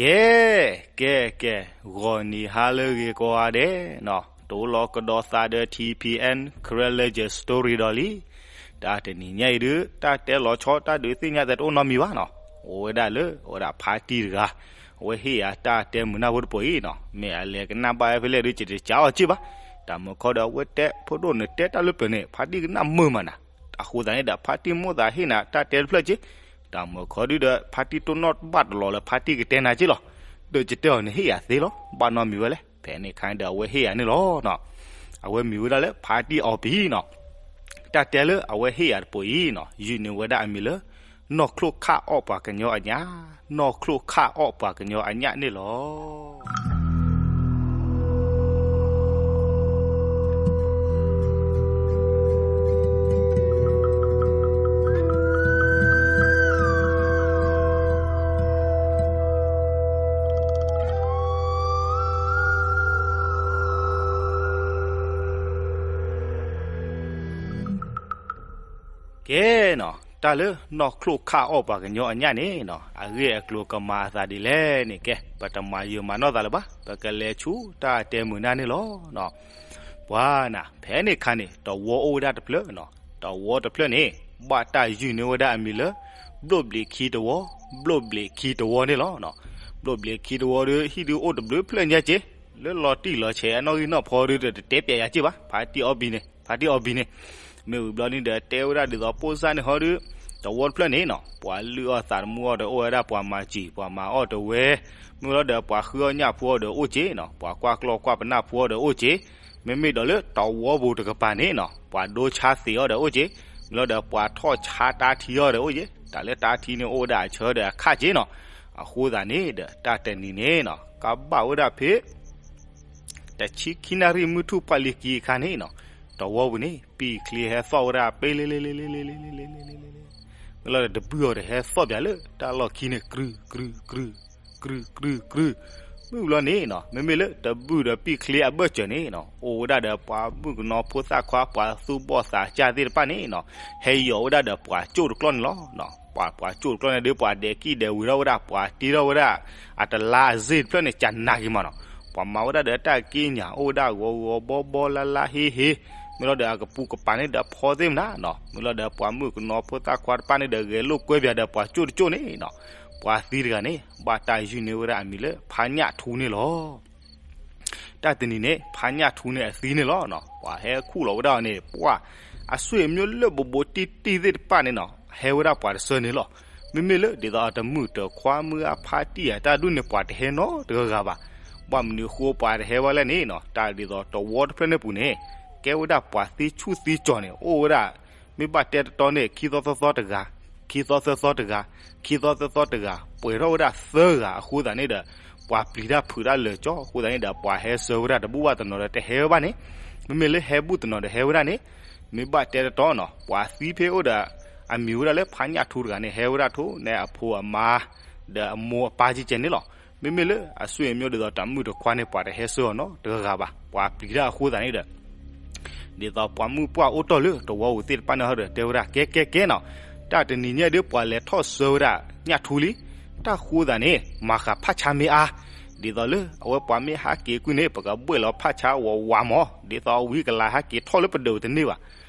ကဲ ကဲ ကဲ, ဂီၤနံၤဟါလၢအဂ့ၤကိးဂၤဒဲးနီၤ, တိလီၤကဒီးသးဒီး ထံၣ်ဖံၣ်အဲၣ် Karen Legend Story ဒီးလံ. တၢ်တနံၤညါအံၤဒုး တၢ်တဲလီၤဆီ တၢ်ဒုးသ့ၣ်ညါသဲတအိၣ်နီတမံၤဘၣ်နီၤ. အိၣ်ဝဲဒၣ်လၢ အဝဲဒၣ်ဖါတံၢ်တဂၤ အဝဲဟ့ၣ်ယၤတၢ်တဲမုာ်နၢ်ဖိတပူၤအံၤနီၤ. မ့ၢ်အလဲၤကနၣ်ဘၣ်ဝဲဖဲလဲၣ်ဒုး ယတကးအီၤစ့ၢ်ဘၣ်. တၢ်မုာ်ခီဒီး အဝဲတဲ ဖိဒိၣ်နတဲတၢ်လၢပျၢၤန့ၣ် ဖါတံၢ်ကနၣ်မုာ်မးနၤ. အဃိသတးန့ၣ်ဒီး ဖါတံၢ်မိၣ်သးဟ့ၣ်နၤတၢ်တဲတဖျၢၣ်က့ၤ. တၢ်မုာ်ခီဒုးဒီး ဖါတံၢ်တိၢ်နီၣ်ဘၣ်တလီၤလၢဖါတံၢ်ကတဲနၤက့ၢ်လီၤ. ဒီးယတဲအီၤ နဟ့ၣ်ယၤသ့လီၤ. ဘၣ်နီတမံၤဝဲလဲၣ်. ဖဲန့ၣ်အခါဒီး အဝဲဟ့ၣ်ယၤန့ၣ်လီၤနီၤ. အဝဲမ့ၢ်ဝဲဒၣ်လၢ ဖါတံၢ်အီပံၤနီၤ. တၢ်တဲလၢအဝဲဟ့ၣ်ယၤတပူၤအံၤနီၤ ယုၢ်န့ၢ်ဝဲဒၣ်အမံၤလၢ နီၢ်ချိၣ်ခၣ်အီၣ်ပှၤကညီအညၣ်, နီၢ်ချိၣ်ခၣ်အီၣ်ပှၤကညီအညၣ်န့ၣ်လီၤ. ကဲနီၤ, တၢ်လၢနီၢ်ချိၣ်ခၣ်အီၣ်ပှၤကညီအညၣ်န့ၣ်နီၤ အဂ့ၢ်အကျိၤကမၤအသးဒ်လဲၣ်န့ၣ် ကဲ ပတမၤယုာ်မၤနီၢ်သးလၢၤဘၣ်, ပကလဲၤဆူတၢ်တဲမုာ်နၢ်န့ၣ်လီၤ. ပှၤနၤ ဖဲန့ၣ်အခါန့ၣ် တဝီအိၣ်ဝဲဒၣ်တဖျၢၣ်နီၤ. တဝီတဖျၢၣ်န့ၣ် ဘၣ်တၢ်ယုၢ်န့ၢ်ဝဲဒၣ်အမံၤလၢ ဘျိၣ်ဘျံးခံတဝီ, ဘျိၣ်ဘျံးခံတဝီန့ၣ်လီၤ. ဘျိၣ်ဘျံးခံတဝီဒီး ဟံၣ်ဒုးအိၣ်တဘျုးဖျၢၣ်ညါက့ၤ, လၢလီၤတံၢ်လီၤဆဲးအနီၣ်ဂံၢ်နီၣ်ဖီဒုး တတဲပျဲယၤက့ၢ်ဘၣ်, ဖါတံၢ်အီပံၤန့ၣ်, ဖါတံၢ်အီပံၤန့ၣ်. မ့ၢ်ဝံၤဘျီန့ၣ်ဒီး တဲဝဲဒၣ်ဒ်သိးပိၢ်စၢ်န့ၣ်ဟီဒီး တဝီတဖျၢၣ်န့ၣ်နီၤ ပှၤလုၢ်အီၣ်သးတမူအီၣ်ဒီးအိၣ်ဝဲဒၣ်, ပှၤမၤစံာ် ပှၤမၤအီၣ်တဝဲ, မ့ၢ်လီၤဒီးပှၤဃုအီၣ်ညၣ်ဖိအီၣ်ဒီးအိၣ်က့ၤနီၤ, ပှၤကွၢ်ကျီၢ်ကွၢ်ပနၢ်ဖိအီၣ်ဒီးအိၣ်က့ၤ. မ့မ့ၢ်ဒီးလၢတဝီပူၤတကပၤန့ၣ်နီၤ ပှၤဒိဆါသ့ၣ်အီၣ်ဒီးအိၣ်က့ၤ, မ့ၢ်လီၤဒီးပှၤထီၣ်ဆါတၢ်ထံအီၣ်ဒီးအိၣ်က့ၤ, တၢ်လၢတၢ်ထံန့ၣ်အိၣ်ဝဲဒၣ်အဆၢဒီးအခါက့ၤနီၤ. အဃိသတးန့ၣ်ဒီး တၢ်တနံၤန့ၣ်နီၤ ကဘၣ်ဝဲဒၣ်ဖဲ တဆံခံနၣ်ရံၣ်မုၢ်ထူၣ်ပှၢ်လံၤကံအခါန့ၣ်နီၤ, တဝီပူၤန့ၣ် ပံာ်ချ့ဟဲသီၣ်ဝဲဒၣ် ပ့လ့လ့လ့လ့လ့လ့လ့လ့လ့, မ့ၢ်လီၤဒီးတဘုၣ်အီၤဒီးဟဲသီၣ်ပၠးလၢတၢ်လီၢ်ခံန့ၣ် ကြုၢ် ကြုၢ် ကြုၢ် ကြုၢ် ကြုၢ်. မ့ၢ်ဝံၤလီၤန့ၣ်နီၤ မ့မ့ၢ်လၢတဘုၣ်ဒီးပံာ်ချ့အဘၢၣ်စၢၤန့ၣ်နီၤ အိၣ်ဝဲဒၣ်ဒီးပှၤမုၣ်ကနီၤဖိသၣ်ခွါ ပှၤသူၣ်ဘီၣ်သးစၢ်သ့ၣ်တဖၣ်န့ၣ်နီၤ ဟဲယီၤဝဲဒၣ်ဒီးပှၤကၠိၣ်တကျီၢ်န့ၣ်လီၤ. ပှၤ ပှၤကၠိၣ်တကျီၢ်န့ၣ်ဒီး ပှၤဒဲးကံၣ်ဒဲးဝ့ၤထီၣ်ဝဲဒၣ်, ပှၤတ့ထီၣ်ဝဲဒၣ် အတလါအစ့ၣ်တဖျၢၣ်န့ၣ် ကနးက့ၤမးနီၤ. ပှၤမၤဝဲဒၣ်ဒီးတၢ်က့ညၣ် အိၣ်ဝဲဒၣ်ဂီၤဂီၤဘီဘီလါလါဟ့ဟ့, မ့ၢ်လီၤဒီးအကပူၤကပၤန့ၣ်ဒီးဖီသ့ၣ်မနၤနီၤ, မ့ၢ်လီၤဒီးပှၤမုၣ်ကနီၤဖိသၣ်ခွါတဖၣ်န့ၣ်ဒီး ဂဲၤလိာ်ကွဲပၠးဒီးပှၤကၠိၣ်တကၠိၣ်န့ၣ်နီၤ. ပှၤသံတဂၤန့ၣ် ဘၣ်တၢ်ယုၢ်န့ၢ်ဝဲဒၣ်အမံၤလၢ ဖါညၣ်ထူန့ၣ်လီၤ. တၢ်တနံၤန့ၣ် ဖါညၣ်ထူန့ၣ်အသံန့ၣ်လီၤ. ပှၤဟဲခူၣ်လီၤဝဲဒၣ်အီၤန့ၣ် ပှၤ အဆွေမျိုးလၢဘိးဘိးတံၢ်တံၢ်သ့ၣ်တဖၣ်န့ၣ်နီၤ ဟဲဝဲဒၣ်ပှၤတဆၢန့ၣ်လီၤ. မ့မ့ၢ်လၢဒ်သိးအတမုၣ်တခွါ မုၢ်အဖါတံၢ်အတၢ်ဒူၣ်န့ၣ် ပှၤတဟဲနီတဂၤဂၤဘၣ်. ဘၣ်မနုၤအဃိပှၤတဟဲဘၣ်လဲၣ်န့ၣ်နီၤ တၢ်ဒ်သိးတဝီတဖျၢၣ်န့ၣ်ပူၤန့ၣ် ကဲဝဲဒၣ်ပှၤသံဆူၣ်သံကၠီၤန့ၣ် အိၣ်ဝဲဒၣ် မ့ၢ်ဘၣ်တဲတတီန့ၣ် ခံသီသၢသီတဂၤ, ခံသီသၢသီတဂၤ, ခံသီသၢသီတဂၤ, ပှဲၤထီၣ်ဝဲဒၣ်သၢဂၤအဃိသတးန့ၣ်ဒီး ပှၤပျံၤတၢ်ဖုးတၢ်လၢာ်ကၠီအဃိသတးန့ၣ်ဒီး ပှၤဟဲဆှၢဝဲဒၣ်တဘူၣ်ဘၣ်တနီၤဒီးတဟဲဝဲဘၣ်န့ၣ်, မ့မ့ၢ်လၢဟဲဘူၣ်တနီၤဒီးဟဲဝဲဒၣ်န့ၣ်, မ့ၢ်ဘၣ်တဲတတီနီၤ ပှၤသံဖဲအိၣ်ဒီး အမံၤဝဲဒၣ်လၢဖါညၣ်ထူတဂၤန့ၣ် ဟဲဝဲဒၣ်ထိၣ်န့ၣ်အဖိအမါ ဒီးအမိၢ်အပၢ်ကဲကဲန့ၣ်လီၤ. မ့မ့ၢ်လၢအဆွေမျိုးဒ်သိးတၢ်မုၣ်တခွါန့ၣ် ပှၤတဟဲဆှၢအီၤနီတဂၤဂၤဘၣ်, ပှၤပျံၤတၢ်အဃိသတးန့ၣ်ဒီး ဒ်သိးပှၤမုၣ်ပှၢ်အိၣ်တီၢ်လၢတဝီပူၤသ့ၣ်တဖၣ်န့ၣ်ဟီဒီး တဲဝဲဒၣ်ကဲကဲကဲနီၤ, တၢ်တနံၤညါဒီးပှၤလဲၤထီၣ်ဆှၢဝဲဒၣ်ညၣ်ထူလံ, တၢ်ဃိသတးန့ၣ် မၤဃာ်ဖၣ်ဆါမ့ၢ်အါ, ဒ်သိးလၢအဝဲပှၤမ့ၢ်ဟးက့ၤကွံာ်န့ၣ် ပကဘှဲၣ်လီၤဖၣ်ဆါဝးဝးမး, ဒ်သိးအဝံကလၤဟးက့ၤထီၣ်လၢပဒၢးတန့ၢ်ဘၣ်.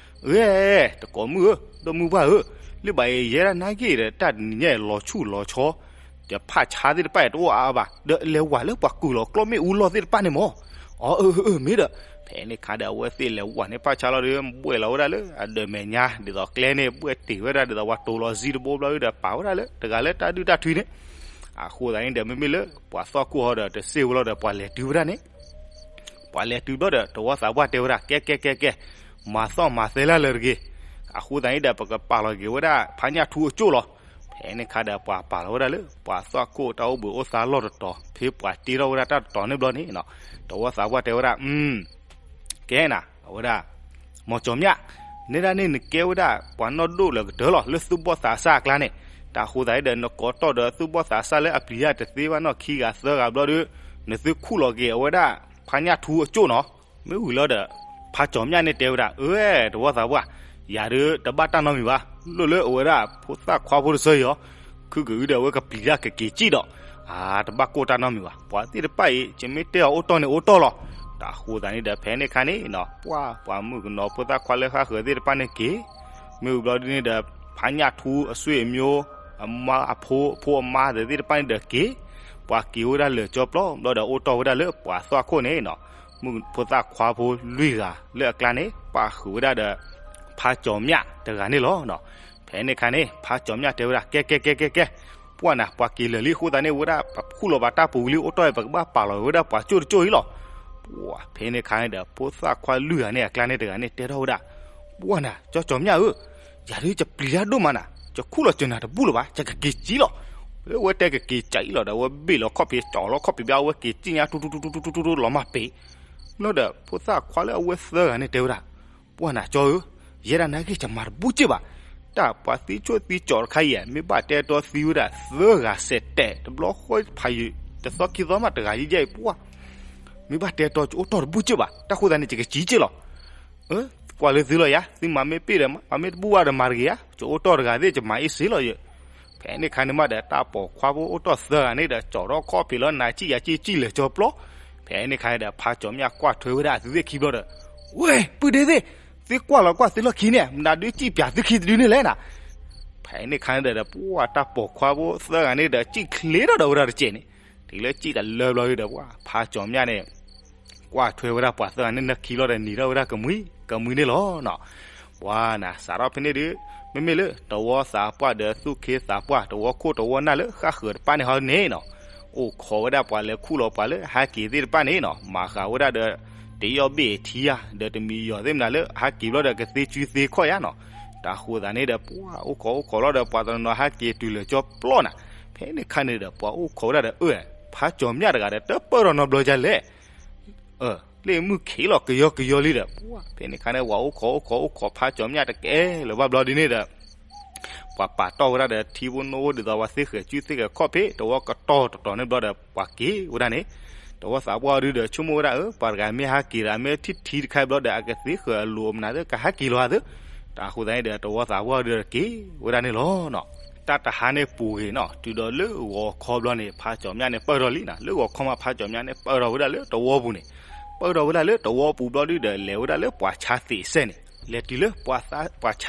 ဂ့ၤ, တကိးမုၣ်ဧၢ, ဒီမုၢ်ပှၢ်ဧၢ, လၢဘၣ်အံၤယဲဒၣ်နာ်က့ၤဒီး တၢ်တနံၤညါအံၤလီၤဆူၣ်လီၤဆီ ဒီးဖၣ်ဆါသ့ၣ်တဖၣ်အံၤတအိၣ်အါအါဘၣ်, ဒီးလဲၤဝးလၢပှၤကုၢ်လီၤကျီၢ်မ့ၣ်အူလီၢ်သ့ၣ်တဖၣ်န့ၣ်မး. အၢ အၢ အၢ မ့ၢ်ဒီး, ဖဲန့ၣ်ခါဒီးအဝဲသ့ၣ်လဲၤဝးန့ၢ်ဖၣ်ဆါလီၤဒီး ဘှဲၣ်လီၤဝဲဒၣ်လၢအဒၢးမဲာ်ညါ, ဒ်သိးကျဲန့ၣ် ဘှဲၣ်တ့ၢ်ဝဲဒၣ်ဒ်သိးပှၤတိၤလီၤစ့တဘိဘျီဒီး ပာ်ဝဲဒၣ်လၢတဂၤလၢတၢ်ဒုၣ်တၢ်ထုန့ၣ်. အဃိသတးန့ၣ်ဒီး မ့မ့ၢ်လၢပှၤသီၣ်ခိၣ်ဟီဒီးတစ့ၢ်ဝဲလီၤဒီး ပှၤလဲၤတုၤဝဲဒၣ်န့ၣ် ပှၤလဲၤတုၤဘျီဒီး တဝီသးပှၢ်တဲဝဲဒၣ် ကဲ ကဲ ကဲ ကဲ, မၤသီၣ်မၤသဲလၢလၢတဂ့ၤ. အဃိသတးန့ၣ်ဒီး ပကပာ်လီၤက့ၤဝဲဒၣ်ဖါညၣ်ထူအကၠိၣ်လီၤ. ဖဲန့ၣ်ခါဒီး ပှၤပာ်လီၤဝဲဒၣ်လၢ ပှၤသီၣ်ခိၣ်တၢ်အိၣ်ဘှံးအိၣ်သါလီၢ်တတီၤ ဖဲပှၤတ့ထီၣ်ဝဲဒၣ်တၢ်တတီၤန့ၣ်ဘျီန့ၣ်, တဝီသးပှၢ်တဲဝဲဒၣ် ကဲနၤ, အဝဲဒၣ် မီၤကၠီၤမျၣ်, နဲဒၣ်န့ၣ် နကဲဝဲဒၣ်ပှၤနီၢ်ဒိၣ်လၢကတၢၢ်လီၤ လၢသူၣ်ဘီၣ်သးစၢ်အကျါန့ၣ်, တၢ်ဃိသတးဒီး နကိးတီၢ်ဒီးသူၣ်ဘီၣ်သးစၢ်လၢအပျံၤတၢ်တသ့ဘၣ်နီၢ်ခံဂၤသၢဂၤဘျီဒီး နသုခူၣ်လီၤက့ၤအဝဲဒၣ် ဖါညၣ်ထူအကၠိၣ်နီၤ. မ့ၢ်ဝံၤလီၤဒီး ဖါကၠီၤမျၣ်န့ၣ်တဲဝဲဒၣ် အၢ တဝီသးပှၢ်, ယၤဒုးတဘၣ်တၢ်နီတမံၤဘၣ်, လိၣ်လၢအဝဲဒၣ်ဖိသၣ်ခွါဖိတဆၢအံၤအီၤ, ခုကဒုးဒီးအဝဲကပျံၤတၢ်ကက့ၤကံၣ်ဒီး အတဘၣ်ကိၢ်တၢ်နီတမံၤဘၣ်. ပှၤသ့ၣ်တဖၣ်အံၤ ယမ့ၢ်တဲအီၤအိၣ်တီၢ်န့ၣ်အိၣ်တီၢ်လီၤ. တၢ်အဃိသတးန့ၣ်ဒီး ဖဲန့ၣ်အခါန့ၣ်နီၤ ပှၤ ပှၤမုၣ်ကနီၤဖိသၣ်ခွါလၢဟးဃၢၤသ့ၣ်တဖၣ်န့ၣ်က့ၤ, မ့ၢ်ဝံၤဘျီဒ်န့ၣ်ဒီး ဖါညၣ်ထူအဆွေအမျိုး အမါအဖိ အဖိအမါသ့ၣ်တဖၣ်န့ၣ်ဒီးက့ၤ, ပှၤက့ၤဝဲဒၣ်လၢာ်ကၠီပျီဘျီဒီး အိၣ်တီၢ်ဝဲဒၣ်လၢပှၤသွၣ်ခိၣ်န့ၣ်နီၤ, မုၣ်ဖိသၣ်ခွါဖိလွံၢ်ဂၤလၢအကျါန့ၣ် ပာ်ဃုာ်ဝဲဒၣ်ဒီး ဖါကၠီၤမျၣ်တဂၤန့ၣ်လီၤ. ဖဲန့ၣ်အခါန့ၣ် ဖါကၠီၤမျၣ်တဲဝဲဒၣ် ကဲ ကဲ ကဲ ကဲ ကဲ, ပှၢ်နၤ ပှၤက့ၤလၢာ်လံအဃိသတးန့ၣ် ဝဲဒၣ်ပခူၣ်လီၤဘၣ်တၢ်ပူၤဝံၤလံ အိၣ်တီၢ်အံၤ ပကဘၣ်ပာ်လီၤဝဲဒၣ်ပှၤကၠိၣ်တကၠိၣ်အံၤလီၤ. ပှၢ် ဖဲန့ၣ်အခါန့ၣ်ဒီး ဖိသၣ်ခွါလွံၢ်ဂၤန့ၣ်အကျါန့ၣ်တဂၤန့ၣ် တဲထီၣ်ဝဲဒၣ်, ပှၢ်နၤ ကၠီကၠီၤမျၣ်ဧၢ, ယၤဒုးယပျံၤတၢ်ဒိၣ်မးနၤ, ယခူၣ်လီၤစၢၤနၤတဘူၣ်လၢၤဘၣ်, ယကက့ၤစံၣ်လီၤ. လၢဝဲတဲကက့ၤစံၣ်လီၤဒီး အဝဲဘ့ၣ်လီၤခီၣ်ဖံး ကၠီၤလီၤခီၣ်ဖံးဘၣ် အဝဲက့ၤစံၣ်ညါ တူတူတူတူတူတူတူလီၤမၢ်ပ့ၤ လီၤဒီး ဖိသၣ်ခွါလၢအဝဲသၢဂၤန့ၣ်တဲဝဲဒၣ်, ပှၢ်နၤကၠီဧၢ, ယဲဒၣ်နာ်က့ၤ ယမၤတဘူၣ်စ့ၢ်ဘၣ်. တၢ်ပှၤသံဆိၣ်သံကၠီၤတခါအံၤ မ့ၢ်ဘၣ်တဲတီသံဝဲဒၣ်သၢဂၤစဲးတဲာ် တဘျီဃီဖးယံာ် တသီခံသီမးတဂၤယဲၢ်ယဲၢ်အံၤ ပှၢ် မ့ၢ်ဘၣ်တဲတီယအိၣ်တီၢ်တဘူၣ်စ့ၢ်ဘၣ်. တၢ်ဃိသတးန့ၣ် ယကစံၣ်စ့ၢ်လီၤ. ကွၢ်လၢသုလီၤယၤ, သုမၤမ့ၢ်ပ့ၢ်ဒီးမၤ, မၤမ့ၢ်တဘူၣ်ဘၣ်ဒီးမၤတဂ့ၤဧါ, ယအိၣ်တီၢ်တဂၤသ့ၣ် ယမၤအ့ၣ်စ့လီၤယဲ. ဖဲန့ၣ်အခါန့ၣ်မးဒီး တၢ်ပိာ်ခွါဖိအိၣ်တီၢ်သၢဂၤန့ၣ်ဒီး ကၠီၤထီၣ်ခီၣ်ဖံးလီၤ နၤစံၣ်ယၤစံၣ် စံၣ်လၢာ်ကၠီပျီ. ဖဲန့ၣ်အခါန့ၣ်ဒီး ဖါကၠီၤမျၣ်ကွၢ်ထွဲဝဲဒၣ်သုသ့ၣ်ခံဘျီဒီး, ဝဲ ပုၢ်ဒ့သ့ၣ်, သုကွၢ်လီၤကွၢ်သုလီၢ်ခံန့ၣ် မနုၤဒုးစံၣ်ပၠးသုခံတဒုန့ၣ်လဲၣ်နၤ. ဖဲန့ၣ်အခါန့ၣ်ဒီး ပှၢ်တၢ်ပိာ်ခွါဖိသၢဂၤန့ၣ်ဒီး စံၣ်ချ့ထီၣ်ဒီးဝဲဒၣ်တစဲးန့ၣ်, တုၤလၢစံၣ်တလၢဘျီဒီး ပှၢ်ဖါကၠီၤမျၣ်န့ၣ် ကွၢ်ထွဲဝဲဒၣ်ပှၤသၢဂၤန့ၣ် နၢခံဘျီဒီး နံၤထီၣ်ဝဲဒၣ်ကမှံ, ကမှံန့ၣ်လီၤနီၤ. ပှၢ်နၤ စးထီၣ်ဖဲန့ၣ်ဒီး မ့မ့ၢ်လၢတဝီသးပှၢ်ဒီးသူၣ်ခ့သးပှၢ် တဝီခိၣ်တဝီနၢ်လၢဃၣ်ဃၢၤတဖၣ်န့ၣ်ဟီန့ၣ်နီၤ, အိၣ်ခိးဝဲဒၣ်ပှၤလဲၤခူၣ်လီၤပှၤလၢဟဲက့ၤသ့ၣ်တဖၣ်န့ၣ်နီၤ, မၤဃာ်ဝဲဒၣ်ဒီး တယီၣ်ဘ့ၣ်ထံယၤ ဒီးတမံၤယီၤသ့ၣ်မနုၤလၢဟဲက့ၤဘျီဒီး ကသ့စုသ့ခီၣ်ယၤနီၤ. တၢ်ဃိသတးန့ၣ်ဒီး ပှၢ်အိၣ်ခိးအိၣ်ခိးလီၤဒီး ပှၤတနီၤနီၤဟဲက့ၤတုၤလၢာ်ကၠီပျီနၤ. ဖဲန့ၣ်အခါန့ၣ်ဒီး ပှၤအိၣ်ခိးဝဲဒၣ်ဒီး အၢ ဖါကၠီၤမျၣ်တဂၤဒီး တပၢၢ်ထီၣ်နီတဘျီဒ်လဲၣ် လၢမုၢ်ခံးလီၤကယီကယီလံဒီး ပှၢ်ဖဲန့ၣ်အခါန့ၣ် ပှၤအိၣ်ခိးအိၣ်ခိးအိၣ်ခိးဖါကၠီၤမျၣ်တကဲလၢၤဘၣ်ဘျီဒ်န့ၣ်ဒီး ပှၤပာ်တီၢ်ဝဲဒၣ်ဒီးထံဖိနိဖိဒ်သိးပှၤသ့ဃဲၤစုသ့ဃဲၤခီၣ်ဖံး တဝီကတီၤတတီၤန့ၣ်ဘျီဒီး ပှၤက့ၤဝဲဒၣ်န့ၣ်, တဝီသးပှၢ်ဒုဒီး ဆိကမိၣ်ဝဲဒၣ် အၢ ပှၤတဂၤမ့ၢ်ဟဲက့ၤဒီး အမ့ၢ်ထံၣ်ထံတခါဘျီဒီး အကသ့ဃဲၤအလိၤမနုၤသ့ၣ် ကဟဲက့ၤလီၤသ့, တၢ်ဃိသတးန့ၣ်ဒီး တဝီသးပှၢ်ဒုဒီးက့ၤဝဲဒၣ်န့ၣ်လီၤနီၤ. တၢ်တဟါန့ၣ်ပူၤဂ့ၤနီၤ တုၤဒီးလၢဂီၤခီဘျီန့ၣ် ဖါကၠီၤမျၣ်န့ၣ် ပၢၢ်ထီၣ်လံနီၤ, လၢဂီၤခီမး ဖါကၠီၤမျၣ်န့ၣ် ပၢၢ်ထီၣ်ဝဲဒၣ်လၢတဝီပူၤန့ၣ်, ပၢၢ်ထီၣ်ဝဲဒၣ်လၢတဝီပူၤဘျီဒုဒီး လဲၤဝဲဒၣ်လၢပှၤဆါသံးစဲၣ်န့ၣ်, လဲၤတုၤလၢ ပှၤဆ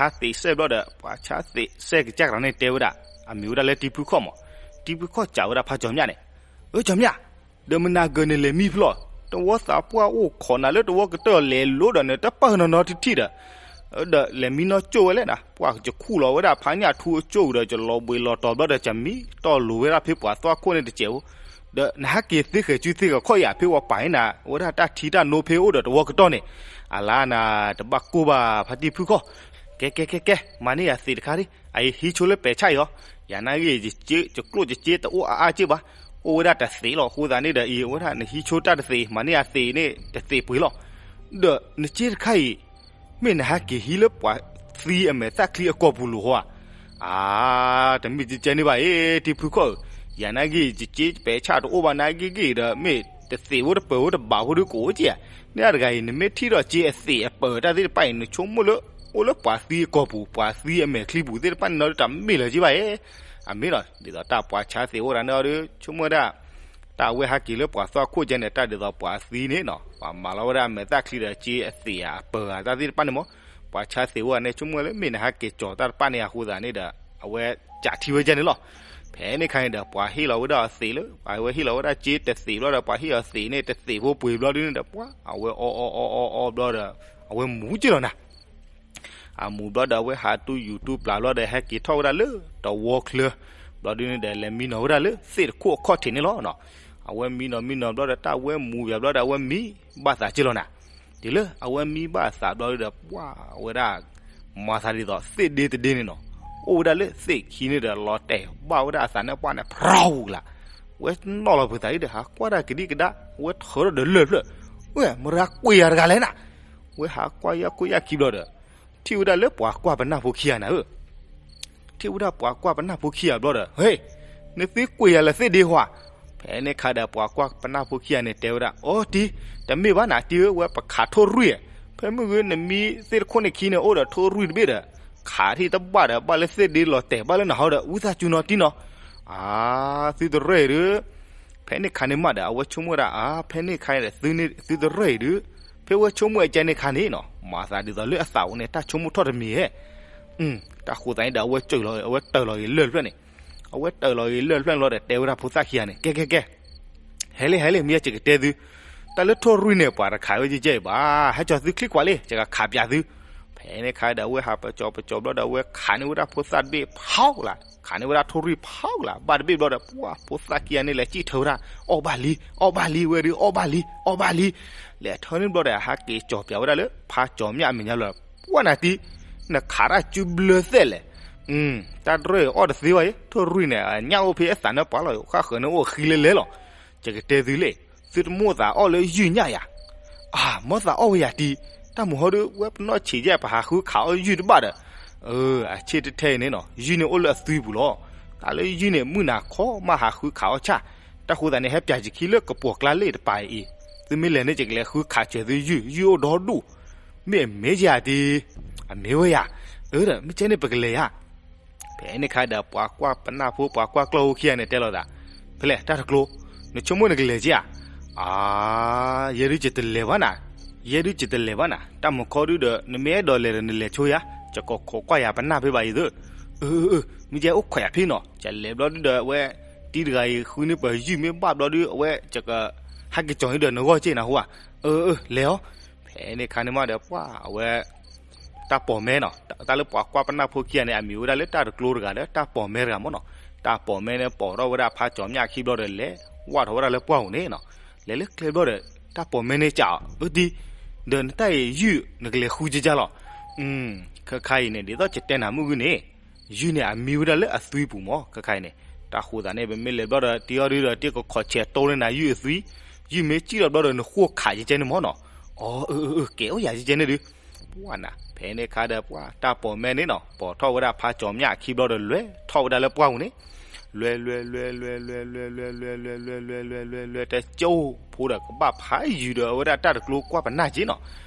ါသံးစဲၣ်ဘျီဒီး ပှၤဆါသံးစဲၣ်ကစၢ်ကရၤန့ၣ်တဲဝဲဒၣ်, အမံၤဝဲဒၣ်လၢတံဖုခီၣ်မး, တံဖုခီၣ်စံးဝဲဒၣ်ဖါကၠီၤမျၣ်န့ၣ်, အၢ ကၠီၤမျၣ်, ဒီးမနၤဂ့ၤန့ၣ်လဲၤမံဖျီၣ်, တဝီသးပှၢ်အိၣ်ခိးနၤလၢတဝီကတၢၢ်လဲၤလိၤဒီးန့ၣ် တပၢၢ်နီၢ်နီၢ်ထံထံဒီး ဒီးလဲၤမံနီၢ်ကၠိၣ်ဝဲလဲၣ်နၤ, ပှၢ်ယခူၣ်လီၤဝဲဒၣ်ဖါညၣ်ထူအကၠိၣ်ဒီး ယလီၤဘှံးလီၤတီၤဘျီဒီး ယမံတီၢ်လိၤဝဲဒၣ်ဖဲပှၤသွၣ်ခိၣ်န့ၣ်တစဲးဖိ, ဒီးနဟဲက့ၤသ့ဃဲၤစုသ့ဃဲၤခီၣ်ယၤ ဖဲဝဲပာ်န့ၢ်နၤဝဲဒၣ်တၢ်ထံတၢ်နိဖဲအိၣ်ဒီးတဝီကတီၢ်န့ၣ်, အလါနၤ တဘၣ်ကိၢ်ဘၣ်ဖါတံၢ်ဖုခီၣ်, ကဲကဲကဲကဲ မၤန့ၢ်ယၤသံးတခါဒံး, အအံၤဟံးဆိလၢပဲာ်ဆၣ်အံၤအီၤ, ယၤနာ်ဂ့ၤ ယကျိၣ်ယစ့တအိၣ်အါအါက့ၢ်ဘၣ်, အိၣ်ဝဲဒၣ်တသံးလီၤ, အဃိသတးန့ၣ်ဒီးအံၤ အဝဲဒၣ်နဟံးဆိတၢ်တသံး မၤန့ၢ်ယၤသံးန့ၣ် တသံးပှ့ၤလီၤ, ဒီးနစ့တခါအံၤ မ့ၢ်နဟဲက့ၤဟံးလၢပှၤသံအမဲာ်သၣ်ချံအကိာ်ပူၤလိာ်ဟီဧါ, အါ တမ့ၢ်ကဲကဲန့ၣ်ဘၣ်အံၤ တံဖုခီၣ်ဧၢ, ယၤနာ်ဂ့ၤ ယစ့ပဲာ်ဆၣ်တအိၣ်ဘၣ်နာ်ဂ့ၤဂ့ၤဒီး မ့ၢ်တသံးဖိတပၢၤဖိတဘးဖိဒုးကအိၣ်က့ၢ်ဧါ, န့ၣ်တဂၤအံၤ နမ့ၢ်ထံၣ်ဒီးစ့အသံးအပၢၤတၢ်သ့ၣ်တဖၣ်အံၤ နဆိကမိၣ်လၢ အိၣ်လၢပှၤသံအကိာ်ပူၤ ပှၤသံအမဲာ်ချံပူၤသ့ၣ်တဖၣ်န့ၣ်ဒီး တမ့ၢ်လၢၤက့ၢ်ဘၣ်အံၤ, အမ့ၢ်ဒီး ဒ်သိးတၢ်ပှၤဆါသံးအိၣ်ဒၣ်န့ၣ်အီၤဒီး ဆိကမိၣ်ဝဲဒၣ် တၢ်အဝဲဟဲက့ၤလၢပှၤသွၣ်ခိၣ်ကဲန့ၣ် တၢ်ဒ်သိးပှၤသံန့ၣ်နီၤ ပှၤမၤလီၤဝဲဒၣ်အမဲာ်သၣ်ချံဒီးစ့အသံးဧါအပၢၤဧါတၢ်သ့ၣ်တဖၣ်န့ၣ်မး, ပှၤဆါသံးအိၣ်ဒၣ်န့ၣ် ဆိကမိၣ်ဝဲလၢမ့ၢ်နဟဲက့ၤကၠီၤတၢ်တဖၣ်န့ၣ်အဃိသတးန့ၣ်ဒီး အဝဲကးထံဝဲကဲန့ၣ်လီၤ. ဖဲန့ၣ်ခါန့ၣ်ဒီး ပှၤဟ့ၣ်လီၤဝဲဒၣ်အီၤသံးလၢ ပှၤဝဲဟ့ၣ်လီၤဝဲဒၣ်စ့တသံးဘျီဒီး ပှၤဟ့ၣ်အီၤသံးန့ၣ်တသံးဖိပှ့ၤဘျီဒုန့ၣ်ဒီး ပှၤအဝဲအီအီအီအီအီဘျီဒီး အဝဲမူက့ၢ်လီၤနၤ အမူဘျီဒီး အဝဲဟးတူၢ်ယူၤတူၢ်ပျၢ်ဘျီဒီး ဟဲက့ၤထီၣ်ဝဲဒၣ်လၢတဝီချၢ ဘျီဒုန့ၣ်ဒီး လဲၤမံနီၤဝဲဒၣ်လၢသ့ၣ်တခိၣ်အခီၣ်ထံးန့ၣ်လီၤ. အဝဲမံနီၤမံနီၤဘျီဒီး တၢ်ဝဲမူယၤဘျီဒီး အဝဲမံဘၣ်သးက့ၢ်လီၤနၤ. တုၤလၢအဝဲမံဘၣ်အသးဘျီဒီး ပှၤအဝဲဒၣ် မၤသးဒ်သိးသ့ၣ်ဒ့တဒ့န့ၣ်နီၤ အိၣ်ဝဲဒၣ်လၢသ့ၣ်ခံန့ၣ်ဒီး လီၤတဲာ်ဘၣ်ဝဲဒၣ်အသးန့ၣ် ပှၢ်န့ၣ် ဖြီဝူၤလး ဝဲနီၣ်လီၤပသးအံၤဒီး ဟးကွၢ်တၢ်ကဒံကဒါ ဝဲထၢထီၣ်ဒီးလၢၢ်ဖျၢၣ် ဝဲမတၤကွံာ်ယၤတဂၤလဲၣ်နၤ. ဝဲဟးကွၢ်ယၢ်ကွံာ်ယၢ်ခံဘျီဒီး ထံၣ်ဝဲဒၣ်လၢပှၤကွၢ်ပနၢ်ဖိခံဂၤနၤဧၢ, ထံၣ်ဝဲဒၣ်ပှၤကွၢ်ပနၢ်ဖိခံဂၤဘျီဒီး ဟ့ၣ် နသုကွံာ်ယၤလၢသ့ၣ်ဒ့ဟီဧါ. ဖဲန့ၣ်ခါဒီး ပှၤကွၢ်ပနၢ်ဖိခံဂၤန့ၣ် တဲဝဲဒၣ် အိ တံၤ တမ့ၢ်ဘၣ်နၤတံၤဧၢ, ဝဲပခးထိၣ်ရွံၣ်ဧါ. ဖဲမုၢ်ဂ့ၤနမံသ့ၣ်တခိၣ်န့ၣ်ခံန့ၣ် အိၣ်ဒီးထိၣ်ရွံၣ်တဘ့ၣ်ဒီး ခးထံၣ်တဘၣ်ဒီး ဘၣ်လၢသ့ၣ်ဒ့လီၤတဲာ်ဘၣ်လၢနဟီဒီး ဝံသးစူၤနီၤတံၤနီၤ. အါ သုတရဲၣ်အံၤဒီး ဖဲန့ၣ်ခါန့ၣ်မးဒီး အဝဲဆိကမိၣ်ဝဲဒၣ် အါ ဖဲန့ၣ်ခါန့ၣ်ဒီး သုတရၢၢ်အံၤဒုး, ဖဲဝဲဆိကမိၣ်အကဲန့ၣ်ခါန့ၣ်နီၤ မၤသးဒ်သိးလၢအသးအိၣ်န့ၣ် တၢ်ဆိကမိၣ်ထီၣ်တမံၤဧဲ. တၢ်ဃိသးန့ၣ်ဒီး အဝဲတၢၢ်လီၤဂ့ၤလၢၢ်တဖျၢၣ်န့ၣ်, အဝဲတၢၢ်လီၤဂ့ၤလၢၢ်တဖျၢၣ်န့ၣ်လီၤဒီး တဲဝဲဒၣ်ဖိသၣ်ခံဂၤန့ၣ် ကဲကဲကဲ ဟဲလံ ဟဲလံ မ့ၢ်ယဲယကတဲသု, တၢ်လၢထိၣ်ရွံၣ်န့ၣ် ပှၤတခးဝဲကဲကဲအံၤဘၣ်, ဟဲကၠီၤသုချံကွၢ်လံ ယကခးပၠးသု. ဖဲန့ၣ်ခါဒီး အဝဲဟးပကၠီၤပကၠီၤဘျီဒီး အဝဲခးန့ၢ်ဝဲဒၣ်ဖိသၣ်တဘ့ၣ်ဖးလၢ်, ခးန့ၢ်ဝဲဒၣ်ထိၣ်ရွံၣ်ဖးလၢ် ဘၣ်တဘ့ၣ်ဘျီဒီး ပှၤဖိသၣ်ခံဂၤန့ၣ်လဲၤစံၣ်ထၢဝဲဒၣ်, အီၣ်ဘၣ်လံ အီၣ်ဘၣ်လံ ဝဲဒုး အီၣ်ဘၣ်လံ အီၣ်ဘၣ်လံ. လဲၤထၢန့ၢ်ဘျီဒီး ဟဲက့ၤကၠီၤပၠးဝဲဒၣ်လၢ ဖးကၠီၤမျၢ်အမဲာ်ညါဘျီဒီး ပှၤနၤတံၤ နခးတၢ်စုဘျၢသဲလဲၣ်. တၢ်တရၢၢ်အီၣ်တသ့ဘၣ်အံၤ ထိၣ်ရွံၣ်န့ၣ် အညၣ်အိၣ်ဖဲအသးနၢပှၤလီၤ, ဃၣ်ဃၢၤန့ၣ်အိၣ်ဃံလဲလဲလီၤ. ယကတဲသုလံ, သုတမိၣ်သးအီၣ်လၢယုၢ်ညၣ်ယၤ, အၢ မိၣ်သးအီၣ်ဝဲယၤတံၤ, တၢ်မုၢ်ဟီဒုး ဝဲပနီၢ်ဆံးယဲၢ် ပဟးဃုခးအီၣ်ယုၢ်တဘၣ်ဒီး, အဆ့ၣ်တထဲအံၤန့ၣ်နီၤ ယုၢ်န့ၣ်အိၣ်လၢအသွံပူၤလီၤ. တၢ်လၢယုၢ်န့ၣ် မုၢ်နၤခီမးဟးဃုခးအီၣ်ဆၣ်, တၢ်ဃိသးန့ၣ် ဟဲပၠးယခံလၢကပီၤကျါလ့ၣ်တပၤအံၤ, သုမ့ၢ်လဲၤန့ၣ် ယကလဲၤဃုခးစၢၤသုယုၢ်, ယုၢ်အိၣ်ဒီဒူၣ်, မ့ၢ်အမ့ၢ်ယၤတံၤ, အမ့ၢ်ဝဲယၤ, အၢဒီး မ့ၢ်ကဲန့ၣ်ပကလဲၤယၤ ဖဲန့ၣ်ခါဒီး ပှၤကွၢ်ပနၢ်ဖိ ပှၤကွၢ်ကျီၢ်ဖိခံဂၤန့ၣ်တဲလိာ်သး, ဖဲလဲၣ် တၢ်တကျိ, နဆိကမိၣ်နကလဲၤက့ၤဧါ. အၢ ယဲဒုးယတလဲၤဘၣ်နၤ, ယဲဒုးယတလဲၤဘၣ်နၤ, တၢ်မုၢ်ခီဒုဒီး နမ့ၢ်အဲၣ်ဒိးလဲၤဒီးနလဲၤဆိယၤ, ယကခိးကွၢ်ယၤပနၢ်ဖဲဘၣ်အံၤသၢ. အၢ မ့ၢ်ယဲအိၣ်ခိးယၤဖဲနီၤ, ယလဲၤဘျီဒုဒီး အဝဲ တံၤတဂၤအံၤ ဃုန့ၢ်ပယုၢ်မ့ၢ်ဘၣ်ဘျီဒု အဝဲယက ဟဲက့ၤကၠီၤအံၤဒီးနဂီၢ်က့ၢ်နၢ်ဟူဧါ. အၢ အၢ လဲၤအီၤ. ဖဲန့ၣ်ခါန့ၣ်မးဒီး ပှၤအဝဲ တၢ်ပိာ်မဲနီၤ, တၢ်လၢပှၤကွၢ်ပနၢ်ဖိခံဂၤန့ၣ် အမံၤဝဲဒၣ်လၢတၢ်တကျိတဂၤဒီး တၢ်ပိာ်မဲတဂၤမးနီၤ. တၢ်ပိာ်မဲန့ၣ် ပိာ်ထီၣ်ဝဲဒၣ်ဖးကၠီၤမျၢ်အခံဘျီဒီး လဲၤဝၢ်ထီၣ်ဝဲဒၣ်လၢပှၢ်ပူၤန့ၣ်နီၤ. လဲၤလၢကျဲဘျီဒီး တၢ်ပိာ်မဲန့ၣ်ကးအီၤ, အၢတံၤ, ဒီးနတၢ်အံၤယုၢ်နကလဲၤဃုကကၢ်လီၤ. ခဲခါအံၤန့ၣ် ဒ်သိးယတဲနၤမုၢ်ဂုၢ်န့ၣ် ယုၢ်န့ၣ်အမံဝဲဒၣ်လၢအသွံပူၤမး ခဲခါအံၤန့ၣ်. တၢ်ဃိသးန့ၣ် ပမ့ၢ်လဲၤဘျီဒီး တံၤအီၤဒုဒီး တံၤကခီၣ်ဆဲးတိန့ၢ်နၤယုၢ်အသွံ, ယုၢ်မ့ၢ်စံၣ်ထီၣ်ဘျီဒီး နဃိၣ်ခးကကဲန့ၣ်မးနီၤ. အၢ အၢ အၢ ကဲအိၣ်ယၤကကဲန့ၣ်ဒုး. ပှၤနၤ ဖဲန့ၣ်ခါဒီး ပှၤတၢ်ပိာ်မဲန့ၣ်နီၤ ပိာ်ထီၣ်ဝဲဒၣ်ဖးကၠီၤမျၢ်အခံဘျီဒီး လဲၤထီၣ်ဝဲဒၣ်လၢပှၢ်ပူၤန့ၣ် လဲၤ လဲၤ လဲၤ လဲၤ လဲၤ လဲၤ လဲၤ လဲၤ လဲၤ လဲၤ လဲၤ လဲၤ လဲၤ လဲၤ လဲၤ တကၠိဖိဒီး ကဘၣ်ဖးယုၢ်ဒီး အဝဲဒၣ်တၢ်တကျိကွၢ်ပနၢ်က့နီၤ.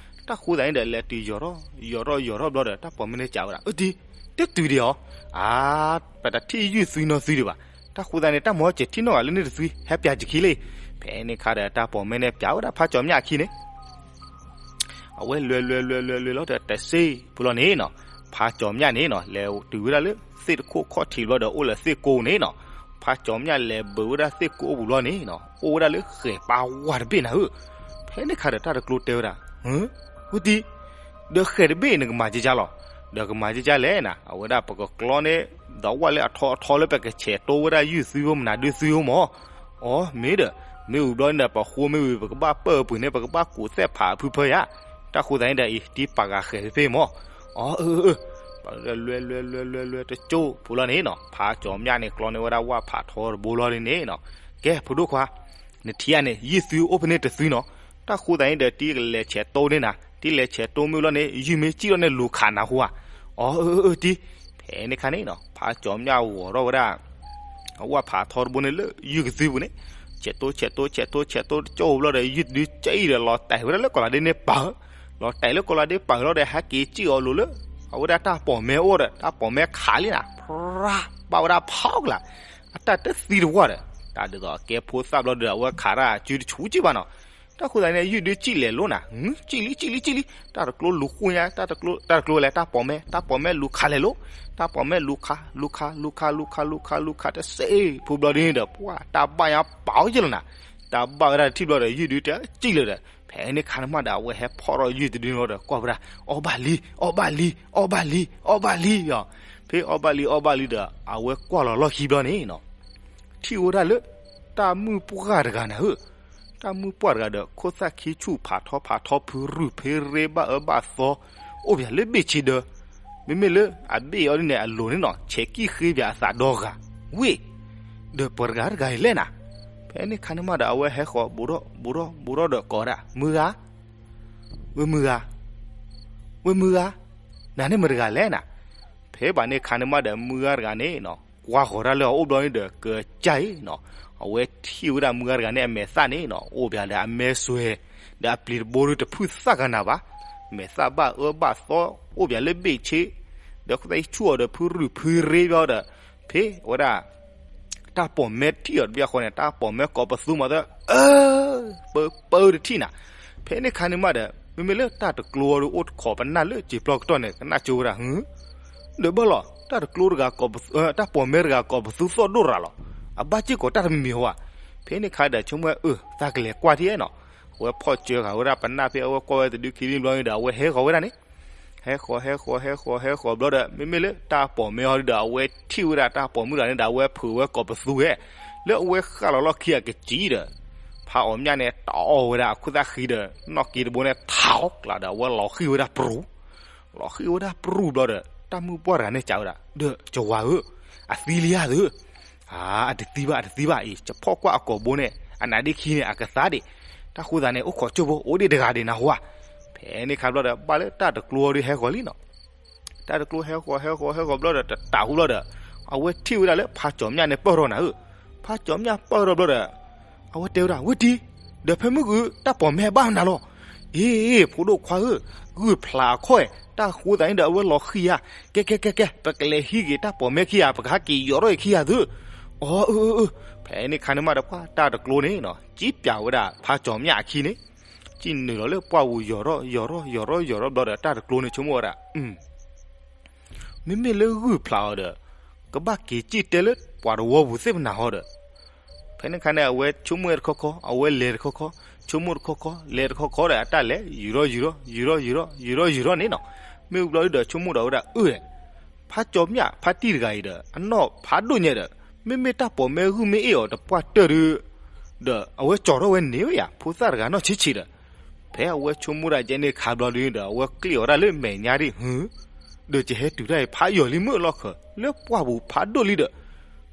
တၢ်ဃိသးန့ၣ်ဒီး လဲၤတုၤယီၤထီၣ် ယီၤထီၣ် ယီၤထီၣ်ဘျီဒီး တၢ်ပိာ်မဲန့ၣ်ကးဝဲဒၣ်, အၢတံၤ, တတုၤဒံးအီၤ, အါ ပတထံၣ်ယုၢ်သွံနီၤသွံဒံးဘၣ်. တၢ်ဃိသးန့ၣ် တၢ်မၤအီၣ်စဲးထံၣ်နီတဂၤလၢန့ၣ်တသွံ ဟဲပၠးယခံလံ. ဖဲန့ၣ်ခါဒီး တၢ်ပိာ်မဲန့ၣ် ပၠးဝဲဒၣ်ဖးကၠီၤမျၢ်အခံန့ၣ် အဝဲလဲၤ လဲၤ လဲၤ လဲၤ လဲၤလီၤဒီး တစ့ၢ်ဖိလီၤန့ၣ်နီၤ, ဖးကၠီၤမျၢ်န့ၣ်နီၤ လဲၤတုၤဝဲဒၣ်လၢသ့ၣ်တခိၣ်ခီၣ်ထံးဘျီဒီး အိၣ်လၢသ့ၣ်ကိးန့ၣ်နီၤ. ဖးကၠီၤမျၢ်လဲၤဘုးဝဲဒၣ်သ့ၣ်ကိးပူၤဘျီန့ၣ်နီၤ အိၣ်ဝဲဒၣ်လၢဃဲၤပၢ်ဝါတဘ့ၣ်နၤဧၢ. ဖဲန့ၣ်ခါဒီး တၢ်တကျိတဲဝဲဒၣ်, ဝဲတံၤ, ဒီးဃဲၤတဘ့ၣ်နကမၤကကၢ်လီၤ. ဒီးကမၤကကၢ်လဲၣ်နၤ, အဝဲဒၣ်ပကကျီန့ၢ် ဒီးဝဲလၢအထီအထီလၢပကဆဲးတိဝဲဒၣ်ယုၢ်သွံဖိမနၤဒုးသွံဖိမး. အီ မ့ၢ်ဒီး မ့ၣ်အူဘျီန့ၣ်ဒီး ပဃိမ့ၣ်အူ ပကဘၣ်ပၢၢ်အပှ့ၤန့ၣ် ပကဘၣ်ကူးသဲၣ်ဖးအဖုဖၢယၤ. တၢ်ဃိသးန့ၣ်ဒီး အံၤတံၤပာ်ဂၤဃဲၤဖဲဖဲမး. အီ အၢ အၢ အၢ ပလဲၤလဲၤလဲၤလဲၤလဲၤတကၠိဖိလီၤန့ၣ်နီၤ, ဖးကၠီၤမျၢ်န့ၣ် ကျီန့ၢ်ဝဲဒၣ်ဝၣ်ဖးထီတဘိလီၤန့ၣ်နီၤ. ကဲ ဖိဒိၣ်ခွါ, နထံၣ်ဧါန့ၣ် ယုၢ်သွံအိၣ်ဖဲန့ၣ်တသွံနီၤ. တၢ်ဃိသးန့ၣ်ဒီး တံၤကလဲၤဆဲးတိန့ၢ်နၤ, တံၤလဲၤဆဲးတိမ့ၣ်အူလီၤန့ၣ် ယုၢ်မ့ၢ်စံၣ်ထီၣ်န့ၣ် လူၤခးနၤဟူဧါ. အီ အၢ အၢ အၢ တံၤ. ဖဲန့ၣ်ခါန့ၣ်နီၤ ဖးကၠီၤမျၢ်ဂီၤထီၣ်ဝဲဒၣ် အဝၣ်ဖးထီတဘိန့ၣ်လၢယုၢ်ကသွံပူၤန့ၣ်, ဆဲးတိဆဲးတိဆဲးတိဆဲးတိတကၠိဖိလီၤဒီး ယုၢ်တဒုစံၣ်ဒီး လီၤတဲာ်ဝဲဒၣ်လၢကီးလးဒ့န့ၣ်ပာ်, လီၤတဲာ်လၢကီးလးဒ့ပာ်လီၤဒီး ဟဲက့ၤစံၣ်အီၤလိၤလၢ အဝဲဒၣ်တၢ်ပိာ်မဲအိၣ်ဒီး တၢ်ပိာ်မဲခးလံနၤ, ပြး ဘၣ်ဝဲဒၣ်ဖီကလာ်, အတၢ်တသံတဝီဒီး တၢ်ဒ်သိးအကဲဖိသၣ်ဘျီဒီး အဝဲခးတၢ်စုတဆူးက့ဘၣ်နီၤ. တၢ်ဃိသးန့ၣ် ယုၢ်ဒုစံၣ်လဲၤလိၤနၤ, စံၣ်လံ စံၣ်လံ စံၣ်လံ, တၢ်တကျိလူၤဃိညါ, တၢ်တကျိလဲၤ တၢ်ပိာ်မဲ, တၢ်ပိာ်မဲလူၤခးလဲၤလိၤ, တၢ်ပိာ်မဲလူၤခး လူၤခး လူၤခး လူၤခး လူၤခး လူၤခး တစ့ၢ်ဖိဘျီဒ်န့ၣ်ဒီး ပှၤ တၢ်ဘၣ်ညါပာ်အီၤယဲလီၤနၤ, တၢ်ဘၣ်ဝဲဒၣ်တထံၣ်ဘျီဒီး ယုၢ်ဒုတဲစံၣ်လၢၤဒီး ဖဲန့ၣ်ခါန့ၣ်မးဒီး အဝဲဟဲဖီၣ်ထီၣ်ယုၢ်တဒုန့ၣ်လီၤဒီး ကွၢ်ဝဲဒၣ် အီၣ်ဘၣ်လံ အီၣ်ဘၣ်လံ အီၣ်ဘၣ်လံ အီၣ်ဘၣ်လံယီၤ. ဖဲအီၣ်ဘၣ်လံ အီၣ်ဘၣ်လံဒီး အဝဲကွၢ်လီၤလီၢ်ခံဘျီန့ၣ်နီၤ ထံၣ်ဝဲဒၣ်လၢ တၢ်မုၣ်ပှၢ်တဂၤနၤဧၢ, တၢ်မုၣ်ပှၢ်တဂၤဒီး ခိၣ်သၣ်ခံဆူၣ်ဖးထီဖးထီ ဖုရုၢ်ဖုရ့ ဘၣ်အၢဘၣ်သီ အိၣ်ပၠးလၢဘ့ၣ်ဆ့ဒၢ, မ့မ့ၢ်လၢအဘ့ၣ်အီၤဒ်န့ၣ် အလိၤန့ၣ်နီၤ ဆဲးကံၣ်ဃ့ပၠးအသးဒီဂၤ, ဝ့ၢ် ဒီးပှၤတဂၤတဂၤအံၤလဲၣ်နၤ. ဖဲန့ၣ်ခါန့ၣ်မးဒီး အဝဲဟဲဃီၤ ဘူးထီၣ်ဘူးထီၣ်ဘူးထီၣ်ဒီးကိးဝဲဒၣ် မုၢ်ဂၤ ဝ့ၢ်မုၢ်ဂၤ, ဝ့ၢ်မုၢ်ဂၤ, နၤန့ၣ်မတၤတဂၤလဲၣ်နၤ. ဖဲဘၣ်န့ၣ်ခါန့ၣ်မးဒီး မုၢ်ဂၤတဂၤန့ၣ်နီၤ ကွၢ်ဃီၤတၢ်လၢအအိၣ်ဘျီန့ၣ်ဒီး ကစၢ်အံၤနီၤ အဝဲထံၣ်ဝဲဒၣ်မုၢ်ဂၤတဂၤန့ၣ် အမဲာ်သၣ်န့ၣ်နီၤ အိၣ်ပၠးဒီးအမဲစွဲ ဒီးအပျံၤတဘိဒီးတဖုၣ်သၣ်ကနၤဘၣ်, မဲာ်သၣ်ဘၣ်အၢဘၣ်သီ အိၣ်ပၠးလၢဘ့ၣ်ဆ့, ဒီးခိၣ်သၣ်ဆူၣ်အီၤဒီးဖုရုၢ်ဖုရ့ဘျီဒီး ဖဲဝဲဒၣ် တၢ်ပိာ်မဲထံၣ်အီၤတဘျီဃီန့ၣ် တၢ်ပိာ်မဲကိးပသူမၤသၢ, အၢ, ပၢ, ပၢတထံၣ်နၤ. ဖဲန့ၣ်ခါန့ၣ်မးဒီး မ့မ့ၢ်လၢတၢ်တကျိအီၤဒီး အိၣ်တခိးပနၢ်လၢစံာ်ပျီကတီၢ်န့ၣ် ကနၣ်ကၠိဝဲဒၣ် ဟု, ဒီးဘၣ်လီၤ တၢ်တကျိတဂၤ, တၢ်ပိာ်မဲတဂၤကိးပသူသီၣ်ဒိၣ်ရၤလီၤ. အဘၣ်စ့ၢ်ကီးတၢ်တမံၤမံၤဧါ. ဖဲန့ၣ်ခါဒီး ဆိကမိၣ်ဝဲ အၢ သးကလဲၤကွၢ်ထံၣ်နီၤ. အဝဲဖီၣ်စၢဃာ်ဝဲဒၣ်ပနၢ်ဖဲအဝဲကွၢ်ဝဲတဒုခံလံဘျီန့ၣ်ဒီး အဝဲဟဲဃီၤဝဲဒၣ်န့ၣ် ဟဲဃီၤ ဟဲဃီၤ ဟဲဃီၤ ဟဲဃီၤဘျီဒီး မ့မ့ၢ်လၢတၢ်ပိာ်မဲအီၤဒီး အဝဲထံၣ်ဝဲဒၣ်တၢ်ပိာ်မုၣ်တဂၤန့ၣ်ဒီး အဝဲဖုးဝဲကိးပသူဝဲ, လၢအဝဲဃၣ်လီၤလီၢ်ခံအကစံဒီး ဖးအီၣ်မၠၣ်န့ၣ် တအီၣ်ဝဲဒၣ်အခိၣ်သၣ်ဃံဒီး နီၣ်က့တဘိန့ၣ် ထးကျးဒီး အဝဲလီၤဃံၣ်ဝဲဒၣ်ပြူၤ, လီၤဃံၣ်ဝဲဒၣ်ပြူၤဘျီဒီး တၢ်မုၣ်ပှၢ်တဂၤန့ၣ် စံးဝဲဒၣ် ဒီး ကဝၤဧၢ, အသံလံဧါသု အတသံဘၣ် အတသံဘၣ်အံၤ ယဖီၣ်ကွၢ်အကိာ်ဘိန့ၣ် အနါဒ့ခံန့ၣ် အကသါဒံး, တၢ်ဃိသးန့ၣ် အိၣ်ခိးကၠိဖိ အိၣ်ဒံးတဂၤဒံးနၢ်ဟူဧါ. ဖဲန့ၣ်ခါဘျီဒီး ဘၣ်လၢတၢ်တကျိအီၤဒီးဟဲဃီၤလံနီၤ. တၢ်တကျိဟဲဃီၤ ဟဲဃီၤ ဟဲဃီၤဘျီဒီး တတးဟူဘျီဒီး အဝဲထံၣ်ဝဲဒၣ်လၢ ဖးကၠီၤမျၢ်န့ၣ်ပၢၢ်ထီၣ်နၤဧၢ, ဖးကၠီၤမျၢ်ပၢၢ်ထီၣ်ဘျီဒီး အဝဲတဲဝဲဒၣ် ဝ့ၢ်တံၤ, ဒီးဖဲမုၢ်ဂုၤ တၢ်ပိာ်မဲဘၣ်မနုၤလီၤ. အ့ ဖိဒိၣ်ခွါဧၢ, ဂုၢ်ဖျးအခီၣ်, တၢ်ဃိသးန့ၣ်ဒီး အဝဲလီၤဃံၣ်ဧါ, ကဲ ကဲ ကဲ ကဲ ပကလဲၤဟံးက့ၤတၢ်ပိာ်မဲခံဂၤ ပကဟးက့ၤယီၤထီၣ်အခံဂၤသု. အီ အၢ အၢ အၢ. ဖဲန့ၣ်ခါန့ၣ်မးဒီး ပှၤတၢ်တကျိန့ၣ်နီၤ စံၣ်ပၠးဝဲဒၣ်ဖးကၠီၤမျၢ်အခံန့ၣ် စံၣ်နုာ်လီၤလၢပှၢ်ပူၤ ယီၤထီၣ် ယီၤထီၣ် ယီၤထီၣ် ယီၤထီၣ်ဘျီဒီး တၢ်တကျိန့ၣ်ဆိကမိၣ်ဝဲဒၣ် မ့မ့ၢ်လၢဂုၢ်ဖျးအီၤဒီး ကဘၣ်က့ၤစံၣ်တဲလၢပှၤတဝီပူၤသ့ၣ်မနၤဟီဒီး ဖဲန့ၣ်ခါန့ၣ် အဝဲဆိကမိၣ်ဝဲတခီခီ အဝဲလဲၤတခီခီ ဆိကမိၣ်တခီခီ လဲၤတခီခီဒီး အတၢ်လဲၤ ယူၤထီၣ်ယူၤထီၣ် ယူၤထီၣ်ယူၤထီၣ် ယူၤထီၣ်ယူၤထီၣ်န့ၣ်နီၤ. မ့ၢ်ဝံၤဘျီဒီး ဆိကမိၣ်ဒီးဝဲဒၣ် အၢ ဖးကၠီၤမျၢ်ဖးတံၢ်တဂၤအံၤဒီး အနီၢ်ဖးဒိၣ်ညါဒီး မ့မ့ၢ်တၢ်ပိာ်မဲဂုၢ်မ့ၢ်အ့ၣ်အီၤတပှၢ်တၢၢ်ဒီး ဒီးအဝဲကၠီၤထီၣ်ဝဲန့ၣ်ဝဲယၤ ဖိသၣ်တဂၤနီၢ်ဆံးဆံးဒီး ဖဲအဝဲဆိကမိၣ်ဒၣ်ကဲန့ၣ်ခါဘျီဒုဒီး အဝဲကျ့ၣ်အီၤဒၣ်လၢမဲာ်ညါဒံး ဟု ဒီးယဟဲတုၤတၢ်အံၤ ဖးယီၤလံမုၢ်လီၢ်ခၢး လၢပှၢ်ပူၤဖးဒိၣ်လံဒီး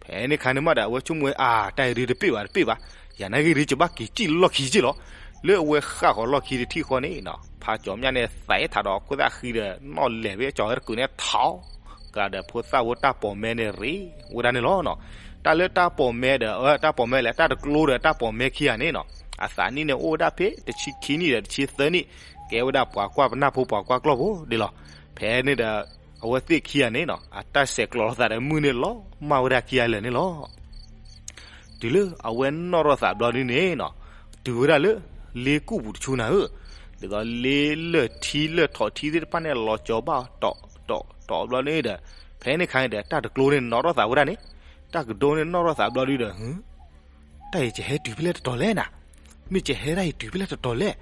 ဖဲန့ၣ်ခါန့ၣ်မးဒီး အဝဲဆိကမိၣ်ဝဲ အါ တၢ်အံၤဒုတပ့ၢ်ဘၣ် တပ့ၢ်ဘၣ်, ယၤနာ်ဂ့ၢ်ဒု ယဘၣ်က့ၤစံၣ်လၢလီၢ်ခံက့ၢ်လီၤ. လၢအဝဲဃၣ်ဃီၤလီၢ်ခံတထံၣ်ဃီန့ၣ်နီၤ ဖးကၠီၤမျၢ်န့ၣ် သးအ့ၣ်ထးဒီးခိၣ်သၣ်ဃံဒီး နီၣ်လဲၤဝဲကၠီၤဝဲတကုာ်န့ၣ်ထီၣ် ကဒီးဖိသၣ်ဖိတၢ်ပိာ်မဲန့ၣ်ရ့ဝဲဒၣ်န့ၣ်လီၤနီၤ. တၢ်လၢတၢ်ပိာ်မဲဒီး တၢ်ပိာ်မဲလဲၣ် တၢ်တကျိဒီးတၢ်ပိာ်မဲခံဂၤန့ၣ်နီၤ အသးနံၣ်န့ၣ်အိၣ်ဝဲဒၣ်ဖဲတဆံခံနံၣ်ဒီးတဆံသၢနံၣ် ကဲဝဲဒၣ်ပှၤကွၢ်ပနၢ်ဖိပှၤကွၢ်ကျီၢ်ဖိဒ်လီၤ. ဖဲန့ၣ်ဒီး အဝဲသ့ၣ်ခံဂၤန့ၣ်နီၤ အတၢ်ဆဲးကျိးလိာ်သးဒီးမုၢ်န့ၣ်လီၤမၢ်ဝဲဒၣ်ခံဂၤလၢာ်န့ၣ်လီၤ. တုၤလၢအဝဲနီၣ်ထီၣ်သးဘျီဒုန့ၣ်နီၤ တုၤဝဲဒၣ်လၢ လ့ကူၣ်ပူၤတဆူနၤဧၢ, ဒ်သိးလ့လၢၢ်ထံလၢၢ်ထီၣ်ထံသ့ၣ်တဖၣ်န့ၣ် လီၤကၠီၤဘၣ်တီၤတီၤတီၤဘျီန့ၣ်ဒီး ဖဲန့ၣ်ခါန့ၣ်ဒီး တၢ်တကျိန့ၣ်နီၣ်ထီၣ်သးဝဲဒၣ်န့ၣ်, တၢ်ကဒိန့ၣ်နီၣ်ထီၣ်သးဘျီဒုဒီး တၢ်အံၤယဟဲတုၤဖဲလဲၣ်တတီၤလဲၣ်နၤ, မ့ၢ်ယဟဲဒၣ်ယတုၤဖဲလဲၣ်တတီၤလဲၣ်,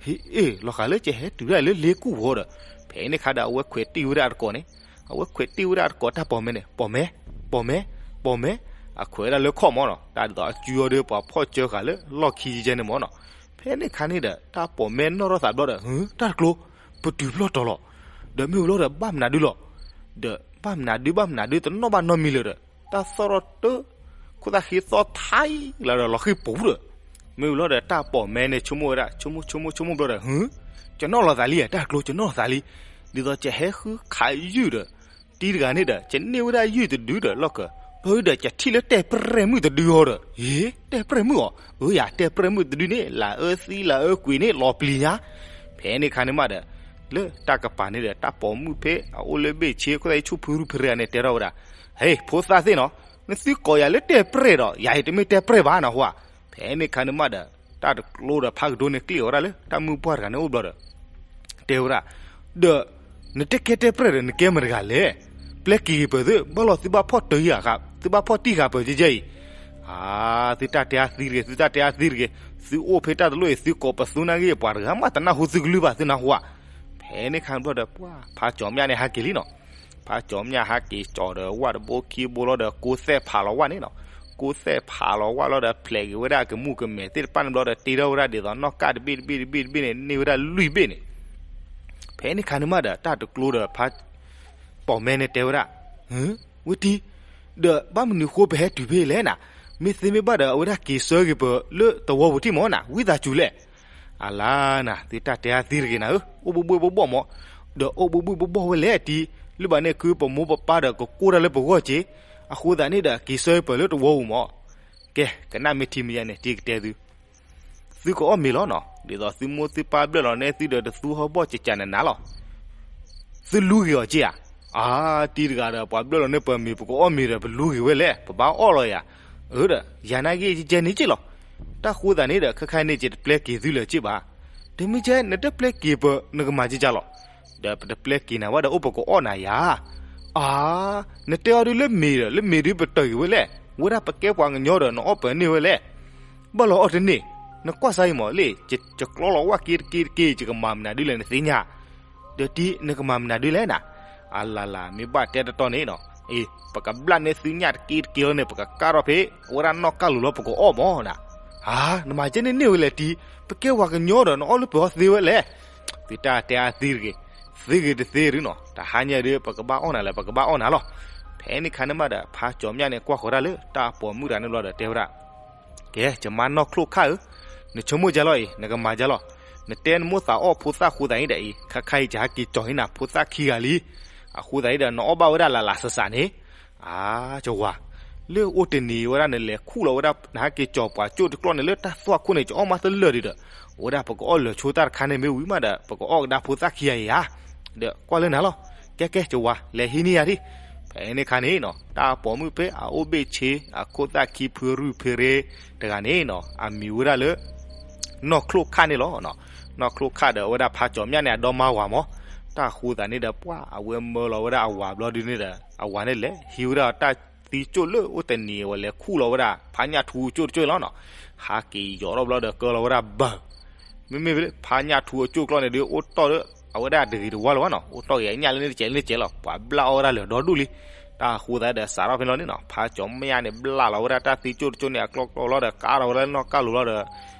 ဟ့ၣ်အ့ၣ် လီၤဃာ်လၢယဟဲတုၤဒၣ်လၢလ့ကူၣ်ဝီဒီး, ဖဲန့ၣ်ခါဒီး အဝဲခွဲးတံၢ်ဝဲဒၣ်အတကိးန့ၣ်, အဝဲခွဲးတံၢ်ဝဲဒၣ်အတကိးတၢ်ပိာ်မဲန့ၣ် ပိာ်မဲ, ပိာ်မဲ, ပိာ်မဲ, အခွဲးဝဲဒၣ်လၢခီၣ်မၢ်နီၤ, တၢ်ဒ်သိးအစုအီၤဒီးပှၤဖီၣ်စၢဃာ်လၢလီၢ်ခံကဲန့ၣ်မၢ်နီၤ, ဖဲန့ၣ်ခါန့ၣ်ဒီး တၢ်ပိာ်မဲနီၣ်ထီၣ်သးဘျီဒီး ဟု တၢ်တကျိ, ပတုၤဖျီၣ်တီၤလီၤ, ဒီးမ့ၢ်ဝံၤလီၤဒီးဘၣ်မနုၤဒုလီၤ, ဒီးဘၣ်မနုၤဒုဘၣ်မနုၤဒုတနီၣ်ဘၣ်နီတမံၤလၢၤဒီး တၢ်သီၣ်ထီၣ်တၢ်, ခိၣ်သၣ်ဃံသီၣ်ထါအံၤလၢဒီးလီၤဃံၢ်ပူၤဒီး, မ့ၢ်ဝံၤလီၤဒီးတၢ်ပိာ်မဲန့ၣ် ဆိကမိၣ်ဝဲဒၣ် ဆိကမိၣ်ဆိကမိၣ်ဆိကမိၣ်ဘျီဒီး ဟု, ယနီၣ်လီၤသးလံဧါ တၢ်တကျိ ယနီၣ်လီၤသးလံ, ဒ်သိးယဟဲဃုခးယုၢ်ဒီး တံၤတဂၤန့ၣ်ဒီး ယန့ၢ်ဝဲဒၣ်ယုၢ်တဒုဒီးလီၢ်ခၢး, ဘၣ်ဒီးယထံၣ်လၢတဲၢ်ပြဲၢ်မုၣ်တဒုအီၤဒီး, ဟ့ၣ် တဲၢ်ပြဲၢ်မုၣ်အီၤ, အၢယၤ တဲၢ်ပြဲၢ်မုၣ်တဒုန့ၣ် လၢအအၢသံလၢအအၢကွံာ်န့ၣ် လီၤပျံၤညါ, ဖဲန့ၣ်ခါန့ၣ်မးဒီး လၢတၢ်ကပၤန့ၣ်ဒီး တၢ်ပိာ်မုၣ်ဖဲအအိၣ်လၢဘ့ၣ်ဆ့ ခိၣ်သၣ်အံၤဆူၣ်ဖုရူဖဲရၤန့ၣ် တဲထီၣ်ဝဲဒၣ်, ဟ့ၣ် ဖိသၣ်သ့ၣ်နီၤ, နသုကိးယၤလၢတဲၢ်ပြဲၢ်ဒီး ယၤအံၤတမ့ၢ်တဲၢ်ပြဲၢ်ဘၣ်နဟူဧါ, ဖဲန့ၣ်ခါန့ၣ်မးဒီး တၢ်တကျိဒီးဖးကဒိန့ၣ် ကျ့ၣ်အီၤဝဲဒၣ်လၢတၢ်မုၢ်ပှၢ်တဂၤန့ၣ်အိၣ်ဘျီဒီး တဲဝဲဒၣ်, ဒီး နတကဲတဲၢ်ပြဲၢ်ဒီး နကဲမတၤတဂၤလဲၣ်, ပျဲက့ၤဂ့ၤပၢၢ်သု ဘၣ်လီၤသုဘၣ်ဖီၣ်တၢ်ဂံၢ်ဃာ် သုဘၣ်ဖီၣ်တံၢ်ဃာ်ပၢၢ်ကဲကဲအံၤ, အါ သုတၢ်တဲအါသံတဂ့ၤ သုတၢ်တဲအါသံတဂ့ၤ, သုအိၣ်ဖဲတၢ်တလိၣ်အံၤ သုကိးပသူနာ်ဂ့ၢ် ပှၤတဂၤမးတနၢ်ဟူသုကလုၢ်ဘၣ် သုနၢ်ဟူဧါ, ဖဲန့ၣ်ခါန့ၣ်ဘျီဒီး ပှၤ ဖးကၠီၤမျၢ်န့ၣ်ဟးက့ၤလံနီၤ, ဖးကၠီၤမျၢ်ဟးက့ၤကၠီၤဒီးဝၣ်တဘိခံဘိလီၤဒီး ကိးသဲၣ်ဖးလီၤဝၣ်န့ၣ်နီၤ, ကိးသဲၣ်ဖးလီၤဝၣ်လီၤဒီး ဖျဲးက့ၤဝဲဒၣ်ကမူၣ်ကမဲာ်သ့ၣ်တဖၣ်န့ၣ်ဘျီဒီး တ့ထီၣ်ဝဲဒၣ်ဒ်သိးနီၣ်ကၢ်တဘ့ၣ်တဘ့ၣ်တဘ့ၣ်တဘ့ၣ်န့ၣ် န့ၢ်ဝဲဒၣ်လွံၢ်ဘ့ၣ်န့ၣ် ဖဲန့ၣ်ခါန့ၣ်မးဒီး တၢ်တကျိဒီးဖး ပိာ်မဲန့ၣ်တဲဝဲဒၣ်, ဝ့ၢ်တံၤ, ဒီးဘၣ်မနုၤဃိပဟဲတုၤဖဲလဲၣ်နၤ, မ့ၢ်သ့မ့ၢ်ဘၣ်ဒီး အဝဲဒၣ်က့ၤဆၢက့ၤပၢၢ်လၢတဝီပူၤထံၣ်မၢ်နၤ ဝံသးစူၤလဲၣ်, အလါနၤ သုတၢ်တဲအါသံတဂ့ၤနၤဧၢ, အိၣ်ဘှံးဘှံးဘှီၣ်ဘှီၣ်မၢ်, ဒီးအိၣ်ဘှံးဘှံးဘှီၣ်ဘှီၣ်ဝဲလဲၣ်တံၤ, လၢဘၣ်န့ၣ် ကုပမိၢ်ပပၢ်ဒီးကကိၢ်တၢ်လၢပဂီၢ်က့ၤ, အဃိသတးန့ၣ်ဒီး က့ၤဆၢက့ၤပၢၢ်လၢတဝီပူၤမၢ်, ကဲ ကနၣ်မ့ၢ်ထံမ့ၢ်ညါန့ၣ် တံၤကတဲသု သုကအီၣ်မ့ၤလီၤနီၤ, ဒ်သိးသုမိၢ်သုပၢ်ဘျၢၣ်လီၤန့ၢ်သုဒီးတသူဟီၣ်ဘီၣ်ကကနနၤလီၤ, သုလူဂ့ၤအီၤက့ဧါ, အါ တံၤတဂၤဒီး ပှၤဘျၢၣ်လီၤန့ၢ်ပှၤမ့ၤ ပကအီၣ်မ့ၤဒီး ပလူဂ့ၤဝဲလဲၣ် ပဘၣ်အီၣ်လီၤယၤ, အၢဒီး ယၤနာ်က့ ယကဲန့ၣ်က့လီၤ. တၢ်ဃိသးန့ၣ်ဒီး ခဲခါန့ၣ် ယတပျဲက့ၤသုလၢၤက့ဘၣ်. တမ့ၢ်ကဲ နတပျဲက့ၤပ နကမၤကကလီၤ. ဒီးပတပျဲက့ၤနၤဝဲဒီး အိၣ်ပကအီၣ်နၤယၤ. အါ, နတဲအီၤဒုလၢမ့ၤဒီး လၢမ့ၤဒုပတၢၢ်က့ၤဝဲလဲၣ်. ဝဲဒၣ်ပကဲပှၤကညီဒီး နအီၣ်ပၢၤန့ၢ်ဝဲလဲၣ်. ဘၣ်လီၤအီၣ်တန့ၢ်, နကွၢ်စါအံၤမးလ့ၣ်, ယကျီလီၤဝၣ်က့တက့တက့, ယကမၤမနုၤဒ်လဲၣ်နသ့ၣ်ညါ. ဒီးတံၤ နကမၤမနုၤဒ်လဲၣ်နၤ. အလၤလၤ မ့ၢ်ဘၣ်တဲတတီန့ၣ်နီၤ, အ့ ပကဘျၣ်န့ၢ်သုညၣ်တက့တက့လီၤန့ၣ် ပကကၢ်ထီၣ်ဖဲ အဝဲဒၣ်နီၣ်ကၢ်လိၤလီၤ ပကအီၣ်မးနၤ. ဧါ, နမၤကဲန့ၣ်န့ၢ်ဝဲလဲၣ်တံၤ, ပကဲပှၤကညီဒီး နအီၣ်လၢပှဲၤအီၣ်သ့ဝဲလဲၣ်. သုတၢ်တဲအါသ့တဂ့ၤ, သ့ဂ့ၤတသ့ဒုနီၤ, တဟါညါဒု ပကဘၣ်အီၣ်နၤလၢ ပကဘၣ်အီၣ်နၤလီၤ. ဖဲန့ၣ်ခါန့ၣ်မးဒီး ဖါကၠီၤမျၢ်န့ၣ် ကွၢ်ဃီၤတၢ်လၢ တၢ်ပိာ်မုၣ်တဂၤန့ၣ်ဘျီဒီး တဲဝဲဒၣ် ကဲ ယမါနီၢ်ချိၣ်ခၣ်ဧၢ, နဆိကမိၣ်ကလီၤအံၤ နကမၤကလီၤ. နတဲနမိၣ်သးအီၣ်ဖိသၣ်ဃိသးအံၤဒီးအံၤ ခါခါအံၤ ယဟဲက့ၤကၠီၤဟံးနၤဖိသၣ်ခံဂၤလံ. အဃိသတးအံၤဒီး နအီၣ်ဘၣ်ဝဲဒၣ်လၢ်လၢ်စးစးန့ၣ်. အါ ကဝၤ, လၢအိၣ်တနံၤဝဲဒၣ် နလဲၤခူၣ်လီၤဝဲဒၣ် နဟဲက့ၤကၠီၤပှၤကၠိၣ်တကျီၢ်န့ၣ် လၢတၢ်သွၣ်ခိၣ်န့ၣ် ကအီၣ်မးတလၢာ်ဒံးဒီး အဝဲဒၣ်ပကအီၣ်လၢာ်ဆိတၢ်တခါန့ၣ် မ့ၢ်ဝံၤမးဒီး ပကအီၣ်ကဒါဖိသၣ်ခံဂၤအံၤဧါ. ဒီးကွၢ်လၢနၤလီၤ. ကဲကဲ ကဝၤ လဲၤဟံးန့ၢ်ယၤဒံး. ဖဲန့ၣ်ခါန့ၣ်နီၤ တၢ်ပိာ်မုၣ်ဖဲအအိၣ်ဘ့ၣ်ဆ့ အခိၣ်သၣ်ခံဖုရူၢ်ဖဲရ့တဂၤန့ၣ်နီၤ အမံၤဝဲဒၣ်လၢ နီၢ်ချိၣ်ခၣ်န့ၣ်လီၤ. နီၢ်ချိၣ်ခၣ်ဒီး အဝဲဒၣ်ဖါကၠီၤမျၢ်န့ၣ် အဒီမါဝၤမး. တၢ်ဃိသးန့ၣ်ဒီး ပှၢ်အဝဲမၢလီၤဝဲဒၣ်အဝၤဘျီဒုန့ၣ်ဒီး အဝၤန့ၣ်လဲၤဟံးဝဲဒၣ်တၢ်သံကၠိၣ်လၢအိၣ်တနံၤ အဝဲလဲၤခူၣ်လီၤဝဲဒၣ် ဖါညၣ်ထူအကၠိၣ်တကၠိၣ်လီၤနီၤ. ဟးက့ၤယီၤထီၣ်ဘျီဒီး ကၢလီၤဝဲဒၣ်ဘၢၣ် မ့မ့ၢ်ဖါညၣ်ထူအကၠိၣ်ကျီၢ်န့ၣ်ဒီး အိၣ်တီၢ်ဒီး အဝဲဒၣ်တဂ့ၤတဝါလၢၤဘၣ်နီၤ, အိၣ်တီၢ်က့ၤအညၣ်လၢန့ၣ်တကဲးလၢန့ၣ်တကဲးလီၤ. ပှၤဘျၣ်အီၣ်ဝဲဒၣ်လၢာ်ဒီဒူၣ်လံ. တၢ်ဃိသးဒီး စးထီၣ်ဖဲလီၤန့ၣ်နီၤ ဖါကၠီၤမျၢ်န့ၣ် ဘျၣ်လီၤဝဲဒၣ်တၢ်သံကၠိၣ်တကၠိၣ်န့ၣ် အကျီၢ်ကျီၢ်လီၤဒီး ကါထီၣ်ဝဲဒၣ်နီၢ်ကၢ်လိၤလီၤ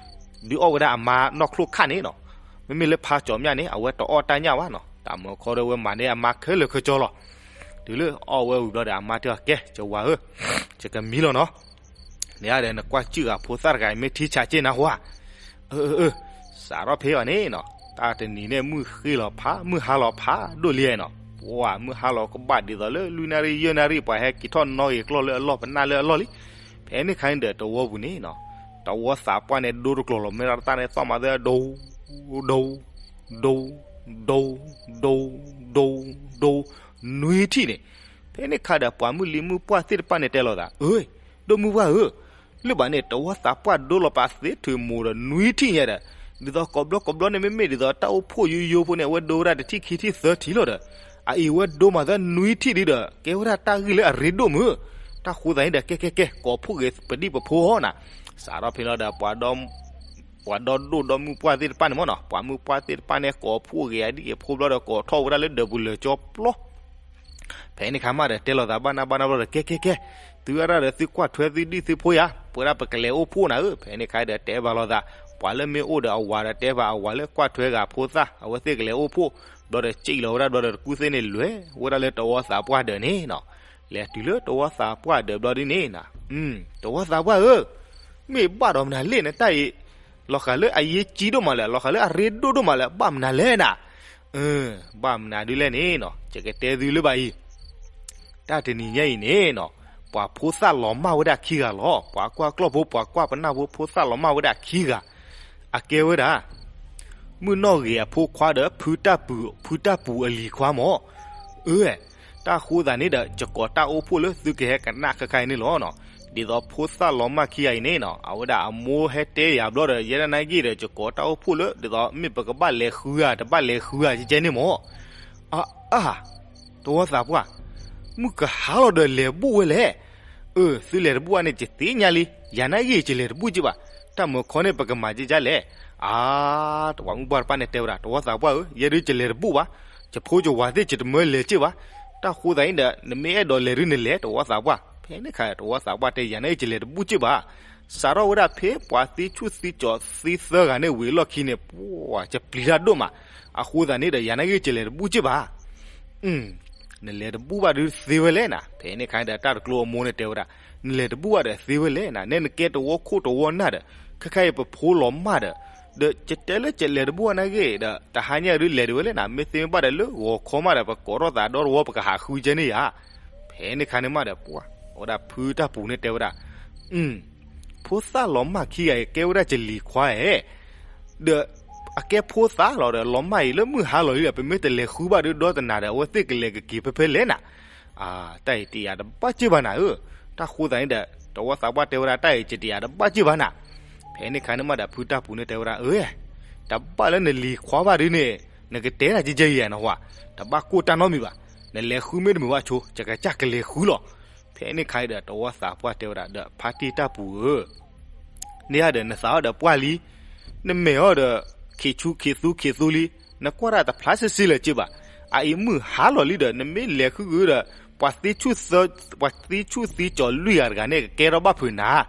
ဒီး ဒုးအီၣ်ဝဲဒၣ်အမါနီၢ်ချိၣ်ခၣ်န့ၣ်နီၤ. မ့မ့ၢ်လၢဖါကၠီၤမျၢ်န့ၣ် အဝဲတအီၣ်တၢ်ညၣ်ဘၣ်နီၤ, တၢ်မၢခီဒီး အဝဲမၤန့ၢ်အမါခဲလၢာ်ခဲဆ့လီၤ. တုၤလၢအီၣ်ဝဲဝံၤဘျီဒီး အမါတဲအီၤ ကဲ ကဝၤဧၢ, ယကမံလီၤနီၤ. န့ၣ်ဒီး နကွၢ်စ့ၢ်ကီးဖိသၣ်တဂၤအံၤ မ့ၢ်ထံဆးက့ၢ်နၤဟါ. အၢ အၢ အၢ, စးထီၣ်ဖဲအီၤန့ၣ်နီၤ တၢ်တနံၤန့ၣ် မုၢ်ဃ့လီၤဖး မုၢ်ဟါလီၤဖးဒိၣ်လံနီၤ. ပှၢ်မုၢ်ဟါလီၤကဘၣ်ဒ်သိးလၢ လွံၢ်နၣ်ရံၣ်ယဲၢ်နၣ်ရံၣ် ပှၤဟဲက့ၤထီၣ်နီၣ်ဂ့ၤကျီၢ်လၢအလီၢ် ပနၢ်လၢအလီၢ်လံ. ဖဲန့ၣ်ခါန့ၣ်ဒီး တဝီပူၤန့ၣ်နီၤ တဝီသးပှၢ်န့ၣ် ဒိတကျိၤလီၤ မ့ၢ်ဒၣ်တၢ်န့ၣ် သီၣ်မးသၢ ဒိ ဒိ ဒိ ဒိ ဒိ ဒိ ဒိ နွံထံၣ်န့ၣ်. ဖဲန့ၣ်ခါဒီး ပှၤမုၢ်လံမုၢ်ပှၢ်သ့ၣ်တဖၣ်န့ၣ် တဲလိာ်သး အၢ ဒိၣ်မုၢ်ပှၢ်ဧၢ, လၢဘၣ်န့ၣ် တဝီသးပှၢ်ဒိလီၤပာ်သ့ထုးမိၤဒီးနွံထံၣ်ညါဒီး ဒ်သိးကိးဘျီကိးဘျီန့ၣ် မ့မ့ၢ်ဒ်သိးတၢ်အိၣ်ဖှိၣ်ယိယိဖိန့ၣ် အဝဲဒိဝဲဒၣ်တထံၣ်ခံထံၣ်သၢထံၣ်လီၤဒီး အအံၤဝဲဒိမးသၢနွံထံၣ်ဒံးဒီး ကဲဝဲဒၣ်တၢ်ဂ့ၢ်လၢအရ့ဒိၣ်မုၢ်. တၢ်ဃိသးန့ၣ်ဒီး ကဲကဲကဲ ကိးဖှိၣ်ဂ့ၤပဒံၣ်ပဖိအီၤနၤ. စးထီၣ်ဖဲလီၤဒီး ပှၤဒီဒိၣ်ဒီမုၢ်ပှၢ်သ့ၣ်တဖၣ်န့ၣ်မ့ၢ်နီၤ ပှၤမုၢ်ပှၢ်သ့ၣ်တဖၣ်န့ၣ် ကိးဖှိၣ်ဂ့ၤအဒံၣ်အဖိဘျီဒီး ကိးထီၣ်ဝဲဒၣ်လၢဒၢးပူၤလၢာ်ကၠီပျီ ဖဲန့ၣ်ခါမးဒီး တဲလိာ်သးဘၣ်နၢ်ဘၣ်နၢ်ဘျီဒီး ကဲကဲကဲ, သုအရၣ်ဒီးသုကွၢ်ထွဲသုဒံၣ်သုဖိယါ, ပဝဲဒၣ်ပကလဲၤအိၣ်ဖှိၣ်နၤဧၢ. ဖဲန့ၣ်ခါဒီး တဲဘၣ်လိာ်သး ပှၤလၢမ့ၢ်အိၣ်ဒီးအဝၤဒီး တဲဘၣ်အဝၤလၢကွၢ်ထွဲဂၤဖိသၣ် အဝဲသ့ၣ်ကလဲၤအိၣ်ဖှိၣ်, ဘျီဒီးစံၣ်လီၤဝဲဒၣ်ဘျီဒီး တကူၣ်သ့ၣ်န့ၣ် လဲၤဝဲဒၣ်လၢတဝီသးပှၢ်ဒၢးန့ၣ်နီၤ. လဲၤတုၤလၢတဝီသးပှၢ်ဒၢးဘျီဒ်န့ၣ်နီၤ, တဝီသးပှၢ်ဧၢ, မ့ၢ်ဘၣ်ဒီးမနုၤလဲၣ်နတၢ်အံၤ, လီၤဃာ်လၢအယ့ၢ်ကၠံဒိၣ်မးလဲၣ်, လီၤဃာ်လၢအရ့ဒိၣ်ဒိၣ်မးလဲၣ်, ဘၣ်မနုၤလဲၣ်နၤ. ဘၣ်မနုၤဒ်လဲၣ်န့ၣ်နီၤ, ယကတဲသုလၢၤဘၣ်အံၤ, တၢ်တနံၤညါအံၤန့ၣ်နီၤ, ပှၤဖိသၣ်လီၤမၢ်ဝဲဒၣ်ခံဂၤလီၤ. ပှၤကွၢ်ကျီၢ်ဖိ ပှၤကွၢ်ပနၢ်ဖိ ဖိသၣ်လီၤမၢ်ဝဲဒၣ်ခံဂၤ, အကဲဝဲဒၣ် မုၢ်နီၢ်ဂ့ၤအဖိခွါဒီး ဖုတၢ်ပူၤ ဖုတၢ်ပူၤအလံၤခွါမး. အၢ, တၢ်ဃိသးန့ၣ်ဒီး ယကိးတၢ်အိၣ်ဖှိၣ်လၢသုကဟဲကနၣ်ခဲခါအံၤန့ၣ်လီၤ. ဒ်သိးဖိသၣ်လီၤမၢ်ခံဂၤအံၤန့ၣ်နီၤ, အဝဲဒၣ်အမိၢ်ဟဲတဲယၤဘျီဒီး ယဲဒၣ်နာ်က့ဒီး ယကိးတၢ်အိၣ်ဖှိၣ်လၢ ဒ်သိးမ့ၢ်ပကဘၣ်လဲၤဃုဧါ တဘၣ်လဲၤဃုဧါ ကကဲန့ၣ်မး. အၢ, တဝီသးပှၢ်, မုၢ်ကဟါလီၤဒီးလဲၤတဘူၣ်ဝဲလဲၣ်. အၢ, သုလဲၤတဘူၣ်ဘၣ်န့ၣ် ယသ့ၣ်ညါလံ. ယၤနာ်က့ ယလဲၤတဘူၣ်က့ဘၣ်. တၢ်မၢခီန့ၣ် ပကမၤက့ဒ်လဲၣ်. အါ, တဝီမုၢ်ပှၢ်တဖၣ်န့ၣ်တဲဝဲဒၣ်, တဝီသးပှၢ်ဧၢ, ယဲဒုးယလဲၤတဘူၣ်ဘၣ်. ယဖိယဝၤသ့ၣ် ယတမၢလဲၤက့ဘၣ်. တၢ်ဃိသးန့ၣ်ဒီး နမ့ၢ်အဲၣ်ဒိးလဲၤဒုးနလဲၤ တဝီသးပှၢ်. ဖဲန့ၣ်ခါ တဝီသးပှၢ်တဲ ယၤနာ်က့ ယလဲၤတဘူၣ်က့ဘၣ်. စးထီၣ်ဝဲဒၣ်ဖဲပှၤသံဆူၣ်သံကၠီၤသံသၢဂၤန့ၣ် ဝံၤအလီၢ်ခံန့ၣ် ပှၤ ယပျံၤတၢ်ဒိၣ်မး. အဃိသးန့ၣ်ဒီး ယၤနာ်က့ ယလဲၤတဘူၣ်က့ဘၣ်. နလဲၤတဘူၣ်ဘၣ်ဒီးသ့ဝဲလဲၣ်နၤ. ဖဲန့ၣ်ခါဒီး တၢ်တကျိအမိၢ်န့ၣ်တဲဝဲဒၣ်, နလဲၤတဘူၣ်ဘၣ်ဒီးသ့ဝဲလဲၣ်နၤ, နဲနကဲတဝီခိၣ်တဝီနၢ်ဒီး ခဲခါအံၤပဖိလီၤမၢ်ဒီး, ဒီးယတဲလၢယလဲၤတဘူၣ်ဘၣ်နာ်က့ဒီး တဟါညါဒုးလဲၤဒုးဝဲလဲၣ်နၤ, မ့ၢ်သ့မ့ၢ်ဘၣ်ဒီးလၢဂီၤခီမးဒီး ပကိးထီၣ်သးဒီတဝီ ပကဟးဃုကဲန့ၣ်ယၤ. ဖဲန့ၣ်ခါန့ၣ်မးဒီး ပှၤ အဝဲဒၣ်ဖုတၢ်ပူၤန့ၣ်တဲဝဲဒၣ်, ဖိသၣ်လီၤမၢ်ခံဂၤအံၤ ကဲဝဲဒၣ်ယလံၤခွါဧါ, ဒီး အကဲဖိသၣ်လီၤဒီး လီၤမၢ်အံၤလၢမုၢ်ဟါလီၤလံဒီး ပမ့ၢ်တလဲၤဃုဘၣ်ဒီး ဒီတနၤဒီး အဝဲသ့ၣ်ကလဲၤကက့ၤဖဲဖဲလဲၣ်နၤ. တၢ်အံၤတယာ်တဘၣ်က့ဘၣ်နၤဧၢ. တၢ်ဃိသးန့ၣ်ဒီး တဝီသးပှၢ်တဲဝဲဒၣ် တၢ်အံၤ ယတယာ်တဘၣ်က့ၢ်ဘၣ်နၤ. ဖဲန့ၣ်ခါန့ၣ်မးဒီး ဖုတၢ်ပူၤန့ၣ်တဲဝဲဒၣ် အၢ တဘၣ်လၢနလံၤခွါဘၣ်ဒုန့ၣ် နကတဲတၢ်ကဲကဲအံၤနဟူဧါ, တဘၣ်ကိၢ်တၢ်နီတမံၤဘၣ်. နလဲၤဃုမ့ၢ်တမုာ်ဘၣ်ဆိ ယကစၢ်ကလဲၤဃုလီၤ. ဖဲန့ၣ်ခါဒီး တဝီသးပှၢ်တဲဝဲဒၣ် ဒီးဖါတံၢ်တၢ်ပူၤဧၢ န့ၣ်ဒီးနသးအီၤဒီးပှၢ်လံ, နမဲာ်အီၤဒီး ခံးဆူခံးသူခံးသူလံ, နကွၢ်တၢ်တဖျါစ့စ့လၢၤက့ၢ်ဘၣ်. အအံၤမုၢ်ဟါလီၤလံဒီး နမ့ၢ်လဲၤဃုကဒီး ပှၤသံဆူၣ်သ ပှၤသံဆူၣ်သံကၠီၤလွံၢ်ဂၤတဂၤန့ၣ် ကကဲထီၣ်ဘၣ်ဖုးနၤ,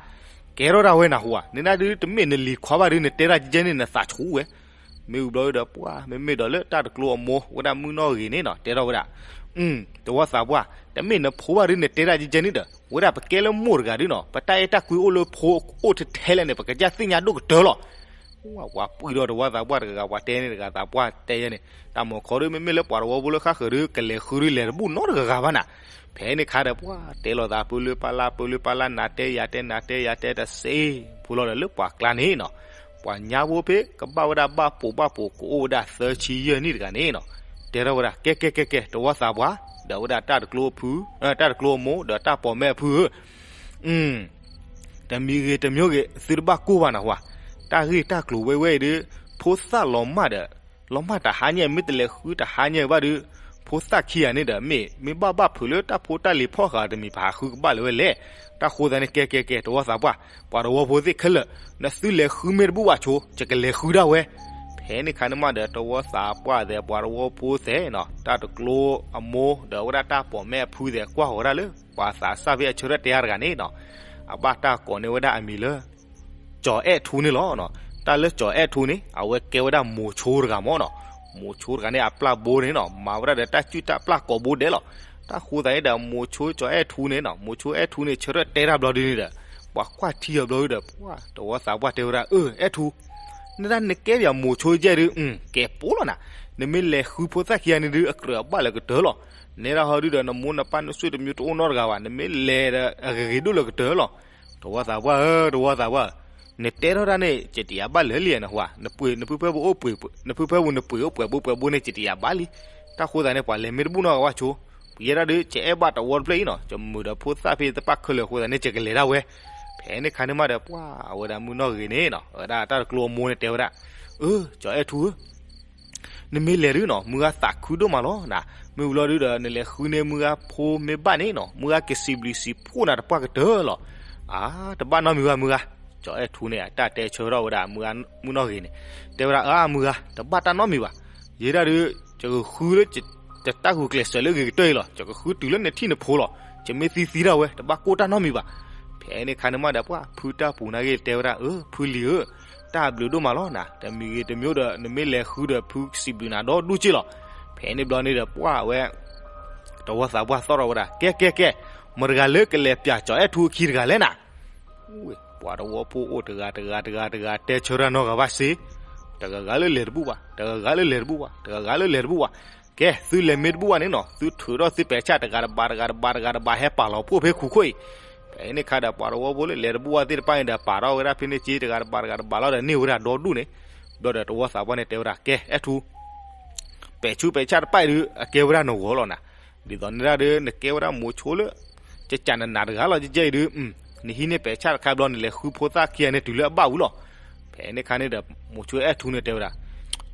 ကဲထီၣ်ဒၣ်ဝဲနဟူဧါ. န့ၣ်ဒၣ်ဒု တမ့ၢ်နလံၤခွါဘၣ်ဒု နတဲတၢ်ကဲကဲန့ၣ် နသးဆူၣ်ဝဲ မ့ၢ်ဝံၤဘျီဒီးပှၢ် မ့မ့ၢ်ဒီးလၢတၢ်တကျိအမိၢ် ဝဲဒၣ်မုၢ်နီၢ်ဂ့ၤန့ၣ်နီၤ တဲထီၣ်ဝဲဒၣ်, တဝီသးပှၢ် တမ့ၢ်နဖိဘၣ်ဒု နတဲတၢ်ကဲကဲန့ၣ်ဒီး ဝဲဒၣ်ပကဲလၢမိၢ်တဂၤဒုနီၤ ပတၢ်အဲၣ်တၢ်ကွံအိၣ်လၢဖိအိၣ်ထဲထဲလဲၣ်န့ၣ် ပကစၢ်သ့ၣ်ညါဒိၣ်ကတၢၢ်လီၤ. ဝဲပှၤပှံၢ်ဒီးတဝီသးပှၢ်တဂၤဂၤ ပှၤတဲန့ၣ်တဂၤသးပှၢ်တဲယဲန့ၣ် တၢ်မၤခီဒု မ့မ့ၢ်လၢပှၤတဝီဖိလၢဃၣ်ဃၢၤဒု ကလဲၤဃုဒုလဲၤတဘူၣ်နီတဂၤဂၤဘၣ်နၤ. ဖဲန့ၣ်ခါဒီးပှၢ်တဲလိာ်သး ပၢလုၢ်ပၢ်လၢ် ပၢလုၢ်ပၢ်လၢ် နၤတဲယၤတဲ နၤတဲယၤတဲတစ့ ဖိလီၤဒီးလၢပှၤကျါန့ၣ်နီၤ ပှၤညါဖိဖဲကဘၣ်ဝဲဒၣ်ဘၣ်ပိာ်ဘၣ်ပိာ် ကအိၣ်ဝဲဒၣ်သၢဆံယဲၢ်နံၣ်တဂၤန့ၣ်နီၤ တဲထီၣ်ဝဲဒၣ် ကဲကဲကဲကဲ တဝီသးပှၢ် ဒီးဝဲဒၣ်တၢ်တကျိအဖု တၢ်တကျိအမိၢ် ဒီးတၢ်ပိာ်မဲအဖုဧၢ တမံၤဂ့ၤတမံၤဂ့ၤ သုတဘၣ်ကိၢ်ဘၣ်နဟူဧါ. တၢ်ဂ့ၢ်တၢ်ကျိၤဝဲဝဲအံၤဒု ဖိသၣ်လီၤမၢ်ဒီး လီၤမၢ်တဟါညါ မ့ၢ်တလဲၤဃုတဟါညါဘၣ်ဒု ဖိသၣ်ခံဂၤန့ၣ်ဒီး မ့ၢ်မ့ၢ်ဘၣ်ဘၣ်ဖုးလၢတၢ်ဖိတၢ်လံၤဖီၣ်ဃာ်တမံၤ ပဟးဃုကဘၣ်လၢၤဝဲလဲၣ်. တၢ်ဃိသတးန့ၣ် ကဲကဲကဲ တဝီသးပှၢ် ပှၤတဝီဖိသ့ၣ်ခဲလၢာ် နသုလဲၤဃုမ့ၢ်တဘူၣ်ဘၣ်ဆိ ယကလဲၤဃုဒၣ်ဝဲ. ဖဲန့ၣ်ခါန့ၣ်မးဒီး တဝီသးပှၢ်သဲး ပှၤတဝီဖိသဲးနီၤ တၢ်တကျိအမိၢ် ဒီးဝဲဒၣ်တၢ်ပိာ်မဲအဖုသဲး ကွၢ်ဃီၤဝဲဒၣ်လၢ ပှၤသးစၢ်ဖဲအဆၢထၢၣ်တဲအါတဂၤန့ၣ်နီၤ အဘၣ်တၢ်ကိးန့ၢ်ဝဲဒၣ်အမံၤလၢ ကၠီၤအဲၣ်ထူန့ၣ်လီၤ. တၢ်လၢကၠီၤအဲၣ်ထူန့ၣ် အဝဲကဲဝဲဒၣ်မိၤဆိတဂၤမ့ၢ်နီၤ. မိၤဆိတဂၤန့ၣ် အပျၢ်ဘိန့ၣ်နီၤ မၤဝဲဒၣ်ဒီးတၢ်စုၣ်တၢ်ပျၢ်ကိးဘိဒဲးလီၤ. တၢ်ဃိသတးန့ၣ်ဒီး မိၤဆိကၠီၤအဲၣ်ထူန့ၣ်နီၤ မိၤဆိအဲၣ်ထူန့ၣ် ဆၢထၢၣ်တဲတၢ်ဘျီဒုန့ၣ်ဒီး ပှၤကွၢ်ထံအီၤဘျီဒုဒီး ပှၢ်တဝီသးပှၢ်တဲဝဲဒၣ် အၢ အဲၣ်ထူ နဒၣ်နကဲပၠးမိၤဆိကဲဒု ကဲပိလီၤနၤ. နမ့ၢ်လဲၤဃုဖိသၣ်ခံဂၤန့ၣ်ဒု အကြၢးအဘၣ်လၢကတၢၢ်လီၤ. နဲဒၣ်ဟီဒုဒီး နမိၢ်နပၢ်နဆွေတမျိုးတအိၣ်နီတဂၤဘၣ် နမ့ၢ်လဲၤဒီး အဂ့ၤဂ့ၤဒိၣ်လၢကတၢၢ်လီၤ. တဝီသးပှၢ်ဧၢ တဝီသးပှၢ်ဧၢ, နတဲထီၣ်တၢ်န့ၣ် ယတယာ်ဘၣ်လၢာ်လံနဟူဧါ, နဖုဖဲပူၤအိၣ်ပှဲၤ နဖုဖဲပူၤနပှဲၤအိၣ်ပှဲၤဘိပှဲၤဘိန့ၣ် ယတယာ်ဘၣ်လံ. တၢ်ဃိသတးန့ၣ် ပှၤလဲၤမ့ၢ်တဘူၣ်နီတဂၤဘၣ်ဆိ, ယဲဒၣ်ဒုး ယအဲၣ်ဘၣ်တဝီတဖျၢၣ်အံၤနီၤ, ယမုာ်ဒီးဖိသၣ်ဖဲယတပၣ်ခဲလၢာ်အဃိသတးန့ၣ် ယကလဲၤဒၣ်ဝဲ. ဖဲန့ၣ်ခါန့ၣ်မးဒီး ပှၤအဝဲဒၣ်မုၢ်နီၢ်ဂ့ၤန့ၣ်နီၤ, အဝဲဒၣ်တၢ်တကျိအမိၢ်န့ၣ်တဲဝဲဒၣ်, အၢ ကၠီၤအဲၣ်ထူဧၢ နမ့ၢ်လဲၤဒုးနီၤ မုၢ်ဂၤသးခုဒိၣ်မးလီၤနၤ. မ့ၢ်ဝံၤလီၤဒုးဒီး နလဲၤဃုန့ၢ်မုၢ်ဂၤဖိမ့ၢ်ဘၣ်န့ၣ်နီၤ, မုၢ်ဂၤကစံးဘျုးစံးဖှိၣ်နၤတပှၢ်ကတၢၢ်လီၤ. အါ တဘၣ်နီတမံၤဘၣ်မုၢ်ဂၤ. ကၠီၤအဲၣ်ထူန့ၣ် အတၢ်တဲဆၢထီၣ်ဝဲဒၣ်မုၢ်ဂၤမုၢ်နီၢ်ဂ့ၤန့ၣ်, တဲဝဲဒၣ် အါ မုၢ်ဂၤ တဘၣ်တၢ်နီတမံၤဘၣ်. ယဲဒၣ်ဒုး ယကဃုလၢ ယတၢ်ဂုာ်ကျဲးစၢးလၢအဂ့ၤကတၢၢ်အံၤလီၤ. ယကဃုတုၤလၢနထံၣ်နဖိလီၤ. ယမ့ၢ်သံသံဒၣ်ဝဲ တဘၣ်ကိၢ်တၢ်နီတမံၤဘၣ်. ဖဲန့ၣ်ခါန့ၣ်မးဒီး ပှၤဖုတၢ်ပူၤနာ်က့ၤတဲဝဲဒၣ်, အၢ ဖုလံၤဧၢ, တၢ်ဘျုးဒိၣ်မးလီၤနၤ. တမံၤဂ့ၤတမံၤဒီး နမ့ၢ်လဲၤဃုဒီး ဖုစံးဘျုးနၤဒီဒူၣ်က့ၢ်လီၤ. ဖဲန့ၣ်ဘျီန့ၣ်ဒီး ပှၤအဝဲ တဝီသးပှၢ်သီၣ်ထီၣ်ဝဲဒၣ်, ကဲကဲကဲ, မတၤတဂၤလၢကလဲၤပၠးကၠီၤအဲၣ်ထူအခံတဂၤလဲၣ်နၤ. ပှၤတဝီဖိအိၣ်တဂၤတဂၤတဂၤတဂၤ တဲဆၢထၢၣ်နီတဂၤဘၣ်စ့, တဂၤဂၤလၢလဲၤတဘူၣ်ဘၣ်, တဂၤဂၤလၢလဲၤတဘူၣ်ဘၣ်, တဂၤဂၤလၢလဲၤတဘူၣ်ဘၣ်. ကဲ သုလဲၤမ့ၢ်တဘူၣ်ဘၣ်န့ၣ်နီၤ, သုထုးထီၣ်သုပဲာ်ဆၣ်တဂၤတဘးတဂၤတဘးတဂၤတဘး ဟဲပာ်လီၤဖှိၣ်ဖဲခိၣ်ခိၣ်အံၤ. ဖဲန့ၣ်ခါဒီး ပှၤတဝီဖိလၢလဲၤတဘူၣ်ဘၣ်သ့ၣ်တဖၣ်န့ၣ်ဒီး ပာ်ထီၣ်ဝဲဒၣ်ဖဲန့ၣ်က့ တဂၤတဘးတဂၤတဘးလီၤဒီး န့ၢ်ဝဲဒၣ်ဒီဒူၣ်န့ၣ်. ဘျီဒီးတဝီသးပှၢ်န့ၣ်တဲဝဲဒၣ်, ကဲ အဲၣ်ထူ ပဲာ်ဆူးပဲာ်ဆၣ်တဖၣ်အံၤဒုး အကဲဝဲဒၣ်နဂီၢ်လီၤနၤ. ဒ်သိးန့ၣ်ဒၣ်ဒုး နကဲဝဲဒၣ်မိၤဆိလၢ ကကးနနးတဂၤလီၤ ကကဲအံၤဒုး, နဟံးန့ၢ်ပဲာ်ဆၣ်တခါဘျီ နလဲၤဃုဖိသၣ်ခံဂၤန့ၣ် တုၤလၢအဘၣ်ဝံၤလီၤ. ဖဲန့ၣ်ခါန့ၣ်ဒီး မိၤဆိအဲၣ်ထူန့ၣ်တဲဝဲဒၣ်,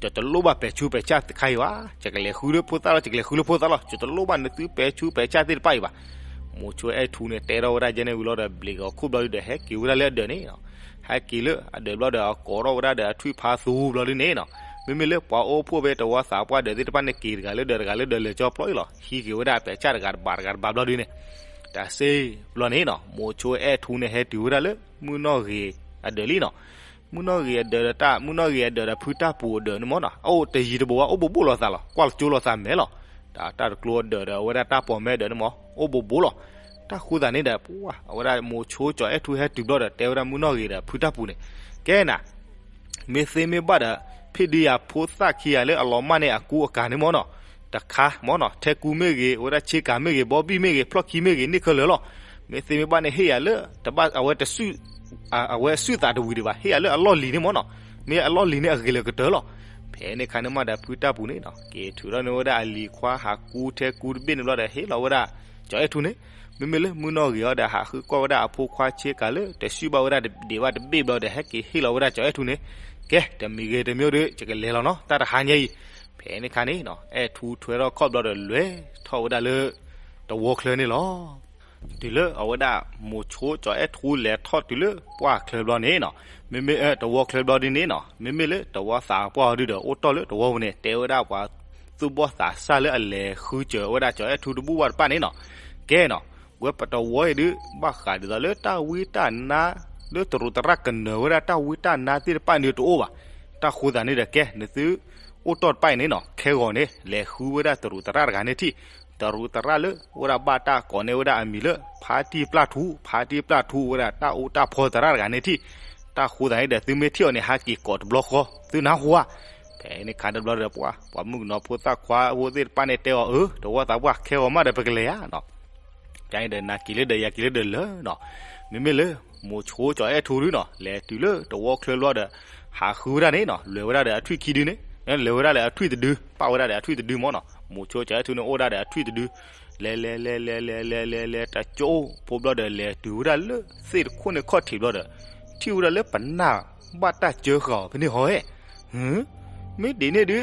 ယတလိၣ်ဘၣ်ပဲာ်ဆူးပဲာ်ဆၣ်တခါအံၤဘၣ်, ယကလဲၤဃုလၢဖိသၣ်လီၤ, ယကလဲၤဃုလၢဖိသၣ်လီၤ, ယတလိၣ်ဘၣ်နသုပဲာ်ဆူးပဲာ်ဆၣ်သ့ၣ်တဖၣ်အံၤဘၣ်. မိၤဆိအဲၣ်ထူန့ၣ် တဲထီၣ်ဝဲဒၣ်ယဲန့ၣ်ဝံၤလီၤဒီး ဘျ့ၣ်ဂီၤခိၣ်ဘျီဒုးဒီး ဟဲက့ၤဝဲဒၣ်လၢအဒၢးန့ၣ်နီၤ. ဟဲက့ၤလၢအဒၢးဘျီဒီး အကိးထီၣ်ဝဲဒၣ်ဒီးအထွံၣ်ဖးသူဘျီဒုးန့ၣ်နီၤ. မ့မ့ၢ်လၢပှၤအိၣ်ဖှိၣ်ဖဲတဝီသးပှၢ်ဒၢးသ့ၣ်တဖၣ်န့ၣ် က့ၤတဂၤလၢဒၢး တဂၤလၢဒၢးလဲၤကၠီပျီအံၤလီၤ. ဟံးက့ၤဝဲဒၣ်ပဲာ်ဆၣ်တဂၤတဘးတဂၤတဘးဘျီဒုးန့ၣ်, တၢ်စ့ဘျီန့ၣ်နီၤ, မိၤဆိအဲၣ်ထူန့ၣ် ဟဲတုၤဝဲဒၣ်လၢ မုၢ်နီၢ်ဂ့ၤအဒၢးလံနီၤ. မုၢ်နီၢ်ဂ့ၤအဒၢးဒီးတၢ် မုၢ်နီၢ်ဂ့ၤအဒၢးဒီးဖုတၢ်ပူၤအဒၢးန့ၣ်မ့ၢ်နီၤ, အိၣ်တယံၤတဘူးဘၣ်, အိၣ်ဘူးဘူးလိာ်သးလီၤ, ကွၢ်လၢကၠိလိာ်သးမဲာ်လီၤ. တၢ် တၢ်တကျိအဒၢးဒီး အဝဲဒၣ်တၢ်ပိာ်မဲအဒၢးန့ၣ်မ့ၢ် အိၣ်ဘူးဘူးလီၤ. တၢ်ဃိသတးန့ၣ်ဒီး ပှၤ အဝဲဒၣ်မိၤဆိကၠီၤအဲၣ်ထူဟဲတုၤဘျီဒီး တဲဝဲဒၣ်မုၢ်နီၢ်ဂ့ၤဒီးဖုတၢ်ပူၤန့ၣ်, ကဲနၤ မ့ၢ်သ့မ့ၢ်ဘၣ်ဒီး ဖဲဒုးယၤဖိသၣ်ခံဂၤလၢအလီၤမၢ်န့ၢ်အကူအကၤန့ၣ်မ့ၢ်နီၤ, တခါမ့ၢ်နီၤ, ထဲကူမ့ၢ်ဂ့ၤ, အဝဲဒၣ်ဆ့ကၤမ့ၢ်ဂ့ၤ, ဘီဘံၣ်မ့ၢ်ဂ့ၤ, ဖျီၣ်ခံမ့ၢ်ဂ့ၤ, န့ၢ်ခဲလၢာ်လီၤ. မ့ၢ်သ့မ့ၢ်ဘၣ်န့ၣ် ဟ့ၣ်ယၤလၢ တဘၣ် အဝဲတစုၣ် အဝဲစုၣ်သးတဝံၤဒံးဘၣ်, ဟ့ၣ်ယၤလၢအလီၢ်လံၤန့ၣ်မ့ၢ်နီၤ, မ့ၢ်အလီၢ်လံၤန့ၣ်အဂ့ၤလၢကတၢၢ်လီၤ. ဖဲန့ၣ်ခါန့ၣ်မးဒီး ဖုတၢ်ပူၤန့ၣ်နီၤ, က့ၤထုးထီၣ်န့ၢ်ဝဲဒၣ်အလံၤခွါဟးကူထဲကူတဘ့ၣ်န့ၣ်ဘျီဒီး ဟ့ၣ်လီၤဝဲဒၣ် ကၠီၤအဲၣ်ထူန့ၣ်, မ့မ့ၢ်လၢမုၢ်နီၢ်ဂ့ၤအီၤဒီး ဟးဃုကွၢ်ဝဲဒၣ်အဖိခွါဆ့ကၤလၢ တဆူၣ်ဘၣ်ဝဲဒၣ်ဒံးဘၣ်တဘ့ၣ်ဘျီဒီး ဟဲက့ၤဟ့ၣ်လီၤဝဲဒၣ်ကၠီၤအဲၣ်ထူန့ၣ်, ကဲ တမံၤဂ့ၤတမံၤဒီး ယကလဲၤလီၤနီၤ တၢ်တဟါညါအံၤ. ဖဲန့ၣ်ခါန့ၣ်နီၤ အဲၣ်ထူထွဲထီၣ်ခီၣ်ဘျီဒီး လဲၤထီၣ်ဝဲဒၣ်လၢ တဝီချၢန့ၣ်လီၤ. တုၤလၢအဝဲဒၣ်မိၤဆိကၠီၤအဲၣ်ထူလဲၤထီၣ်တုၤလၢပှၢ်ချၢဘျီန့ၣ်နီၤ, မ့မ့ၢ် တဝီချၢဘျီဒ်န့ၣ်နီၤ, မ့မ့ၢ်လၢတဝီသးပှၢ်အီၤဒုဒီး အိၣ်တီၢ်လၢတဝီပူၤန့ၣ် တဲဝဲဒၣ်ပှၤသူၣ်ဘီၣ်သးစၢ်လၢအလဲၤဃုစၢၤဝဲဒၣ်ကၠီၤအဲၣ်ထူတဘူၣ်ဘၣ်တဖၣ်န့ၣ်နီၤ, ကဲနီၤ, ဝဲပတဝီအံၤဒု ဘၣ်ဃးဒ်သိးလၢတၢ်ဝံတၢ်နါ လၢတရူးသရၣ်ကနၢၤဝဲဒၣ်တၢ်ဝံတၢ်နါသ့ၣ်တဖၣ်န့ၣ်တအိၣ်ဘၣ်. တၢ်ဃိသးန့ၣ်ဒီး ကဲ နသုအိၣ်တီၢ်တဖၣ်အံၤန့ၣ်နီၤ, ခဲဂီၤန့ၣ် လဲၤဃုဝဲဒၣ်တရူးသရၣ်တဂၤန့ၣ်ထံၣ်, တရူးသရၣ်လၢ အိၣ်ဒၣ်ဘၣ်တၢ်ကိးန့ၢ်ဝဲဒၣ်အမံၤလၢ ဖါတံၢ်ပျၢ်ထူ, ဖါတံၢ်ပျၢ်ထူဝဲဒၣ်တၢ်အူတၢ်ဖီသရၣ်တဂၤန့ၣ်ထံၣ်, တၢ်ဃိသးန့ၣ်ဒီး သုမ့ၢ်ထံၣ်အီၤန့ၣ် ဟးက့ၤကိးတဘျီဃီ သုနၢ်ဟူဧါ. ဖဲန့ၣ်ခါတဘျီဒီး ပှၤ ပှၤမုၣ်ကနီၤဖိသၣ်ခွါဖိသ့ၣ်တဖၣ်န့ၣ်တဲအီၤ အၢ တဝီသးပှၢ် ခဲဂီၤမးဒီးပကလဲၤဧါနီၤ. ကန့ၣ်ဒီး နၤက့ၤလၢဒီးယၤက့ၤလၢဒီးလၢာ်နီၤ, မ့မ့ၢ်လၢ မိၤဆိကၠီၤအဲၣ်ထူဒုနီၤ လဲၤတုၤလၢတဝီချၢဘျီဒီး ဟးဃုဝဲဒၣ်န့ၣ်နီၤ, လဲၤဝဲဒၣ်ဒီးအထွံၣ်ခံဒုန့ၣ်, လဲၤဝဲဒၣ်လၢအထွံၣ်တဒု, ပာ်ဝဲဒၣ်ဒီးအထွံၣ်တဒုမ့ၢ်နီၤ, မိၤဆိကၠီၤအဲၣ်ထူန့ၣ် အိၣ်ဒၣ်ဒီးအထွံၣ်တဒု, လဲၤလဲၤလဲၤလဲၤလဲၤလဲၤလဲၤလဲၤ တကၠိဖိဘျီဒီး လဲၤတုၤဝဲဒၣ်လၢသ့ၣ်တခိၣ်န့ၣ်ခီၣ်ထံးဘျီဒီး ထံၣ်ဝဲဒၣ်လၢပနၢ်ဘၣ်တၢ်စၢဃာ်အီၤဖဲန့ၣ်ဟီဧဲ မ့ၢ်ဒ်န့ၣ်ဒု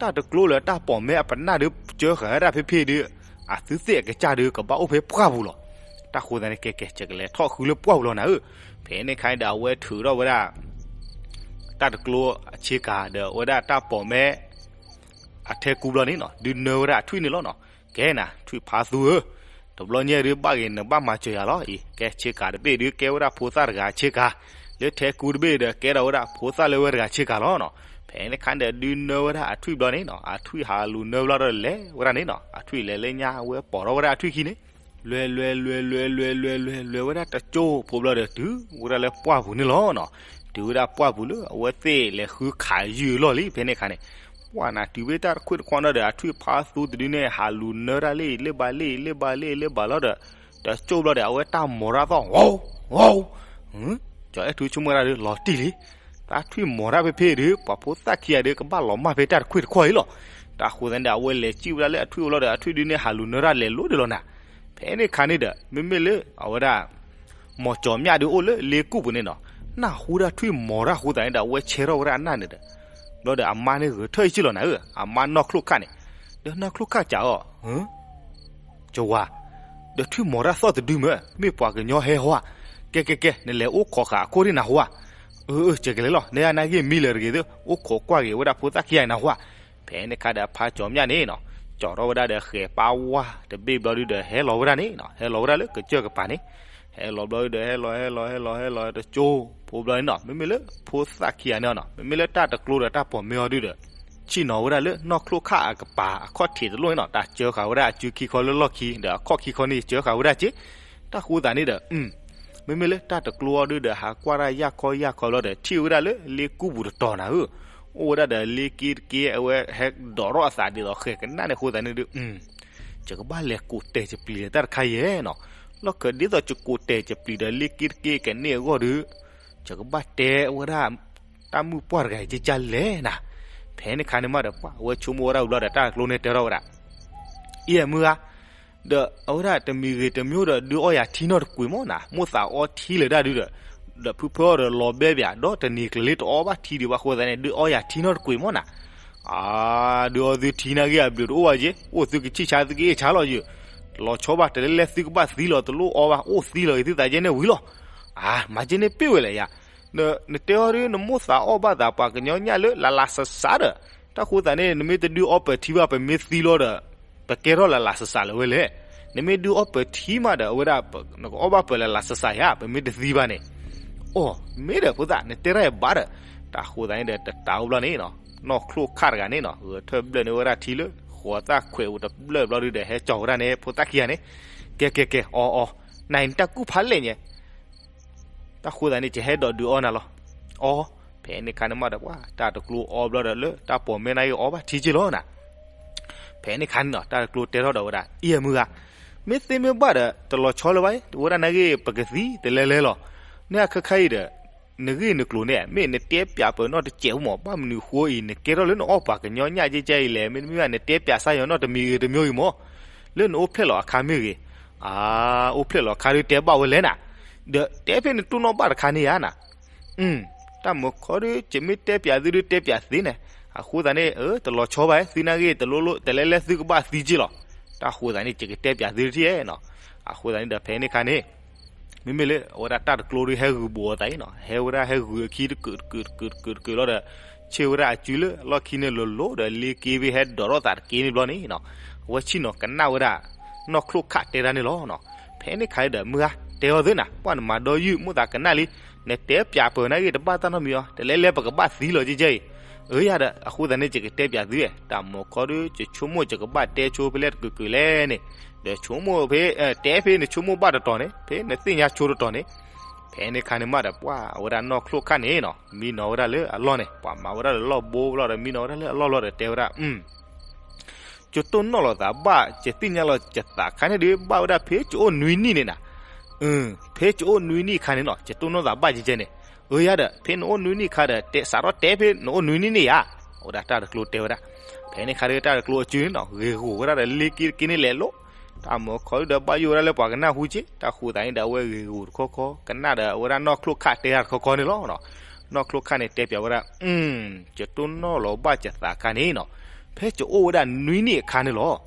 တၢ်တကျိလၢတၢ်ပိာ်မဲအပနၢ်ဒု စၢဃာ်ဝဲဒၣ်ဖဲဖဲဒု အသုသ့ၣ်အကစၢ်ဒု ကဘၣ်အိၣ်ဖဲပှၢ်ပူၤလီၤ. တၢ်ဃိသတးန့ၣ် ကဲကဲ ယကလဲၤထီၣ်ဃုလၢပှၢ်ပူၤလီၤနၤဧၢ. ဖဲန့ၣ်ခါန့ၣ်ဒီး အဝဲထုးထီၣ်ဝဲဒၣ် တၢ်တကျိအဆ့ကၤဒီး အဝဲဒၣ်တၢ်ပိာ်မဲ အထဲကူဘျီန့ၣ်နီၤ ဒုးနၢဝဲဒၣ်အထွံၣ်န့ၣ်လီၤနီၤ. ကဲနၤ ထွံၣ်ဖးသူဧၢ, တဘျီညါဒု ဘၣ်ဂ့ၤနဘၣ်မၤစၢၤယၤလီၤအံၤ. ကဲဆ့ကၤတဘ့ၣ်ဒု ကဲဝဲဒၣ်ဖိသၣ်တဂၤဆ့ကၤ, လၢထဲကူတဘ့ၣ်ဒီး ကဲထီၣ်ဝဲဒၣ်ဖိသၣ်လၢဝဲတဂၤဆ့ကၤလီၤနီၤ. ဖဲန့ၣ်ခါဒီး ဒုးနၢဝဲဒၣ်အထွံၣ်ဘျီန့ၣ်နီၤ အထွံၣ်ဟးလူၤနၢဘျီဒီးလဲၤဝဲဒၣ်န့ၣ်နီၤ အထွံၣ်လဲၤလၢညါ အဝဲပိာ်ထီၣ်ဝဲဒၣ်အထွံၣ်ခံန့ၣ် လွဲလွဲလွဲလွဲလွဲလွဲလွဲလွဲဝဲဒၣ်တကၠိဖိဘျီဒီး တုၤဝဲဒၣ်လၢပှၢ်ပူၤန့ၣ်လီၤနီၤ. တုၤဝဲဒၣ်ပှၢ်ပူၤလၢအဝဲသ့ၣ်လဲၤဃုခးယုၢ်အလီၢ်လံ ဖဲန့ၣ်ခါန့ၣ်, ပှၢ်နၤတုၤဝဲတၢ်တခွ့ၣ်တခွီနီၤဒီး အထွံၣ်ဖးသူတဒုန့ၣ် ဟးလူၤနၢတၢ်လၢအံၤလၢဘၣ်လၢအံၤလၢဘၣ်လၢအံၤလၢဘၣ်လီၤဒီး တကၠိဘျီဒီး အဝဲတၢ်မိာ်တၢ်သီၣ် ဝီၤဝီၤ ကၠီၤအဲၣ်ထူဆိကမိၣ်ဝဲဒၣ်ဒီး လီၤတံၢ်လံ, တၢ်ထွံၣ်မိာ်တၢ်ဖဲဖဲဒီး ပှၤဖိသၣ်ခံဂၤဒီး ကဘၣ်လီၤမၢ်ဖဲတၢ်တခွ့ၣ်တခွီအံၤလီၤ. တၢ်ဃိသတးန့ၣ်ဒီး အဝဲလဲၤစံၣ်ဝဲဒၣ်လၢအထွံၣ်အိၣ်လီၤဒီး အထွံၣ်ဒုန့ၣ် ဟးလူၤနၢတၢ်လဲၤလိၤဒံးလီၤနၤ. ဖဲန့ၣ်ခါန့ၣ်ဒီး မ့မ့ၢ်လၢအဝဲဒၣ် မီၤကၠီၤမျၢ်ဒုအိၣ်လၢလ့ကူၣ်ပူၤန့ၣ်နီၤ, နၢ်ဟူဒၣ်ထွံၣ်မိာ်တၢ်ဃိသတးန့ၣ်ဒီး အဝဲဆဲထီၣ်ဝဲဒၣ်အနၢ်န့ၣ်ဒီး ဘျီဒီးအမါန့ၣ်ဂဲၤထၢၣ်အံၤစ့ၢ်လီၤနၤဧၢ, အမါနီၢ်ချိၣ်ခၣ်န့ၣ်, ဒီးနီၢ်ချိၣ်ခၣ်စံးအီၤ ကဝၤ, ဒီးထွံၣ်မိာ်တၢ်သီၣ်တဒုမ့ၢ် မ့ၢ်ပှၤကညီဟဲဟီဧါ, ကဲကဲကဲ နလဲၤအိၣ်ခိးဃာ်အခိၣ်ဒံးနၢ်ဟူဧါ, အၢ အၢ ကကလဲၤလီၤ နနာ်က့မံလၢာ်တဂ့ၤသ့ၣ် အိၣ်ခိးကွၢ်က့ၤဝဲဒၣ်ဖိသၣ်ခံဂၤအံၤနၢ်ဟူဧါ. ဖဲန့ၣ်ခါဒီးဖါကၠီၤမျၢ်န့ၣ်နီၤ, ကၠီၤထီၣ်ဝဲဒၣ်ဒီးဃဲၤပာ်ဝါတဘ့ၣ်ဘျီဒုဒီး ဟဲလီၤဝဲဒၣ်န့ၣ်နီၤ, ဟဲလီၤဝဲဒၣ်လၢကစၢၢ်ကပၤန့ၣ်, ဟဲလီၤဘျီဒုဒီး ဟဲလီၤ ဟဲလီၤ ဟဲလီၤ ဟဲလီၤ တကၠိဖိဘျီန့ၣ်နီၤ, မ့မ့ၢ်လၢဖိသၣ်ခံဂၤန့ၣ်နီၤ, မ့မ့ၢ်လၢတၢ်တကျိဒီးတၢ်ပိာ်မၢၤအီၤဒုဒီး ဆ့ၣ်နီၤဝဲဒၣ်လၢနီၢ်ချိၣ်ခၣ်အကပၤအခီၣ်ထံးတလိၣ်န့ၣ်နီၤ, တၢ်စၢဃာ်ဝဲဒၣ်အစုခံခီလၢလီၢ်ခံ ဒီးအခီၣ်ခံခီန့ၣ် စၢဃာ်ဝဲဒၣ်က့, တၢ်ဃိသတးန့ၣ်ဒီး မ့မ့ၢ်လၢတၢ်တကျိအီၤဒုဒီး ဟးကွၢ်တၢ်ယၢ်ခီယၢ်ခီဘျီဒီး ထံၣ်ဝဲဒၣ်လၢလ့ကူၣ်ပူၤတတီၤနၤဧၢ, အိၣ်ဝဲဒၣ်ဒီးလ့က့တက့ အဝဲဟဲဒိးထီၣ်အသးဒ်သိးဃဲၤကနၣ်န့ၣ်အဃိသတးန့ၣ်ဒု ယကဘၣ်လဲၤကိးတဲာ်ကပျံၤဒီးတၢ်တခါယဲနီၤ, လီၢ်ခၢၣ်ဒ်သိးယကိးတဲာ်ကပျံၤဒီးလ့က့တက့ကန့ၢ်အဂီၢ်ဒု ယကဘၣ်တဲဝဲဒၣ် တၢ်မုၢ်ပှၢ်တဂၤအံၤကကလဲၣ်နၤ. ဖဲန့ၣ်ခါန့ၣ်မးဒီး ပှၤအဝဲဆိကမိၣ်ဝဲဒၣ်ဝံၤဘျီဒီး တၢ်တကျိန့ၣ်တဲထီၣ်ဝဲဒၣ် အံၤမုၢ်ဂၤ, ဒီးအဝဲဒၣ်တမံၤဂ့ၤတမံၤဒီး ဒုးအီယၤထံနီတကွံာ်မ့ၢ်နၤ, မိၣ်သးအီထံလၢၤတၢ်ဒုဒီး, ဒီးဖုဖၢအီၤဒီးလီၤဘဲဘၣ်, ဒီးတနံၤကျၢၤလံတအီဘၣ်ထံဒံးဘၣ်အဃိသတးန့ၣ် ဒုးအီယၤထံနီတကွံာ်မ့ၢ်နၤ. အါ, ဒုးအီသုထံနာ်က့အဘျုးတအိၣ်ဘၣ်က့, အိၣ်သုကဆံၣ်ဆါသုကအ့ၣ်ဆါလီၤယုာ်, လီၤဆီဘၣ်တလဲလဲ သုကဘၣ်သံလီၤ တလိၣ်အီဘၣ်, အိၣ်သံလီၤဂ့ၤသုသးကဲန့ၣ်ဝံၤလီၤ. အါ, မၤကဲန့ၣ်ပ့ၢ်ဝဲလဲၣ်ယၤ, နတဲအီၤဒုး နမိၣ်သးအီၣ်ဘၣ်သးပှၤကညီညၣ်လၢလၢ်လၢ်စးစးဒီး, တၢ်ဃိသတးန့ၣ် နမ့ၢ်တဒုးအီပၢၤထံဘၣ် ပမ့ၢ်သံလီၤဒီး ပကဲထီၣ်လၢ်လၢ်စးစးလၢၤဝဲလဲၣ်. နမ့ၢ်ဒုးအီပၢၤထံမးဒီး အဝဲဒၣ် နကအီၣ်ဘၣ်ပၢၤလၢ်လၢ်စးစးယၤ ပမ့ၢ်တသံဘၣ်န့ၣ်. အိ, မ့ၢ်ဒီးဖိသၣ် နတဲတၢ်အံၤဘၣ်ဒီး, တၢ်ဃိသတးန့ၣ်ဒီး တတၤအိၣ်ဘျီန့ၣ်နီၤ, နီၢ်ချိၣ်ခၣ်တဂၤန့ၣ်နီၤ ဂဲၤထၢၣ်ဘျၢၣ်န့ၢ်ဝဲဒၣ်ထံလၢ ဃိးသၣ်ခွဲးအိၣ်တဘျၢၣ်ဘျီဒုဒီး ဟဲကၠီၤဝဲဒၣ်န့ၣ် ဖိသၣ်ခံဂၤန့ၣ်, ကဲကဲကဲ အီအီ, နအံၤနတၢ်ကူၣ်ဖးလဲၣ်ညါ တၢ်ဃိသတးန့ၣ် ယဟဲဒိးဒုးအီနၤလီၤ. အီ, ဖဲန့ၣ်ခါန့ၣ်မးဒီး ပှၤတၢ်တကျိအီဘျီဒီး လၢတၢ်ပိာ်မဲနာ်က့အီဘၣ်ထံက့လီၤနၤ. ဖဲန့ၣ်ခါန့ၣ်နီၤ တၢ်တကျိတဲထီၣ်ဒီးဝဲဒၣ် အံၤမုၢ်ဂၤ, မ့ၢ်သ့မ့ၢ်ဘၣ်ဒီး တလီၤဆီလၢၤဘၣ်, ဝဲဒၣ်နာ်က့ ပကသံတလဲလဲလီၤ. န့ၣ်အခါခါအံၤဒီး နဂ့ၢ်နကျိၤန့ၣ် မ့ၢ်နတဲပျးပနီၣ်တစဲးဖိမး, ဘၣ်မနုၤဃိအံၤ နကဲထီၣ်လၢနအီၣ်ပှၤကညီညၣ်ကဲကဲအံၤလဲၣ်, မ့တမ့ၢ်ဘၣ် နတဲပျးစၢ်ယွၤနီၣ်တမံၤဂ့ၤတမံၤဂ့ၤမး, လၢနအိၣ်ဖျဲၣ်လီၤအခါမ့ၢ်ဂ့ၤ, အအိၣ်ဖျဲၣ်လီၤခါဒုးတဲဘၣ်ဝဲလဲၣ်နၤ, ဒီးတဲဖဲနတိၢ်နီၣ်ဘၣ်တခါန့ၣ်ဧါနၤ, တၢ်မုၢ်ခီဒုး ယမ့ၢ်တဲပၠးသုဒုးတဲပၠးသ့န့ၣ်, အဃိသတးန့ၣ် တလီၤဆီဘၣ် သုနာ်ဂ့ၢ်တလိၣ်လိၣ် တလဲလဲၣ်သုကဘၣ်သံက့လီၤ, တၢ်ဃိသတးန့ၣ် ယကတဲပၠးသုတထံၣ်နီၤ, အဃိသတးန့ၣ်ဒီးဖဲန့ၣ်ခါန့ၣ် မ့မ့ၢ်လၢအဝဲဒၣ်တၢ်တကျိဒုးဟဲဂုာ်ဘူးအသးအံၤနီၤ, ဟဲဝဲဒၣ်ဟဲဂုာ်အခံတကုာ်တကုာ်တကုာ်တကုာ်တကုာ်လီၤဒီး ဆ့ၣ်ဝဲဒၣ်အစုလၢအလီၢ်ခံန့ၣ်လိၤလိၤဒီး လ့က့ဖဲဟဲဒိးထီၣ်သးတက့န့ၣ်ဘျီန့ၣ်နီၤ, အဝဲဆ့ၣ်နီၤကနၣ်ဝဲဒၣ် နီၢ်ချိၣ်ခၣ်တဲတၢ်န့ၣ်လီၤနီၤ, ဖဲန့ၣ်ခါဒီး မုၢ်ဂၤတဲအီၤသ့နၤ ပှၢ်နမၤဒီယုၢ် မိၣ်သးကနၣ်လံ, နတဲပၠးပၢၤနာ်ဂ့ၢ်တဘၣ်တၢ်နီတမံၤအီၤ တလဲလဲၣ်ပကဘၣ်သံလီၤကဲကဲအံၤ, အၢယၤဒီး အဃိသတးန့ၣ် ယကတဲပၠးသု, တၢ်မုၢ်ခီဒုး ယဆိကမိၣ်ယကဘၣ်တဲဆိဖဲလဲၣ်တကုာ်ကုာ်လဲၣ်န့ၣ်, ဒီးဆိကမိၣ်ဖဲ တဲဖဲနဆိကမိၣ်ဘၣ်တတီၤန့ၣ် ဖဲနသ့ၣ်ညါဆိတတီၤန့ၣ်, ဖဲန့ၣ်ခါန့ၣ်မးဒီး ပှၢ်အဝဲဒၣ်နီၢ်ချိၣ်ခၣ်န့ၣ်နီၤ မံနီၤဝဲဒၣ်လၢအလီၢ်န့ၣ် ပှၤမၤဝဲဒၣ်လၢလီၢ်ဘိဘျီဒီး မံနီၤဝဲဒၣ်လၢအလီၢ်ဘျီဒီး တဲဝဲဒၣ် ယတိၢ်နီၣ်လီၤသးဘၣ် ယသ့ၣ်ညါလီၤယသးခါန့ၣ်ဒုး ဘၣ်ဝဲဒၣ်ဖဲယအိၣ်နွံနံၣ်န့ၣ်နၤ, ဖဲယအိၣ်နွံနံၣ်ခါန့ၣ်နီၤ ယတိၢ်နီၣ်သးဘၣ်ကဲကဲန့ၣ်, အၢယၤဒီး ဖဲနအိၣ်နွံနံၣ်ခါဒီး တဲစးထီၣ်တဲဖဲနအိၣ်နွံနံၣ်န့ၣ်ဧါ, အဝဲဒၣ်တၢ်တကျိတဲဝဲဒၣ်, ဖဲန့ၣ်ခါဒုးတၢ်တကျိအစုန့ၣ်နီၤ ဂ့ၤဂီၤဝဲဒၣ်ဒီးလ့က့တက့န့ၣ်လဲၤလိၤ, တၢ်မုၢ်ခီဒုးဒီးဘၣ်ယိၣ်ဝဲဒၣ်လၢပှၤကနၣ်ဟူက့, တၢ်ဃိသတးန့ၣ်ဒီး အဝဲဂ့ၤဂီၤတခီခီ ကနၣ်ဒီးအဝဲဒၣ်နီၢ်ချိၣ်ခၣ်တဲတၢ်တခီခီန့ၣ်လီၤ. နီၢ်ချိၣ်ခၣ်န့ၣ်တဲပၠးဝဲဒၣ်, ယတိၢ်နီၣ်လီၤဘၣ်ယသးခါန့ၣ်နီၤ, ဖဲယအိၣ်ဝဲဒၣ်နွံနံၣ်အခါန့ၣ်လီၤ.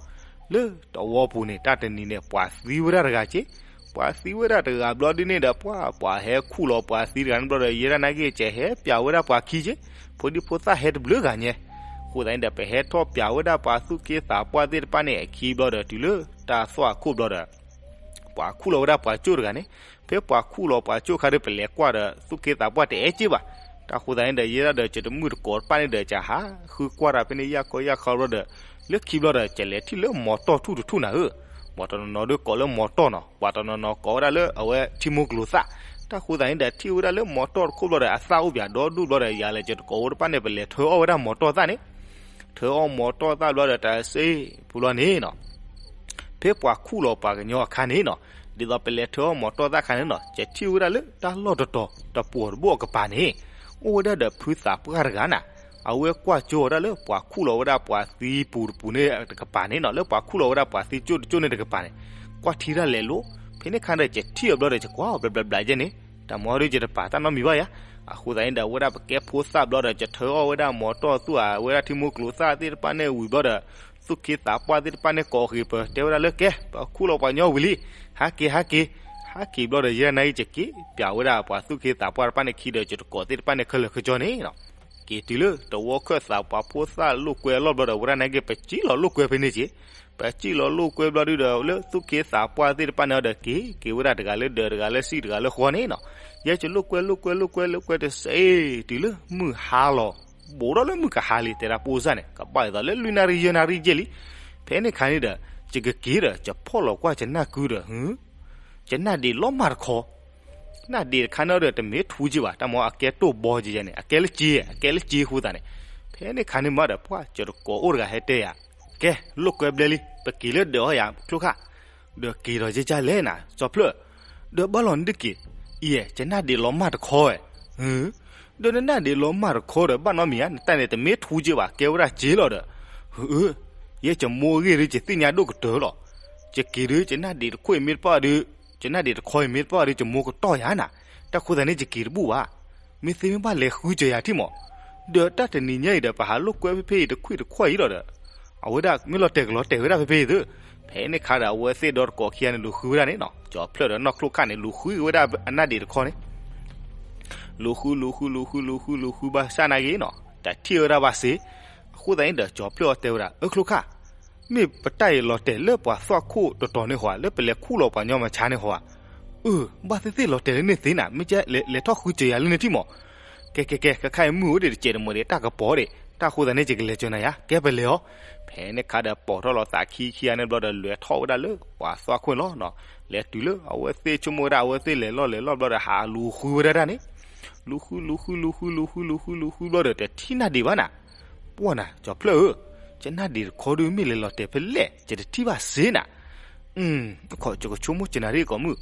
လၢတဝီပူၤန့ၣ် တၢ်တနံၤန့ၣ် ပှၤသံဝဲဒၣ်တဂၤက့, ပှၤသံဝဲဒၣ်တဂၤဘျီဒုန့ၣ်ဒီး ပှၤ ပှၤဟဲခူၣ်လီၤပှၤသံတဂၤန့ၣ်ဘျီဒီး ယဲဒၣ်နာ်ဂ့ၢ် ကဟဲပၠးဝဲဒၣ်ပှၤခံက့, ဖိဒံဖိသၣ်ဟဲတဘျုးဂၤညါ, အဃိသတးန့ၣ်ဒီး ပဟဲထီၣ်ပၠးဝဲဒၣ်ပှၤသူၣ်က့သးပှၢ်သ့ၣ်တဖၣ်န့ၣ်အခံဘျီဒီး တုၤလၢတၢ်သွၣ်ခိၣ်ဘျီဒီး ပှၤခူၣ်လီၤဝဲဒၣ်ပှၤကၠိၣ်တဂၤန့ၣ်, ဖဲပှၤခူၣ်လီၤပှၤကၠိၣ်ခါဒီး ပလဲၤကွၢ်ဒီး သူၣ်က့သးပှၢ်တအဲၣ်က့ဘၣ်. တၢ်ဃိသတးန့ၣ်ဒီး ယဲဒၣ်ဒီး ယတမုၣ်တကိးတဖၣ်န့ၣ်ဒီး ကဟးဃုကွၢ်တၢ်ဖဲန့ၣ် ယၢ်ကီယၢ်ခီဘျီဒီး လၢခံဘျီဒီး ကလဲၤထံၣ်လၢမီၤတီၢ်ထူၣ်တထူၣ်နၤဧၢ, မီၤတနီၤနီၤဒုးကိးလၢမီၤတီၢ်နီၤ, ပှၤတနီၤနီၤကိးဝဲဒၣ်လၢအဝဲထံမိကျိၤသၣ်. တၢ်ဃိသတးန့ၣ်ဒီး ထံၣ်ဝဲဒၣ်လၢမီၤတီၢ်တခိၣ်ဘျီဒီး အသၣ်အိၣ်ပၠးဒီဒူၣ်ဘျီဒီး ယၤလၢယတကိးဖိတဖၣ်န့ၣ် ပလဲၤထၢအီၣ်ဝဲဒၣ်မီၤတီၢ်သၣ်န့ၣ်, ထၢအီၣ်မီၤတီၢ်သၣ်ဘျီဒီး တၢ်စ့ပူၤလီၤန့ၣ်နီၤ ဖဲပှၤခူၣ်လီၤပှၤကညီအခါန့ၣ်နီၤ, ဒ်သိးပလဲၤထၢအီၣ်မီၤတီၢ်သၣ်ခါန့ၣ်နီၤ, ယထံၣ်ဝဲဒၣ်လၢတၢ်လီၢ်တတီၤတပှီၤတဘိအကပၤန့ၣ်, အိၣ်ဝဲဒၣ်ဒီးဖုသးပှၢ်တဂၤနၤ, အဝဲကွၢ်ကၠိအီၤဒၣ်လၢပှၤခူၣ်လီၤဝဲဒၣ်ပှၤသံပူၤတပူၤန့ၣ်တကပၤန့ၣ်နီၤ, လၢပှၤခူၣ်လီၤဝဲဒၣ်ပှၤသံကၠိတကၠိန့ၣ်တကပၤန့ၣ်, ကွၢ်ထံတၢ်လဲၤလိၤ, ဖဲန့ၣ်ခါဒီး ယထံၣ်အီၤဘျီဒီး ယကွၢ်အီၤဘျးဘျးဘျးယဲန့ၣ်, တၢ်မၤအီၤဒုးယတပာ်တၢ်နီတမံၤဘၣ်ယါ, အဃိသတးန့ၣ်ဒီး အဝဲဒၣ်ပကဲဖိသၣ်ဘျီဒီး ယထၢအီၣ်ဝဲဒၣ်မီၤတီၢ်သူၣ်ဧါ, အဝဲဒၣ်ထံမိကျိၤသၣ်သ့ၣ်တဖၣ်န့ၣ်ဝံၤဘျီဒီး သူၣ်က့သးပှၢ်သ့ၣ်တဖၣ်န့ၣ်ကိးဃ့ၤပၢၤ တဲဝဲဒၣ်လၢကဲ ပခူၣ်လီၤပှၤညီဝံၤလံ, ဟးက့ၤ ဟးက့ၤ, ဟးက့ၤဘျီဒီး ယဲဒၣ်နာ်ဂ့ၢ် ယက့ၤပၠးဝဲဒၣ်ပှၤသူၣ်က့သးပှၢ်တဖၣ်န့ၣ်ခံဒီး ယတကိးသ့ၣ်တဖၣ်န့ၣ် ခဲလၢာ်ခဲဆ့န့ၣ်နီၤ, က့ၤတုၤလၢတဝီခၢၣ်သးပှၤဖိသၣ်လိာ်ကွဲအလီၢ်ဘျီဒီး ဝဲဒၣ်နာ်ဂ့ၢ် ပစံၣ်လီၤလိာ်ကွဲဖဲန့ၣ်က့ၤ, ပစံၣ်လီၤလိာ်ကွဲဘျီဒုဒီး လၢသူၣ်က့သးပှၢ်သ့ၣ်တဖၣ်န့ၣ်ဒီး က့ၤက့ၤဝဲဒၣ်တဂၤလၢဒၢး တဂၤလၢစံၣ် တဂၤလၢဃီန့ၣ်နီၤ, ယဲယလိာ်ကွဲလိာ်ကွဲလိာ်ကွဲလိာ်ကွဲတစဲး တုၤလၢမုၢ်ဟါလီၤ, ဘူးထီၣ်လၢမုၢ်ကဟါလံ တဲဒၣ်ပိၢ်စၢ်န့ၣ် ကဘၣ်ဒ်သိးလၢလွံၢ်နၣ်ရံၣ်ယဲၢ်နၣ်ရံၣ်က့ၤလံ, ဖဲန့ၣ်ခါန့ၣ်ဒီး ယကက့ၤဒီး ယဖီၣ်လီၤကွၢ်ယနၢ်ကုဒီး ယနၢ်ဒံးလီၤမၢ်တခီ, နၢ်ဒံးတခါန့ၣ်ဒီး တမ့ၢ်ထူက့ဘၣ် တၢ်မၤအကဲတိၢ်ဘီကဲန့ၣ် အကဲလၢက့ အကဲလၢက့ဃိသးန့ၣ်, ဖဲန့ၣ်ခါန့ၣ်မးဒီး ပှၢ်ကၠီၤတကိးအိၣ်တဂၤဟဲတဲယၤ, ကဲ လိာ်ကွဲဘျဲလံ ပက့ၤလၢဒၢးအီၣ်ယၤချိၣ်ခၣ်, ဒီးက့ၤဒီးယကလဲၣ်နၤ ကၠီၤဖျၢၣ်, ဒီးဘၣ်လီၤနဒုးက့ၤ, အံၤ ယနၢ်ဒံးလီၤမၢ်တခီဝဲ, ဒီးနနၢ်ဒံးလီၤမၢ်တခီဒီး ဘၣ်နီတမံၤဧါ နတၢ်န့ၣ် တမ့ၢ်ထူက့ဘၣ် ကဲဝဲဒၣ်က့လီၤဒီး, အၢ ယဲယမိၢ်အဂ့ၢ်ဒုး ယသ့ၣ်ညါဒိၣ်ကတၢၢ်လီၤ, ယက့ၤဒုး ယနၢ်ဒံးတခီအံၤမ့ၢ်တဖၣ်ဒုး, ယနၢ်ဒံးတခီအံၤမ့ၢ်တဖၣ်ဒုး ယမိၢ်ကတီၢ်ယၤနၤ, တၢ်ဃိသတးန့ၣ် ယက့ၤတဘူၣ်ဘၣ်, မ့ၢ်သ့မ့ၢ်ဘၣ်လဲၤဃုကၢၤယၤထံၣ်မး, ဒီးတၢ်တနံၤညါအံၤဒီး ပဟးလိာ်ကွဲဖဲဖဲအံၤတခွံၣ်တခွီၣ်အံၤလီၤဒီး, အဝဲဒၣ်မ့ၢ်လီၤတဲာ်ကလီၤတဲာ်ဝဲဒၣ်ဖဲဖဲအံၤသ့, ဖဲန့ၣ်ခါဒီး အဝဲသ့ၣ်ဒီတကိးခံဂၤန့ၣ် လူၤဃုဝဲဒၣ်န့ၣ်နီၤ, ကၠီၤဖျၢၣ်ဒီးနီၢ်ချိၣ်ခၣ်န့ၣ် လူၤဃုဝဲဒၣ်အနၢ်ဒံးတခီန့ၣ် လူၤဃု လူၤဃု လူၤဃု လူၤဃု လူၤဃုဘၣ်ဆၣ်နာ်က့နီၤ, တထံၣ်ဝဲဒၣ်ဘၣ်စ့, အဃိသတးန့ၣ်ဒီး ကၠီၤဖျၢၣ်အီၤတဲဝဲဒၣ် အၢချိၣ်ခၣ်, မ့ၢ်ပတၢ်အံၤလီၤတဲာ်လၢပှၤသွၣ်ခိၣ်တတီၤန့ၣ်ဟီဧါ, လၢပလဲၤခူၣ်လီၤပှၤညီမၤဆါန့ၣ်ဟီဧါ, အၢ ဘၣ်သ့ၣ်သ့ၣ်လီၤတဲာ်လၢန့ၣ်သ့နၤ, မ့ၢ်ကဲလဲၤထီၣ်ဃုကၢၤယၤလၢန့ၣ်ထံၣ်မး, ကဲကဲကဲ ခဲခါအံၤမုၢ်အိၣ်ဒံးတစဲးတမီၤဒံး တၢ်ကပီၤဒံး တၢ်ဃိသတးန့ၣ် ယကလဲၤကၢၤနၤယါ ကဲပလဲၤအီၤ, ဖဲန့ၣ်ခါဒီးပိာ်ထီၣ်လီၤသးခံခံဂၤန့ၣ်ဘျီဒီး လဲၤထီၣ်ဝဲဒၣ်လၢပှၤသွၣ်ခိၣ်န့ၣ်လီၤနီၤ, လဲၤတုၤလၢအဝဲသ့ၣ်ဆိကမိၣ်ဝဲဒၣ် အဝဲသ့ၣ်လဲၤလီၢ်လဲၤလီၢ်ဘျီဒီး ဟးလူၤဃုဝဲဒၣ်တၢ်န့ၣ်, လူၤဃု လူၤဃု လူၤဃု လူၤဃု လူၤဃု လူၤဃုဘျီဒီး တထံၣ်နၢ်ဒံးဘၣ်နၤ, ပှၢ်နၤ ကၠီၤဖျၢၣ်ဧၢ, ယနၢ်ဒံးတခီဒုး မ့ၢ်လဲၤလီၤတဲာ်ဖဲလဲၣ် ယတထံၣ်ဘၣ်စ့နၤ, ယကဆိကမိၣ်ကနၣ်ရံၣ်ကိးမုၢ်,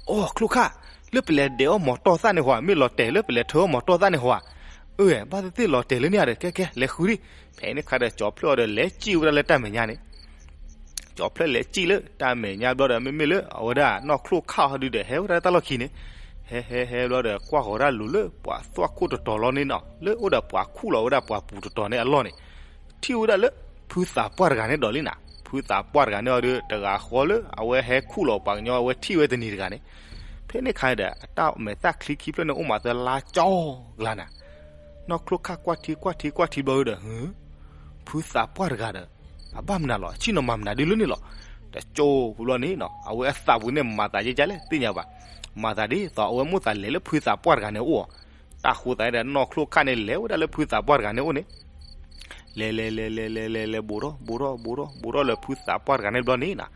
အိ ချိၣ်ခၣ်, လၢပလဲၤဒဲးအီၣ်မီၤတီၢ်သၣ်န့ၣ်ဟီဧါ, မ့ၢ်လီၤတဲာ်လၢပလဲၤထၢအီၣ်မီၤတီၢ်သၣ်န့ၣ်ဟီဧါ, အၢ ဘၣ်သ့ၣ်သ့ၣ်လီၤတဲာ်လၢန့ၣ်ဧါဒီး ကဲကဲ လဲၤဃုဒံး, ဖဲန့ၣ်ခါဒီး ကၠီၤဖျၢၣ်အီၤဒီး လဲၤစံၣ်ဝဲဒၣ်လၢတၢ်မဲာ်ညါန့ၣ် ကၠီၤဖျၢၣ်လဲၤစံၣ်လၢတၢ်မဲာ်ညါဘျီဒီး မ့မ့ၢ်လၢအဝဲဒၣ်နီၢ်ချိၣ်ခၣ်ဟီဒုဒီး ဟဲဝဲဒၣ်တၢ်လီၢ်ခံန့ၣ်, ဟဲဟဲဟဲဘျီဒီး ကွၢ်ဃီၤတၢ်လိၤလၢပှၤသွၣ်ခိၣ်တတီၤလီၤန့ၣ်နီၤ, လၢအိၣ်ဒီးပှၤခူၣ်လီၤဝဲဒၣ်ပှၤပူၤတတီၤန့ၣ်အလီၢ်န့ၣ်, ထံၣ်ဝဲဒၣ်လၢ ဖုသးပှၢ်တဂၤန့ၣ်ဒီးလံနၤ. ဖုသးပှၢ်တဂၤန့ၣ်အီၤဒီး တဂၤဃီလၢအဝဲဟဲခူၣ်လီၤပှၤကညီအဝဲထံၣ်ဝဲတနံၤတဂၤန့ၣ်, ဖဲန့ၣ်ခါဒီး အတၢ်မဲာ်သၣ်ချံခံဖျၢၣ်န့ၣ် အိၣ်မးသၢလါကၠီကလါနၤ. နီၢ်ချိၣ်ခၣ်ကွၢ်ထံကွၢ်ထံကွၢ်ထံဘျီဒီး ဖုသးပှၢ်တဂၤဒီး အဘၣ်မနုၤလီၤ အဆ့ၣ်နီၤမၤမနုၤဒ်လၢန့ၣ်လီၤ. တကၠိဖိဘျီန့ၣ်နီၤ အဝဲအသးပူၤန့ၣ် မၤသးယဲကၢ်လဲၣ် သ့ၣ်ညါဘၣ်. မၤသးဒ်သိးအဝဲမိၣ်သးလဲၤလၢဖုသးပှၢ်တဂၤန့ၣ်အအိၣ်, တၢ်ဃိသးဒီး နီၢ်ချိၣ်ခၣ်န့ၣ် လဲၤဝဲဒၣ်လၢဖုသးပှၢ်တဂၤန့ၣ်အအိၣ်န့ၣ် လဲၤလဲၤလဲၤလဲၤလဲၤလဲၤလဲၤ ဘူးထီၣ်ဘူးထီၣ်ဘူးထီၣ်ဘူးထီၣ်လၢဖုသးပှၢ်တဂၤန့ၣ်ဘျီန့ၣ်နီၤ,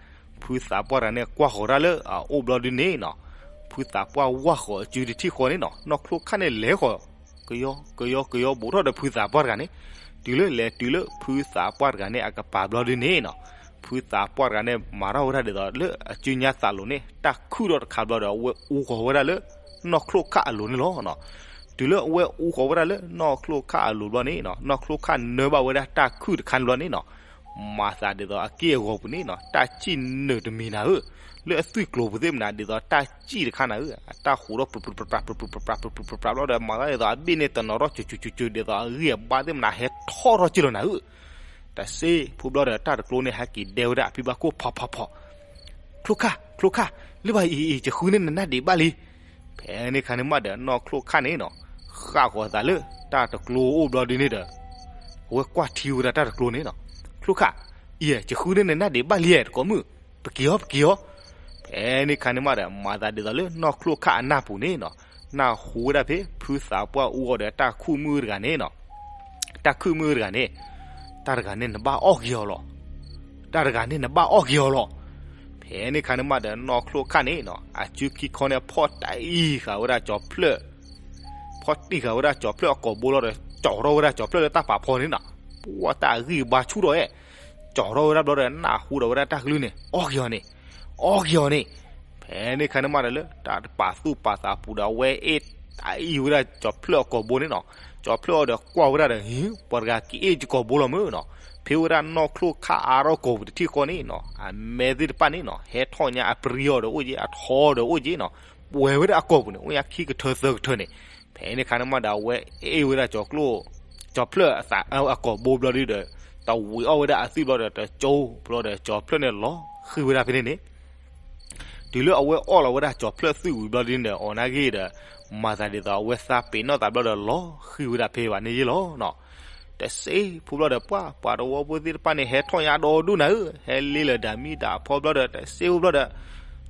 ဖုသးပှၢ်တဂၤန့ၣ် ကွၢ်ဃီၤတၢ်လၢအအိၣ်ဘျီဒုန့ၣ်နီၤ, ဖုသးပှၢ်ဝၢ်ဃီၤအစုတထံၣ်ဃီန့ၣ်နီၤ, နီၢ်ချိၣ်ခၣ်န့ၣ်လဲၤဃီၤ ကယီကယီကယီဘူးထီၣ်ဒီးဖုသးပှၢ်တဂၤန့ၣ်, တုၤလၢလဲၤတုၤလၢဖုသးပှၢ်တဂၤန့ၣ် အကပၤဘျီဒုန့ၣ်နီၤ, ဖုသးပှၢ်တဂၤန့ၣ် မၤထီၣ်ဝဲဒၣ်ဒ်သိးလၢအစုညါသးလိၤန့ၣ် တၢ်ခုၣ်ထီၣ်တခါဘျီဒီး အဝဲအူဃီၤဝဲဒၣ်လၢ နီၢ်ချိၣ်ခၣ်အလိၤန့ၣ်လီၤ. တုၤလၢအဝဲအူဃီၤဝဲဒၣ်လၢ နီၢ်ချိၣ်ခၣ်အလိၤဘျီန့ၣ်နီၤ, နီၢ်ချိၣ်ခၣ်နၢဘၣ်ဝဲဒၣ်တၢ်ခုၣ်တခါန့ၣ်ဘျီန့ၣ်နီၤ, မၤသးဒ်သိးအက့ၢ်အဂီၤပူၤန့ၣ်နီၤ တၢ်စံၣ်နၢၤတမံၤနၤဧၢ, လၢအသွံၣ်ကျိၤပူၤသ့ၣ်မနၤ ဒ်သိးတၢ်စံၣ်တခါနၤဧၢ, အတၢ်ဟူးထီၣ်ပြူၤပြူၤပြူၤပြူၤပြူၤပြူၤပြူၤပြူၤပြူၤပြူၤပြူၤပြူၤဘျီဒီး မၤသးဒ်သိးအဘ့ၣ်န့ၣ်တနီၤထီၣ် ကၠူကၠူကၠူကၠူ ဒ်သိးအဂံၢ်အဘါသ့ၣ်မနၤ ဟဲထီၣ်ထီၣ်က့ၢ်လီၤနၤဧၢ. တစ့ဖိဘျီဒီး တၢ်တကျိန့ၣ် ဟဲက့ၤဒဲဝဲဒၣ်အဖံဘၣ်ခိၣ် ဖီဖီဖီ, ချိၣ်ခၣ် ချိၣ်ခၣ်, လၢဘၣ်အံၤအံၤအံၤ ယဃုန့ၢ်နနၢ်ဒံးဘၣ်လံ. ဖဲန့ၣ်ခါန့ၣ်မးဒီး နီၢ်ချိၣ်ခၣ်န့ၣ်နီၤ ဃၣ်ဃီၤသးလၢ တၢ်တကျိအိၣ်ဘျီဒုန့ၣ်ဒီး အဝဲကွၢ်ထံဝဲဒၣ်တၢ်တကျိန့ၣ်နီၤ, ချိၣ်ခၣ်, အံၤ ယဃုန့ၢ်နနၢ်ဒံးဘၣ်လံ တကိးမုၣ်, ပက့ၤအီၤ ပက့ၤအီၤ. ဖဲန့ၣ်ခါန့ၣ်မးဒီး မၤသးဒ်သိးလၢနီၢ်ချိၣ်ခၣ်အနၢ်ပူၤန့ၣ်နီၤ, နၢ်ဟူဝဲဒၣ်ဖဲ ဖုသးပှၢ်အူအီၤဒီးတၢ်ခုၣ်မုၣ်တဂၤန့ၣ်နီၤ, တၢ်ခုၣ်မုၣ်တဂၤန့ၣ်, တၢ်တဂၤန့ၣ်နဘၣ်အီၣ်က့ၤအီၤလီၤ. တၢ်တဂၤန့ၣ်နဘၣ်အီၣ်က့ၤအီၤလီၤ. ဖဲန့ၣ်ခါန့ၣ်မးဒီး နီၢ်ချိၣ်ခၣ်န့ၣ်နီၤ အစုခံခီန့ၣ် ဖီၣ်တံၢ်ဃာ်ဝဲဒၣ်ကၠီၤဖျၢၣ်, ဖီၣ်တံၢ်ဃာ်ဝဲဒၣ်ကၠီၤဖျၢၣ်အကိာ်ဘိလီၤဒီး ကၠီၤထီၣ်ဝဲဒၣ်ကၠီၤဖျၢၣ်လၢတၢ်ပာ်ဖီန့ၣ်နီၤ, ပှၢ်တၢ်အဂံၢ်အဘါဆူၣ်ထီၣ်အဲၣ်, ကၠီၤထီၣ်ဝဲဒၣ်ဘျီဒီး နၢ်ဟူဒီးဝဲဒၣ်တၢ်ကလုၢ်န့ၣ် အီၣ်က့ၤအီၤန့ၣ်, အီၣ်က့ၤအီၤန့ၣ်. ဖဲန့ၣ်ခါန့ၣ်မးဒီး လၢတၢ်တပာ်သူၣ်ပာ်သးပူၤဒီး အဝဲအ့ၣ်တၢ်အံၣ်ဝဲဒၣ်ကၠီၤဖျၢၣ်အကိာ်ဘိန့ၣ်နီၤ, ကၠီၤဖျၢၣ်အီၤဒီးကွၢ်ဝဲဒၣ်ဒီး ဟ့ၣ် ပှၤတဂၤက့ၤအ့ၣ်ယကိာ်ဘိလီၤမ့ၢ်နီၤ, ဖဲဝဲဒၣ်နီၢ်ချိၣ်ခၣ်အါထီၣ်ကိာ်ပူၤတထံၣ်ဃီန့ၣ်နီၤ အမဲသ့ၣ်တဖၣ်န့ၣ်နီၤ ဟဲထီၣ်ညါအပြံအီၤဒီးအိၣ်က့ အထီဒီးအိၣ်က့နီၤ, ပှဲၤဝဲဒၣ်အကိာ်ပူၤန့ၣ် အိၣ်ညါခံကထၢသၢကထၢန့ၣ်. ဖဲန့ၣ်ခါန့ၣ်မးဒီး အဝဲအ့ၣ်ဝဲဒၣ်ကၠီၤကျိၣ်, ကၠီၤဖျၢၣ်အသးအကိာ်ဘိဘျီဒုဒီး တဝံၤအီၣ်ဝဲဒၣ်အသွံၣ်ဘျီဒီး တကၠိဘျီဒီး ကၠီၤဖျၢၣ်န့ၣ်လီၤဃံၤဝဲဒၣ်ဖဲန့ၣ်န့ၣ် တုၤလၢအဝဲအီၣ်လီၤဝဲဒၣ်ကၠီၤဖျၢၣ်သွံၣ်ဝံၤဘျီဒုန့ၣ်ဒီး အီၤနာ်က့ဒီး မၤသးဒ်သိးအဝဲသးပ့ၤနီၣ်သးဘျီဒီး လီၤဃံၤဝဲဒၣ်ဖဲဘၣ်န့ၣ်ယ့လီၤနီၤ. တစ့ဖိဘျီဒီး ပှၢ်ပှၤတဝီဖိသ့ၣ်တဖၣ်န့ၣ် ဟဲထီၣ်ညါဒီဒူၣ်နၤဧၢ, ဟဲလ့လၢဒၣ်မံဒၣ်ဖီဘျီဒီး တစ့ဖိဘျီဒီး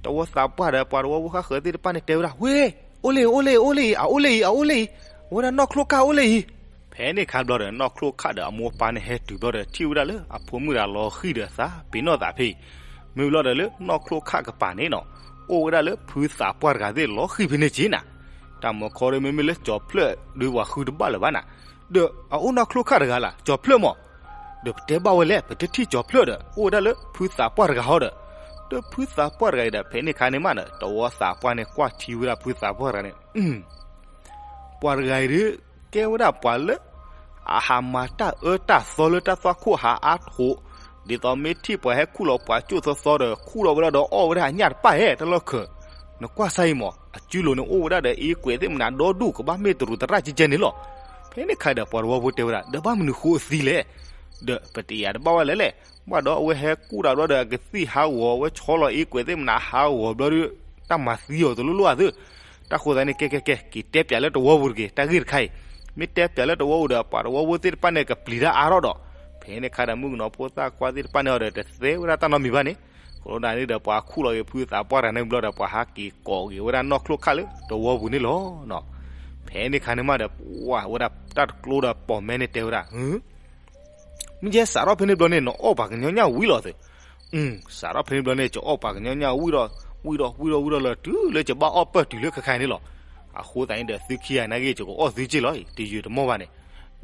တဝီသးပှၢ်ဒီး ပှၤတဝီဖိဃၣ်ဃၢၤသ့ၣ်တဖၣ်န့ၣ် တဲဝဲဒၣ် ဝ့ၢ်, အိၣ်လၢအံၤ အိၣ်လၢအံၤ အိၣ်လၢအံၤ အအိၣ်လၢအံၤ, အဝဲဒၣ်နီၢ်ချိၣ်ခၣ်အိၣ်လၢအံၤ. ဖဲန့ၣ်ခါဘျီဒီး နီၢ်ချိၣ်ခၣ်ဒီးအမိၢ်အပၢ်န့ၣ် ဟဲတုၤဘျီဒီး ထံၣ်ဝဲဒၣ်လၢအဖိမုၣ်တဂၤလီၤဃံၤဒီးသးပ့ၤနီၣ်သးဖဲအံၤ, မ့ၢ်ဘျီဒီးလၢနီၢ်ချိၣ်ခၣ်ကပၤန့ၣ်နီၤ အိၣ်ဝဲဒၣ်လၢဖုသးပှၢ်တဂၤသ့ၣ်လီၤဃံၤဖဲန့ၣ်က့နၤ. တၢ်မၤခီဒီး မ့မ့ၢ်လၢကၠီၤဖျၢၣ်ဒီးပှၤဃုတဘၣ်လၢၤဘၣ်နၤ, ဒီးအအိၣ်နီၢ်ချိၣ်ခၣ်တဂၤလၢ ကၠီၤဖျၢၣ်မး, ဒီးပတဲဘၣ်ဝဲလဲၣ် ပတထံၣ်ကၠီၤဖျၢၣ်ဒီး အိၣ်ဝဲဒၣ်လၢဖုသးပှၢ်တဂၤဟီဒီး, ဒီးဖုသးပှၢ်တဂၤအံၤဒီး ဖဲန့ၣ်ခါန့ၣ်မးဒီး တဝီသးပှၢ်န့ၣ် ကွၢ်ထံဝဲဒၣ်ဖုသးပှၢ်တဂၤန့ၣ် ပှၤတဂၤအံၤဒီး ကဲဝဲဒၣ်ပှၤလၢ အဟးမၤတၢ်အၢတၢ်သီလၢတၢ်သွၣ်ခိၣ်ဟးအါထီၣ်, ဒ်သိးမ့ၢ်ထံၣ်ပှၤဟဲခူၣ်လီၤပှၤကၠိၣ်သီသီဒီး ခူၣ်လီၤဝဲဒၣ်ဒီးအီၣ်ဝဲဒၣ်အညၣ်တပၣ်ဧဲ တၢ်လီၢ်ခၢၣ်, နကွၢ်စၢ်အံၤမး အစုလိၤန့ၣ်အိၣ်ဝဲဒၣ်ဒီးအ့ကွဲးသ့ၣ်မနၤဒီဒူၣ်ကဘၣ်မ့ၢ်တရူးသရၣ်ကဲကဲန့ၣ်လီၤ. ဖဲန့ၣ်ခါဒီးပှၤတဝီဖိတဲဝဲဒၣ် ဒီးဘၣ်မနုၤဃိအသံလဲၣ်, ဒီးပတယာ်တဘၣ်ဝဲလဲၣ်လဲၣ်, ဘၣ်ဒီးအဝဲဟဲကူၣ်တၢ်ဘျီဒီးအကသံၣ်ဟးဂီၤ အဝဲဆီလီၤအ့ကွဲးသ့ၣ်မနၤဟးဂီၤဘျီဒီး တၢ်မၤသံအီၤတလိၣ်လိၣ်အသး တၢ်ဃိသတးန့ၣ် ကဲကဲကဲ က့ၤတဲပၠးလၢတဝီပူၤတက့ၢ် တၢ်ဂ့ၢ်တခါအံၤ, မ့ၢ်တဲပၠးလၢတဝီပူၤဒီး ပှၤတဝီဖိသ့ၣ်တဖၣ်န့ၣ် ကပျံၤတၢ်အါထီၣ်ဒီး, ဖဲန့ၣ်ခါဒီးမုၣ်ကနီၤဖိသၣ်ခွါသ့ၣ်တဖၣ်န့ၣ်အီၤဒီး တသဲဝဲဒၣ်တၢ်နီတမံၤဘၣ်န့ၣ်, ကီးဒၣ်န့ၣ်ဒီး ပှၤခူၣ်လီၤက့ၤဖုသးပှၢ်တဂၤန့ၣ်ဘျီဒီး ပှၤဟးက့ၤကိးက့ၤဝဲဒၣ်နီၢ်ချိၣ်ခၣ်လၢတဝီပူၤန့ၣ်လီၤ. ဖဲန့ၣ်ခါန့ၣ်မးဒီး ပှၤဝဲဒၣ်တၢ်တကျိဒီးပိာ်မဲန့ၣ်တဲဝဲဒၣ် မ့ၢ်ယဲစးထီၣ်ဖဲန့ၣ်ဘျီန့ၣ် နအီၣ်ပှၤကညီညၣ်ဝံၤလီၤသ့, စးထီၣ်ဖဲန့ၣ်ဘျီန့ၣ် ယအီၣ်ပှၤကညီညၣ်ဝံၤဒီး ဝံၤဒီး ဝံၤဒီး ဝံၤဒီးလၢတုၤလၢယဘၣ်အီၣ်ပၢၢ်တုၤလၢခဲခါန့ၣ်လီၤ. အဃိသတးန့ၣ်ဒီး သုခံဂၤနာ်က့ ယကအီၣ်သုက့ၢ်လီၤအံၤ တယုာ်တမီၢ်ဘၣ်န့ၣ်,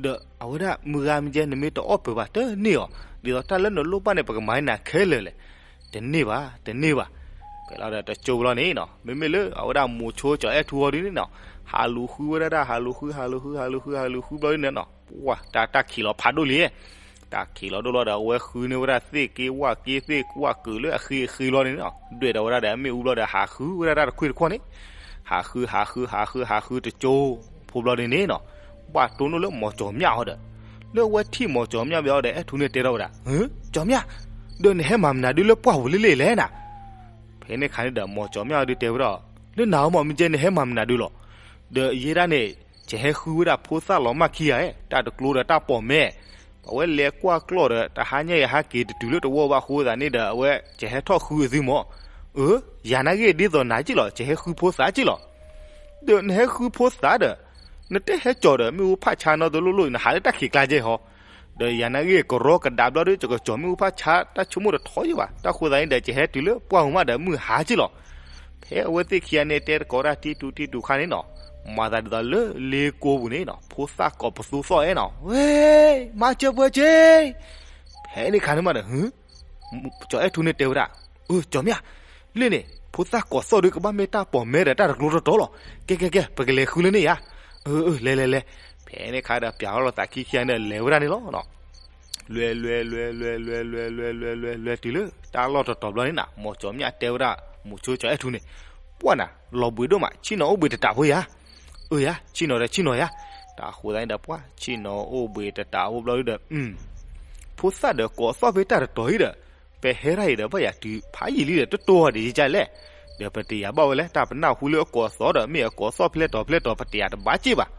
ဒီးအဝဲဒၣ်မုၢ်ဂၤမ့ၢ်ယဲ နမ့ၢ်တအီၣ်ပၢၢ်ဘၣ်တန့ၢ်အီၤ ဒ်သိးတၢ်လၢနလိၣ်ဘၣ်န့ၣ် ပကမၤနၤခဲလၢာ်လဲၣ်, တန့ၢ်ဘၣ် တန့ၢ်ဘၣ်. ဖဲလီၤဒီးတကၠိဘျီန့ၣ်နီၤ မ့မ့ၢ်လၢအဝဲဒၣ်မိၤဆိကၠီၤအဲၣ်ထူအီၤဒ်န့ၣ်နီၤ ဟးလူၤဃုဝဲဒၣ်ဒၣ် ဟးလူၤဃု ဟးလူၤဃု ဟးလူၤဃု ဟးလူၤဃုဘျီဒ်န့ၣ်နီၤ ပှၤတၢ်တၢ်ခံးလီၤဖးဒိၣ်လံ, တၢ်ခံးလီၤဒိၣ်လီၤဒီး အဝဲဃုန့ၢ်ဝဲဒၣ်သ့ၣ်က့ဝၣ်က့သ့ၣ်က့ဝၣ်ကုာ်လၢအဃ့အဃ့လီၤန့ၣ်နီၤ, ဒွဲၣ်ဒီးဝဲဒၣ်ဒီးအမ့ၣ်အူဘျီဒီး ဟးဃုဝဲဒၣ်တၢ်တခွ့ၣ်တခီၣ်န့ၣ်, ဟးဃု ဟးဃု ဟးဃု ဟးဃုတကၠိဖိဘျီန့ၣ်န့ၣ်နီၤ, ဘၣ်တိၢ်နီၣ်လၢမီၤကၠီၤမျၢ်အီၤဒီး, လၢအဝဲထံၣ်မီၤကၠီၤမျၢ်ဘျီဒီး အဲၣ်ထူန့ၣ်တဲထီၣ်ဝဲဒၣ်, ကၠီၤမျၢ်, ဒီးနဟဲမၤမနုၤဒုလၢပှၢ်ပူၤလံလံလဲၣ်နၤ. ဖဲန့ၣ်ခါန့ၣ်ဒီး မီၤကၠီၤမျၢ်ဒုတဲဝဲဒၣ်, လၢနၤမ့ၢ်မ့ၢ်ကဲနဟဲမၤမနုၤဒုလီၤ. ဒီးယဲဒၣ်န့ၣ် ယဟဲဃုဝဲဒၣ်ဖိသၣ်လီၤမၢ်ခံဂၤ, တၢ်တကျိဒီးတၢ်ပိာ်မဲ, ပဝဲလဲၤကွၢ်ကျီၢ်ဒီး တဟါညါအံၤဟဲက့ၤတတုၤလၢတဝီဘၣ်အဃိသတးန့ၣ်ဒီး အဝဲယဟဲထီၣ်ဃုအသုမၢ်. အၢ, ယၤနာ်က့ဒ်သိးနၤက့လီၤ, ယဟဲဃုဖိသၣ်က့လီၤ. ဒီးနဟဲဃုဖိသၣ်ဒီး နတဟဲကၠီၤဒီး မ့ၣ်အူဖးဆါနီတလိၣ်လိၣ် နဟးလၢတၢ်ခံးကျါကဲဟီ. ဒီးယၤနာ်က့ကရီကဒါဘျီဒီး ယကကၠီၤမ့ၣ်အူဖးဆါတၢ်ဆိကမိၣ်တထီယဲဘၣ်. တၢ်ဃိသတးန့ၣ်ဒီး ယဟဲတုၤလၢပှၢ်ပူၤမးဒီး မုၢ်ဟါက့လီၤ. ဖဲအဝဲသ့ၣ်ခံဂၤန့ၣ် တဲသကိးတၢ်တံတူာ်တံတူာ်ခါန့ၣ်နီၤ, မၤသးဒ်သိးလၢလ့ကိပူၤန့ၣ်နီၤ, ဖိသၣ်ကိးပသူသီၣ်အဲၣ်နီၤ, ဝဲ, မၤစၢၤပှဲၤက့. ဖဲန့ၣ်ခါန့ၣ်မးဒီး ကၠီၤအဲၣ်ထူန့ၣ်တဲဝဲဒၣ်, အၢ ကၠီၤမျၢ်, လၢန့ၣ် ဖိသၣ်ကိးသီၣ်ဒုကဘၣ်မ့ၢ်တၢ်ပိာ်မဲဒီးတၢ်တကျိတီတီလီၤ. ကဲကဲကဲ ပကလဲၤဃုလၢန့ၣ်ယါ. အၢ အၢ လဲၤလဲၤလဲၤ. ဖဲန့ၣ်ခါဒီး ပျးထီၣ်လိာ်သးခံခံဂၤန့ၣ် လဲၤဝဲဒၣ်န့ၣ်လီၤ. လဲၤလဲၤလဲၤလဲၤလဲၤလဲၤလဲၤလဲၤလဲၤလဲၤလဲၤတုၤလၢ တၢ်လီၢ်တတီၤဘျီန့ၣ်နီၤ, မိၤဆိကၠီၤအဲၣ်ထူန့ၣ်, ပှၢ်နၤ, လီၤဘှံးဒိၣ်မး, ဆ့ၣ်နီၤအိၣ်ဘှံးတတးဖိယါ. အၢယါ, ဆ့ၣ်နီၤဒီးဆ့ၣ်နီၤယါ. တၢ်ဃိသတးန့ၣ်ဒီး ပှၢ်ဆ့ၣ်နီၤအိၣ်ဘှံးတတးဖိဘျီဒုဒီး ဖိသၣ်ဒီးကိးသီၣ်ဖဲတၢ်တတီၤအံၤဒီး, ပဟဲဒၣ်အံၤဒီး ဘၣ်ယၤတုၤဖးယံာ်လံဒီး တတိၢ်အီၤဒံးယကလဲၣ်. ဒီးပတယာ်ဘၣ်ဝဲလၢ တၢ်ပနၢ်ဟူလၢအကိးသီၣ်ဒီး မ့ၢ်အကိးသီၣ်ဖျဲၣ်တီၤဖျဲၣ်တီၤ ပတယာ်တဘၣ်က့ၢ်ဘၣ်.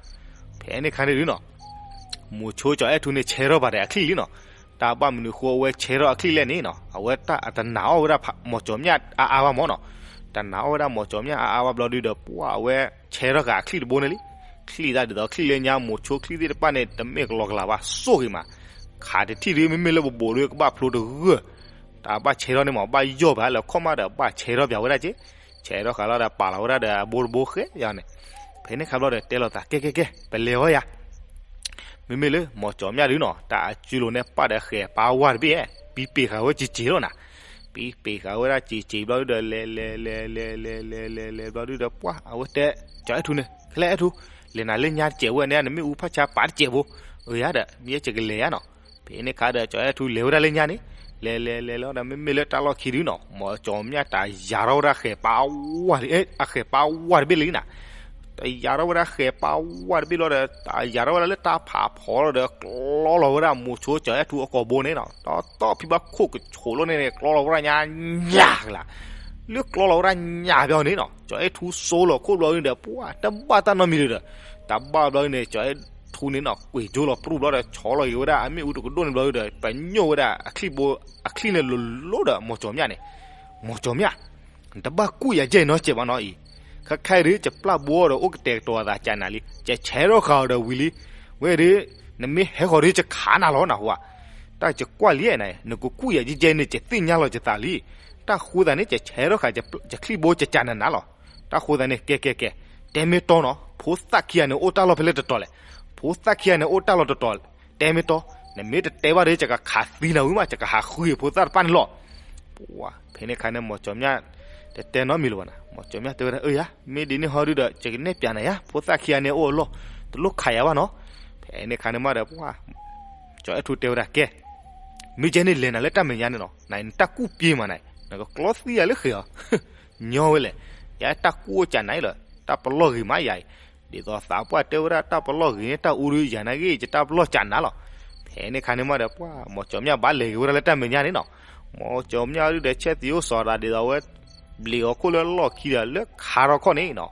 ဖဲန့ၣ်ခါန့ၣ်ဒုနီၤ, မိၤဆိကၠီၤအဲၣ်ထူန့ၣ် ဆဲထီၣ်ဘၣ်ဒီးအချံၣ်လံနီၤ. တၢ်ဘၣ်မနုၤဃိအဝဲဆဲထီၣ်အချံၣ်လဲၣ်န့ၣ်နီၤ, အဝဲတၢ်အတနာ်အီၣ်ဝဲဒၣ် မီၤကၠီၤမျၢ်အါအါဘၣ်မၢ်နီၤ. တနာ်အီၣ်ဝဲဒၣ်မီၤကၠီၤမျၢ်အါအါဘၣ်ဘျီဒုဒီး ပှၢ်အဝဲဆဲထီၣ်ဃာ်အချံၣ်တဘိန့ၣ်လံ. ချံၣ်သးဒ်သိးချံၣ်လၢညါ မိၤဆိချံၣ်သ့ၣ်တဖၣ်န့ၣ် တမ့ၢ်ကလီကလးဘၣ် စိၣ်ဂ့ၤမး, ခးတထံၣ်ဒု မ့မ့ၢ်လၢပဘိးဒု ကဘၣ်ဖျိတဂၢၢ်. တၢ်ဘၣ်ဆဲထီၣ်န့ၣ်မး ဘၣ်ယီၢ်ပှၤလၢခီၣ်မးဒီး ဘၣ်ဆဲထီၣ်ပှၤဝဲဒၣ်က့, ဆဲထီၣ်ဃာ်လီၤဒီး ပာ်လီၤဝဲဒၣ်ဒီးအဘိတဘိဃဲယါန့ၣ်. ဖဲန့ၣ်ခါဘျီဒီး တဲလိာ်သး ကဲကဲကဲ ပလဲၤအီၤယါ. မ့မ့ၢ်လၢမီၤကၠီၤမျၢ်ဒုနီၤ, တၢ်အစုလိၤန့ၣ် ပာ်ဒီးဃဲၤပာ်ဝါတဘ့ၣ်, ပံပ့ၤဃာ်ဝဲက့ၤက့ၤလီၤနၤ. ပံပ့ၤဃာ်ဝဲဒၣ်က့ၤက့ၤဘျီဒုဒီး လဲၤလဲၤလဲၤလဲၤလဲၤလဲၤလဲၤလဲၤဘျီဒုဒီး ပှၢ်အဝဲတဲ, ကၠီၤအဲၣ်ထူန့ၣ် ကလဲၤအဲၣ်ထူ, လဲၤနၤလၢညါတစဲးဝဲန့ၣ် နမ့ၣ်အူဖးဆါပာ်တစဲးဖိ. အၢယါဒီး မ့ၢ်ယဲယကလဲၤယါနီၤ. ဖဲန့ၣ်ခါဒီး ကၠီၤအဲၣ်ထူလဲၤဝဲဒၣ်လၢညါန့ၣ်, လဲၤလဲၤလဲၤလီၤဒီး မ့မ့ၢ်လၢတၢ်လီၢ်ခံဒုနီၤ, မီၤကၠီၤမျၢ်တၢ်ယၤထီၣ်ဝဲဒၣ်ဃဲၤပာ်ဝါ, အဃဲၤပာ်ဝါတဘ့ၣ်လံနၤ. တၢ်ယၤထီၣ်ဝဲဒၣ်ဃဲၤပာ်ဝါတဘ့ၣ်လီၤဒီး တၢ်ယၤထီၣ်ဝဲဒၣ်လၢတၢ်ဖးဖီလီၤဒီး ကျီလီၤဝဲဒၣ်မိၤဆိကၠီၤအဲၣ်ထူအကိာ်ဘိန့ၣ်နီၤ. တီတီဖံဘၣ်ခိၣ်ကဆိးလိာ်န့ၣ်န့ၣ် ကျီလီၤဝဲဒၣ်ညါညါကလး. လၢကျီလီၤဝဲဒၣ်ညါဘျီန့ၣ်နီၤ, ကၠီၤအဲၣ်ထူစိလီၤခိၣ်ဘျီဒုဒီး ပှၢ်တဘၣ်တၢ်နီတမံၤလၢၤဒီး, တၢ်ဘၣ်ဘျီဒုန့ၣ် ကၠီၤအဲၣ်ထူန့ၣ်နီၤ ကွံာ်ကၠိလီၤပြူၢ်ဘျီဒီး ဆီလီၤက့ၤဝဲဒၣ်အမ့ၣ်အူတကဒိၣ်န့ၣ်ဘျီဒုဒီး ပညိၣ်ဝဲဒၣ်အချံၣ်ဘိ, အချံၣ်န့ၣ်လိၤလိၤဒီး မီၤကၠီၤမျၢ်န့ၣ်, မီၤကၠီၤမျၢ် နတဘၣ်ကူၣ်ယၤယဲၢ်နီတစဲးဘၣ်နီၤအံၤ, ခဲခါအံၤဒုး ယပျၢ်ဘိအီၤဒီး အိၣ်ကတဲာ်ကတီၤအသးကနၤလံ, ယဆဲးထီၣ်ဃာ်အီၤဒီးဝံၤလံ, ဝဲဒုး နမ့ၢ်ဟဲဃီၤဒုး ယခးနၤလီၤနၢ်ဟူဧါ. တၢ်ယကွၢ်လံနၤ, နကကူၣ်ယၤယဲၢ်ယဲၢ်န့ၣ် ယသ့ၣ်ညါလီၤယသးလံ, တၢ်ဃိသတးန့ၣ် ယဆဲးထီၣ်ဃာ်ယချံၣ်ဘိယကနၤနၤလီၤ. တၢ်ဃိသတးန့ၣ် ကဲကဲကဲ, တဲမ့ၢ်တီနီၤ, ဖိသၣ်ခံဂၤန့ၣ် အိၣ်တၢ်လီၢ်ဖဲလဲၣ်တတီၤလဲၣ်, ဖိသၣ်ခံဂၤန့ၣ် အိၣ်တၢ်လီၢ်တတီၤ တဲမ့ၢ်တီ, နမ့ၢ်တတဲဘၣ်ဒီး ယကခးသံနၤဝံၤမး, ယကဟးဃုယဖိသၣ်တဖၣ်န့ၣ်လီၤ. ပှၢ် ဖဲန့ၣ်ခါန့ၣ် မီၤကၠီၤမျၢ် တတဲနီတမံၤလၢၤဘၣ်နၤ, မီၤကၠီၤမျၢ်တဲဝဲဒၣ် အၢယၤ, မ့ၢ်ဒ်န့ၣ်ဟီဒုဒီး ယကနဲၣ်ပျးနၤယၤ, ဖိသၣ်ခံဂၤန့ၣ်အိၣ်အလီၢ်, တလိၣ်ခးယၤဘၣ်နီၤ. ဖဲန့ၣ်ခါန့ၣ်မးဒီး ပှၢ် ကၠီၤအဲၣ်ထူတဲဝဲဒၣ် ကဲ, မ့ၢ်ကဲန့ၣ်လဲၤနၤလၢတၢ်မဲာ်ညါန့ၣ်နီၤ, နတၢ်ကူၣ်ပျ့ၤမးနၤ, နကကျီသံယၤလၢဃဲၤအီၤ ညီဝဲလဲၣ်, ယတၢ်ကူၣ်အိၣ်ကနၤအံၤလီၤ, တၢ်ပလီၢ်ဂ့ၤမးယၤအံၤ, ဒ်သိးသးပှၢ်တဲဝဲဒၣ်တၢ်ပလီၢ်ဂ့ၤန့ၣ် တၢ်အူဒုးယၤနာ်ဂ့ၤ ယတၢ်ပလီၢ်ကနၤလီၤ. ဖဲန့ၣ်ခါန့ၣ်မးဒီး ပှၢ် မီၤကၠီၤမျၢ်ဘၣ်လဲၤက့ၤဝဲဒၣ်လၢတၢ်မဲာ်ညါန့ၣ်နီၤ, မီၤကၠီၤမျၢ်ဒုဒီး ဆဲးသံအိၣ်စီၤသးဒ်သိးအဝဲ ဘျ့းအီၤခိၣ်လၢလီၢ်ခံဒီး လၢခါထီၣ်ခီၣ်န့ၣ်နီၤ,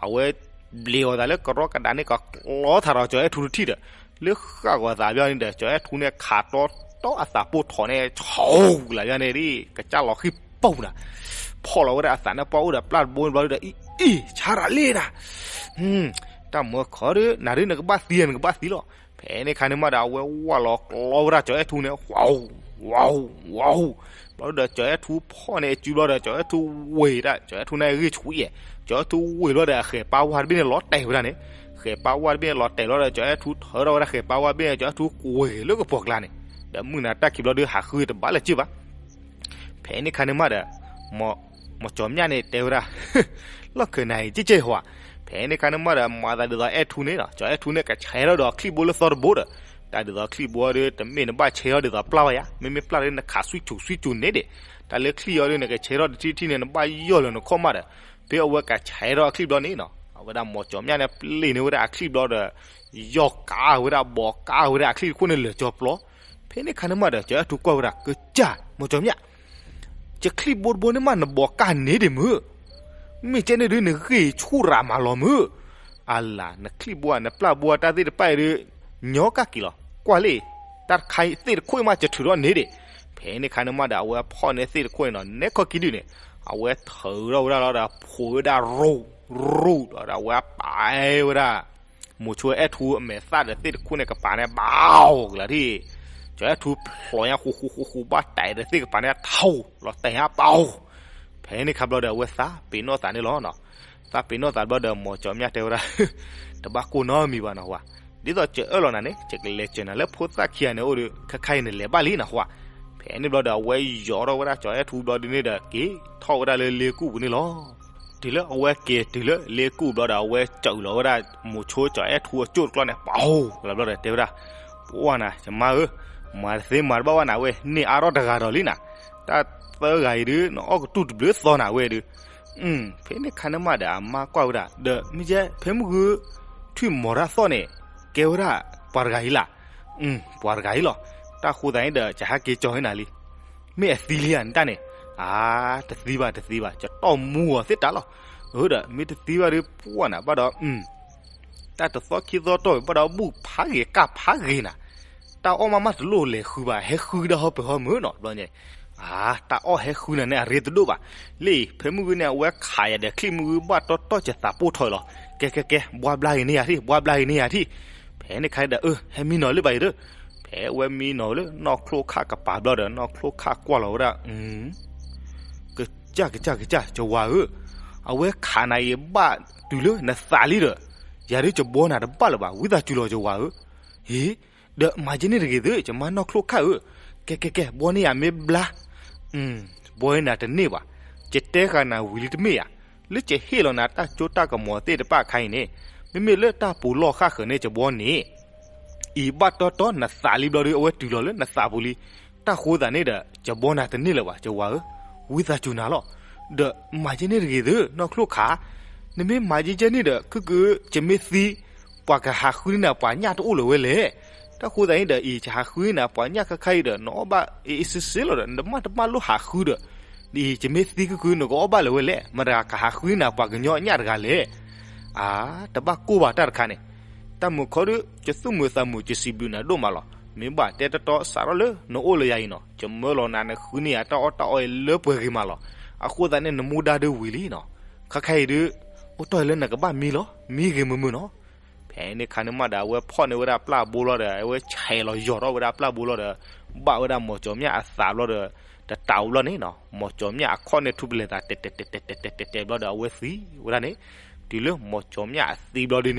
အဝဲဘျ့းအီၤသးလၢကရီကဒးန့ၣ် ကကျီထးဒီး ကၠီၤအဲၣ်ထူတထံၣ်ဒီး လၢဃၣ်ဂီၤသးဘျီန့ၣ်ဒီး ကၠီၤအဲၣ်ထူန့ၣ် ခးတီတီအသးပိၢ်ထီၣ်န့ၣ် ဆိးကလးဘျီန့ၣ် ကစၢ်လီၤဃံပူၤနၤ, ဖီၣ်လီၤဝဲဒၣ်အသးန့ၣ် ပှၢ်အိၣ်ဒီးပျၢ်တဘိန့ၣ်ဘျီဒီး အံၤ အံၤ ဆါရၤလံနၤ, တၢ်မၢခီဒီး နၤဒုးနကဘၣ်သံ နကဘၣ်သံလီၤ. ဖဲန့ၣ်ခါန့ၣ်မးဒီး အဝဲဝၢ်လီၤကျီဝဲဒၣ်ကၠီၤအဲၣ်ထူန့ၣ် ဝီၤ ဝီၤ ဝီၤ, ဘျီဒီးကၠီၤအဲၣ်ထူဖီၣ်န့ၢ်အစုဘျီဒီး ကၠီၤအဲၣ်ထူဝ့ၤဒၣ် ကၠီၤအဲၣ်ထူန့ၣ်ဂံၢ်ဆူၣ်အံၤ, ကၠီၤအဲၣ်ထူဝ့ၤဘျီဒီး အဃဲၤပၢ်ဝါတဘ့ၣ်န့ၣ် လီၤတဲာ်ဝဲဒၣ်န့ၣ်, ဃဲၤပၢ်ဝါတဘ့ၣ်န့ၣ် လီၤတဲာ်လီၤဒီး ကၠီၤအဲၣ်ထူထၢထီၣ်ဝဲဒၣ်ဃဲၤပၢ်ဝါတဘ့ၣ်န့ၣ် ကၠီၤအဲၣ်ထူကွံာ်လၢကပီၤကျါန့ၣ်, ဒီးမုၢ်နၤတၢ်ခံးဘျီဒီး ဟးဃုတဘၣ်လၢၤက့ၢ်ဘၣ်. ဖဲန့ၣ်ခါန့ၣ်မးဒီး မီၤကၠီၤမျၢ်န့ၣ်တဲဝဲဒၣ် လီၢ်ခၢၣ်နၤအံၤ ကဲကဲဟီဧါ. ဖဲန့ၣ်ခါန့ၣ်မးဒီး မၤသးဒ်သိးအဲၣ်ထူန့ၣ်နီၤ, ကၠီၤအဲၣ်ထူန့ၣ် ကဆဲးထီၣ်ဒီးချံၣ်ဘိလၢသီတဘိဒီး တၢ်ဒ်သိးချံၣ်ဘိဒီး တမ့ၢ်နဘၣ်ဆဲးထီၣ်ဒ်သိးပျၢ်ဘၣ်ယၤ, မ့မ့ၢ်ပျၢ်ဒီးနခးစွံၣ်ဆူၣ်စွံၣ်ဆူၣ်န့ၣ်ဒံး, တၢ်လၢချံၣ်အီၤဒီး နကဆဲးထီၣ်တထံၣ်ထံၣ်န့ၣ် နဘၣ်ယီၢ်လၢနခီၣ်မးဒီး, ဖဲအဝဲကဆဲးထီၣ်အချံၣ်ဘျီန့ၣ်နီၤ, အဝဲဒၣ်မီၤကၠီၤမျၣ်န့ၣ် ပျ့ၤန့ၢ်ဝဲဒၣ်အချံၣ်ဘျီဒီး ယီၢ်ကးဝဲဒၣ် ဘီးကးဝဲဒၣ်အချံၣ်တခိၣ်န့ၣ်လၢာ်ကၠီပျီ, ဖဲန့ၣ်ခါန့ၣ်မးဒီး ကၠီၤအဲၣ်ထူကွၢ်ဝဲဒၣ် ကစၢ် မီၤကၠီၤမျၣ် ယချံၣ်ဘိတဘိန့ၣ်မး နဘီးကးန့ၣ်ဒံးမုၢ်, မ့ၢ်ကဲန့ၣ်ဒုး နဂ့ၢ်ဆူၣ်ရၤမးလီၤမုၢ်, အလၤ နချံၣ်ဘိဧါ နပျၢ်ဘိဧါ တၢ်သ့ၣ်တဖၣ်အံၤဒုး ညီကၢ်က့ၤလီၤ, ကွၢ်လံ, တၢ်တခါအံၤသ့ၣ်တခိၣ်အံၤမး ကထုးထီၣ်န့ၣ်ဒံး, ဖဲန့ၣ်ခါန့ၣ်မးဒီး အဝဲဖီၣ်န့ၢ်သ့ၣ်တခိၣ်န့ၣ်နီၤ နဲခီၣ်ကံဒုၣ်န့ၣ်, အဝဲထုးထီၣ်ဝဲဒၣ်လီၤဒီး ဖိးဝဲဒၣ်ရူၣ်ရူၣ်ဒီး အဝဲပာ်ဝဲဒၣ် မိၤဆိအဲၣ်ထူအမဲာ်သၣ်ဒီးသ့ၣ်တခိၣ်န့ၣ် ကပၤန့ၣ် ဘၣ်ကလၤထံၣ်, ကၠီၤအဲၣ်ထူဖျိးညါဃူဃူဃူဃူ ဘၣ်တဲာ်ဒီးသ့ၣ်ကပၤန့ၣ် ထီၣ်လီၤတဲာ်ညါပၢ်, ဖဲန့ၣ်ခါဘျီဒီး အဝဲသးပ့ၤနီၣ်သးန့ၣ်လီၤနီၤ, သးပ့ၤနီၣ်သးဘျီဒီး မီၤကၠီၤမျၣ်တဲဝဲဒၣ် တဘၣ်ကိၢ်နီတမံၤဘၣ်နီၤဝဲ, ဒ်သိးယအၢၣ်လီၤနၤန့ၣ် ယကလဲၤစၢၤနၤလၢဖိသၣ်ခံဂၤန့ၣ်အိၣ်ဒီး ခဲခါအံၤနလဲၤဘၣ်လံနီၤဝဲ, ဖဲန့ၣ်ဘျီဒီး အဝဲယီၤထီၣ်ဝဲဒၣ်ကၠီၤအဲၣ်ထူဘျီဒုန့ၣ်ဒီး က့ၤထီၣ်ဝဲဒၣ်လၢလ့ကူၣ်ပူၤန့ၣ်လီၤ. တုၤလၢအဝဲက့ၤတုၤလၢလ့ကူၣ်ဘျီဒီး အဝဲစၢၤလီၤဝဲဒၣ် မိၤဆိကၠီၤအဲၣ်ထူအကၠိၣ်တကျီန့ၣ် ပှၤဟီၣ်ကလီၤဘျီဒီး တဲဝဲဒၣ်, ပှၢ်နၤ ယမါဧၢ, မၤတသ့မၤတဘၣ်ဘၣ်နၤဝဲ န့ၢ်အါထီၣ်တဂၤဒီးလံနၤ, တၢ်သၢဂၤအံၤဒုး နအီၣ်ကတူၢ်တဘျုးသီနၤဝဲဒုး, ဖဲန့ၣ်ခါန့ၣ်မးဒီး အမါကွၢ်ဝဲဒၣ် ဒီးမ့ၢ်ကဲ ဖဲမုၢ်ဂုၢ် ထွံၣ်မီၤတၢ်သီၣ်န့ၣ် ကဲဝဲဒၣ်ပှၤတဂၤအံၤလၢ်, ပှၤတဂၤအံၤလီၤ, တၢ်ဃိသတးန့ၣ်ဒီး ယဟဲက့ၤကၠီၤန့ၢ်နၤလံ မ့ၢ်အသံလံဧါ နတၢ်န့ၣ်, အါ, တသံဘၣ် တသံဘၣ် ယတီၢ်မူအီၤသ့တၢ်လီၤ, အၢဒီး မ့ၢ်တသံဘၣ်ဒီး ပှၢ်နၤဘၣ်ဒီး တၢ်တသီခံသီတီၢ်ဘၣ်ဒီး ဘူၣ်ဖးဂ့ၤကၢ်ဖးဂ့ၤနၤ, တၢ်အီၣ်မးမးတလိၣ်လဲၤဃုဘၣ် ဟဲဃုကဒါဟီၣ်ပၢၤဟီၣ်မုၢ်နီၤ ဘျီန့ၣ်, အါ, တၢ်အီၣ်ဟဲဃုနၤန့ၣ် အရ့တဒိၣ်ဘၣ်, လၢအံၤ ဖဲမုၢ်ဂုၢ်န့ၣ် အဝဲခးယၤဒီးချံၣ်မုၢ်ဂုၢ်ဘၣ်တီတီ ယသးပိၢ်ထီၣ်အံၤလီၤ, ကဲကဲကဲ ဘှါဘျါဂ့ၤန့ၢ်ယၤထံၣ် ဘှါဘျါဂ့ၤန့ၢ်ယၤထံၣ်, ဖဲန့ၣ်ခါဒီး အၢ ဟဲမံနီၤလၢဘၣ်အံၤဒီး, ဖဲအဝဲမံနီၤလၢနီၢ်ချိၣ်ခၣ်ကပၤဘျီဒီး နီၢ်ချိၣ်ခၣ်ကွၢ်လီၤဝဲဒၣ် ကစၢ် ကစၢ် ကစၢ် ယဝၤဧၢ, အဝဲခးနၤအံၤဘၣ်တုၤလၢနသးလံဒီး, ယၤဒုးယဘှီနၤတဘၣ်လၢၤဘၣ် ဝံသးစူၤလီၤယဝၤဧၢ, ဟ့, ဒီးမၤကဲန့ၣ်တဂ့ၤသု ယမါနီၢ်ချိၣ်ခၣ်ဧၢ, ကဲကဲကဲ ဘှီန့ၢ်ယၤမ့ၢ်ဘျါ, ဘှီန့ၢ်နၤတန့ၢ်ဘၣ်, ယတဲဃာ်နၤဝံၤလံတမ့ၢ်ဧါ, လၢယဟ့ၣ်လီၤနၤတၢ်စိတၢ်ကမီၤသ့ၣ်တဖၣ်အခါအံၤန့ၣ်, မ့မ့ၢ်လၢတၢ်ပူၤလီၢ်ဃၣ်ဃၢၤန့ၣ် ယဘှီန့ၣ် အံၤဘၣ်တီတီနသးလံဘျီဒီး အဝဲတုၤလီၤလၢနသးပူၤလံ, တၢ်ဃိသတးန့ၣ်ဒီး ယဘှီနၤတန့ၢ်လၢၤဘၣ် ယဝၤဧၢ, ဝံသးစူၤနၤလီၤ, ဒီးမၤကဲန့ၣ်တဂ့ၤသု နီၢ်ချိၣ်ခၣ်, နမ့ၢ်မၤကဲကဲန့ၣ်ဒီး ခုၣ်ခုၣ် ယမ့ၢ်သံ, ပှၤကဟးဃုန့ၢ်နၤပှၤညၣ်တအိၣ်လၢၤဝဲလဲၣ်, တၢ်ဃိသတးန့ၣ်ဒီး အံၤယဟးဃုန့ၢ်နၤပှၤညၣ်ခါခါအံၤဒီး နအီၣ်ဘၣ်အ့ၣ်အ့ၣ်စ့စ့လီၤဒီး နတမၣ်တမၣ်လိၣ်ဟးဃုဒီး, အံၤယမ့ၢ်သံခုၣ်ခုၣ် နကအီၣ်ဘၣ်လၢၤဝဲလဲၣ်, မတၤကဟးဃုန့ၢ်နၤပှၤကညီအညၣ်တဂၤလဲၣ် အါ, တဘၣ်ကိၢ်ဘၣ်တၢ်တခါန့ၣ်, တၢ်မုာ်ခီဒီး ယသူၣ်မုာ်သးမုာ် ယစံးဘျုးနၤဒိၣ်မးလီၤ, မ့ၢ်ဘၣ်တဲတီတီစးထီၣ်လၢနအိၣ်လၢယၤအံၤနီၤ ယမၢလီၤနၤ နဃုန့ၢ်ယၤတၢ်အီၣ်တၢ်အီအံၤလၢပှဲၤဂ့ၤမးလီၤ, အဃိသတးန့ၣ် နမူဒါဒုးဝံၤလံနီၤ, ခါခါအံၤဒုး အိၣ်တီၢ်အံၤလၢနကဘၣ်မံလီၤ မံဂ့ၤမုာ်မုာ်နီၤ ဖဲန့ၣ်ခါန့ၣ်မးဒီး အဝဲဖီၣ်န့ၢ်ဝဲဒၣ်ပျၢ်ဘိလီၤဒီး အဝဲဆဲးလီၤယီၤထီၣ်ဝဲဒၣ်ပျၢ်ဘိလီၤဒီး ဘၣ်ဝဲဒၣ်မီၤကၠီၤမျၢ်အသးဘျီဒီး တတးအိၣ်ဘျီန့ၣ်နီၤ မီၤကၠီၤမျၢ်အခီၣ်န့ၣ်ထူၣ်ပလဲၤသး တဲာ်တဲာ်တဲာ်တဲာ်တဲာ်တဲာ်တဲာ်တဲာ်ဘျီဒီး အဝဲသံဝဲဒၣ်န့ၣ်, တုၤလၢမီၤကၠီၤမျၢ်အသံဘျီဒု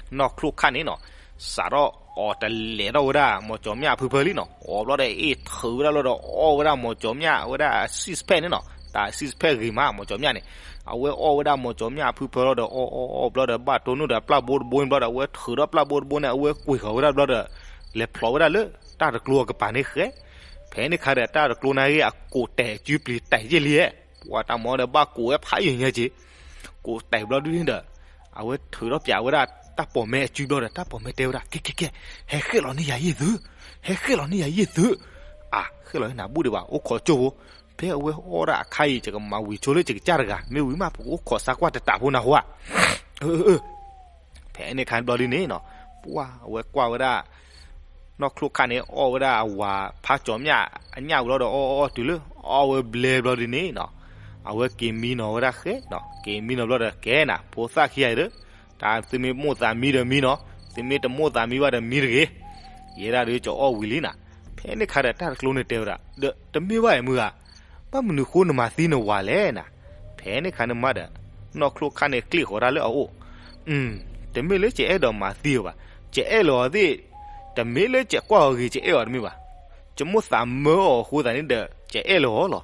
န့ၣ်နီၤ နီၢ်ချိၣ်ခၣ်န့ၣ်နီၤ စးထီၣ်အီၤတလဲၤထီၣ်ဝဲဒၣ် မီၤကၠီၤမျၢ်အဖုဖၢလံနီၤ အီၤဘျီဒီး အ့ၣ်ထုးဝဲဒၣ်လီၤဒီး အီၣ်ဝဲဒၣ်မီၤကၠီၤမျၢ်ဝဲဒၣ် six pack န့ၣ်နီၤ တၢ် six pack ဂ့ၤမး မီၤကၠီၤမျၢ်န့ၣ်, အဝဲအီၣ်ဝဲဒၣ်မီၤကၠီၤမျၢ်အဖုဖၢလီၤဒီး အီၣ်အီၣ်အီၣ်ဘျီဒီး ဘၣ်တိၢ်နီၣ်ဒီးပျၢ်ဘိတဘိန့ၣ်ဘျီဒီး အဝဲထုးထီၣ်ပျၢ်ဘိတဘိန့ၣ် အဝဲကွံာ်ဃီၤဝဲဒၣ်ဘျီဒီး လဲၤဖျိးဝဲဒၣ်လၢတၢ်တကျိအကပၤန့ၣ်ဃဲ, ဖဲန့ၣ်ခါဒီး တၢ်တကျိန့ၣ်ဂ့ၢ်အကိးတဲာ်အစုပျံၤတဲာ်ယဲၢ်လံဧဲ, ပှၤတၢ်မၤဒီးဘၣ်ကိးဝဲဖးယံာ်ညါက့ၤ ကိးတဲာ်ဘျီဒုန့ၣ်ဒီး အဝဲထုးထီၣ်ပၠးဝဲဒၣ်တၢ်ပိာ်မဲအစုဘျီဒီး တၢ်ပိာ်မဲတဲဝဲဒၣ် ကဲကဲကဲ ဟဲဃဲၣ်လီၤန့ၢ်ယၤယဲၢ်သု, ဟဲဃဲၣ်လီၤန့ၢ်ယၤယဲၢ်သု, အါ ဃဲၣ်လီၤန့ၢ်နၤဘူၣ်ဒံးဘၣ် အိၣ်ခိးကၠိဖိ, ဖဲအဝဲအီၣ်ဒၣ်အခါအံၤ ယကမၤဝံၤဆိလၢယကစၢ်တဂၤ မ့ၢ်ဝံၤမး ပကအိၣ်ခိးစါကွၢ်တတးဖိနၢ်ဟူဧါ, အၢ အၢ ဖဲန့ၣ်ခါဘျီဒုန့ၣ်နီၤ ပှၢ်အဝဲကွၢ်ဝဲဒၣ် နီၢ်ချိၣ်ခၣ်န့ၣ် အီၣ်ဝဲဒၣ်အဝၤဖးကၠီၤမျၢ်အညၣ်ဝံၤလီၤဒီး အီၣ်အီၣ်အီတုၤလၢ အီၣ်ဝဲဘျဲဘျီဒုန့ၣ်နီၤ အဝဲက့ၤမံနီၤဝဲဒၣ်ဃဲနီၤ က့ၤမံနီၤဘျီဒီး ကဲနၤ ဖိသၣ်ခံဂၤအံၤဒီး တၢ်သုမ့ၢ်မိၣ်သးမံဒီးမံနီၤ သုမ့ၢ်တမိၣ်သးမံဘၣ်ဒီးမံတဂ့ၤ, ယဲဒၣ်ဒီး ကအီၣ်ဝံၤလံနၤ, ဖဲန့ၣ်ခါဒီး တၢ်တကျိန့ၣ်တဲဝဲဒၣ် ဒီးတမ့ၢ်ဘၣ်အံၤမုၢ်ဂၤ ဘၣ်မနုၤဃိနမၤသံနဝၤလဲၣ်နၤ, ဖဲန့ၣ်ခါန့ၣ်မးဒီး နီၢ်ချိၣ်ခၣ်န့ၣ်ကျ့ၣ်ဃီၤတၢ်လၢအအိၣ်, တမ့ၢ်လၢယအဲၣ်ဒိးမၤသံအီၤဘၣ်, ယအဲၣ်လၢၤအီၤသ့ၣ်, တမ့ၢ်လၢယကွၢ်အီၤဂ့ၤ ယအဲၣ်အီၤတမ့ၢ်ဘၣ်, ယမိၣ်သးမၢအီၤအဃိသတးန့ၣ်ဒီး ယအဲၣ်လၢၤ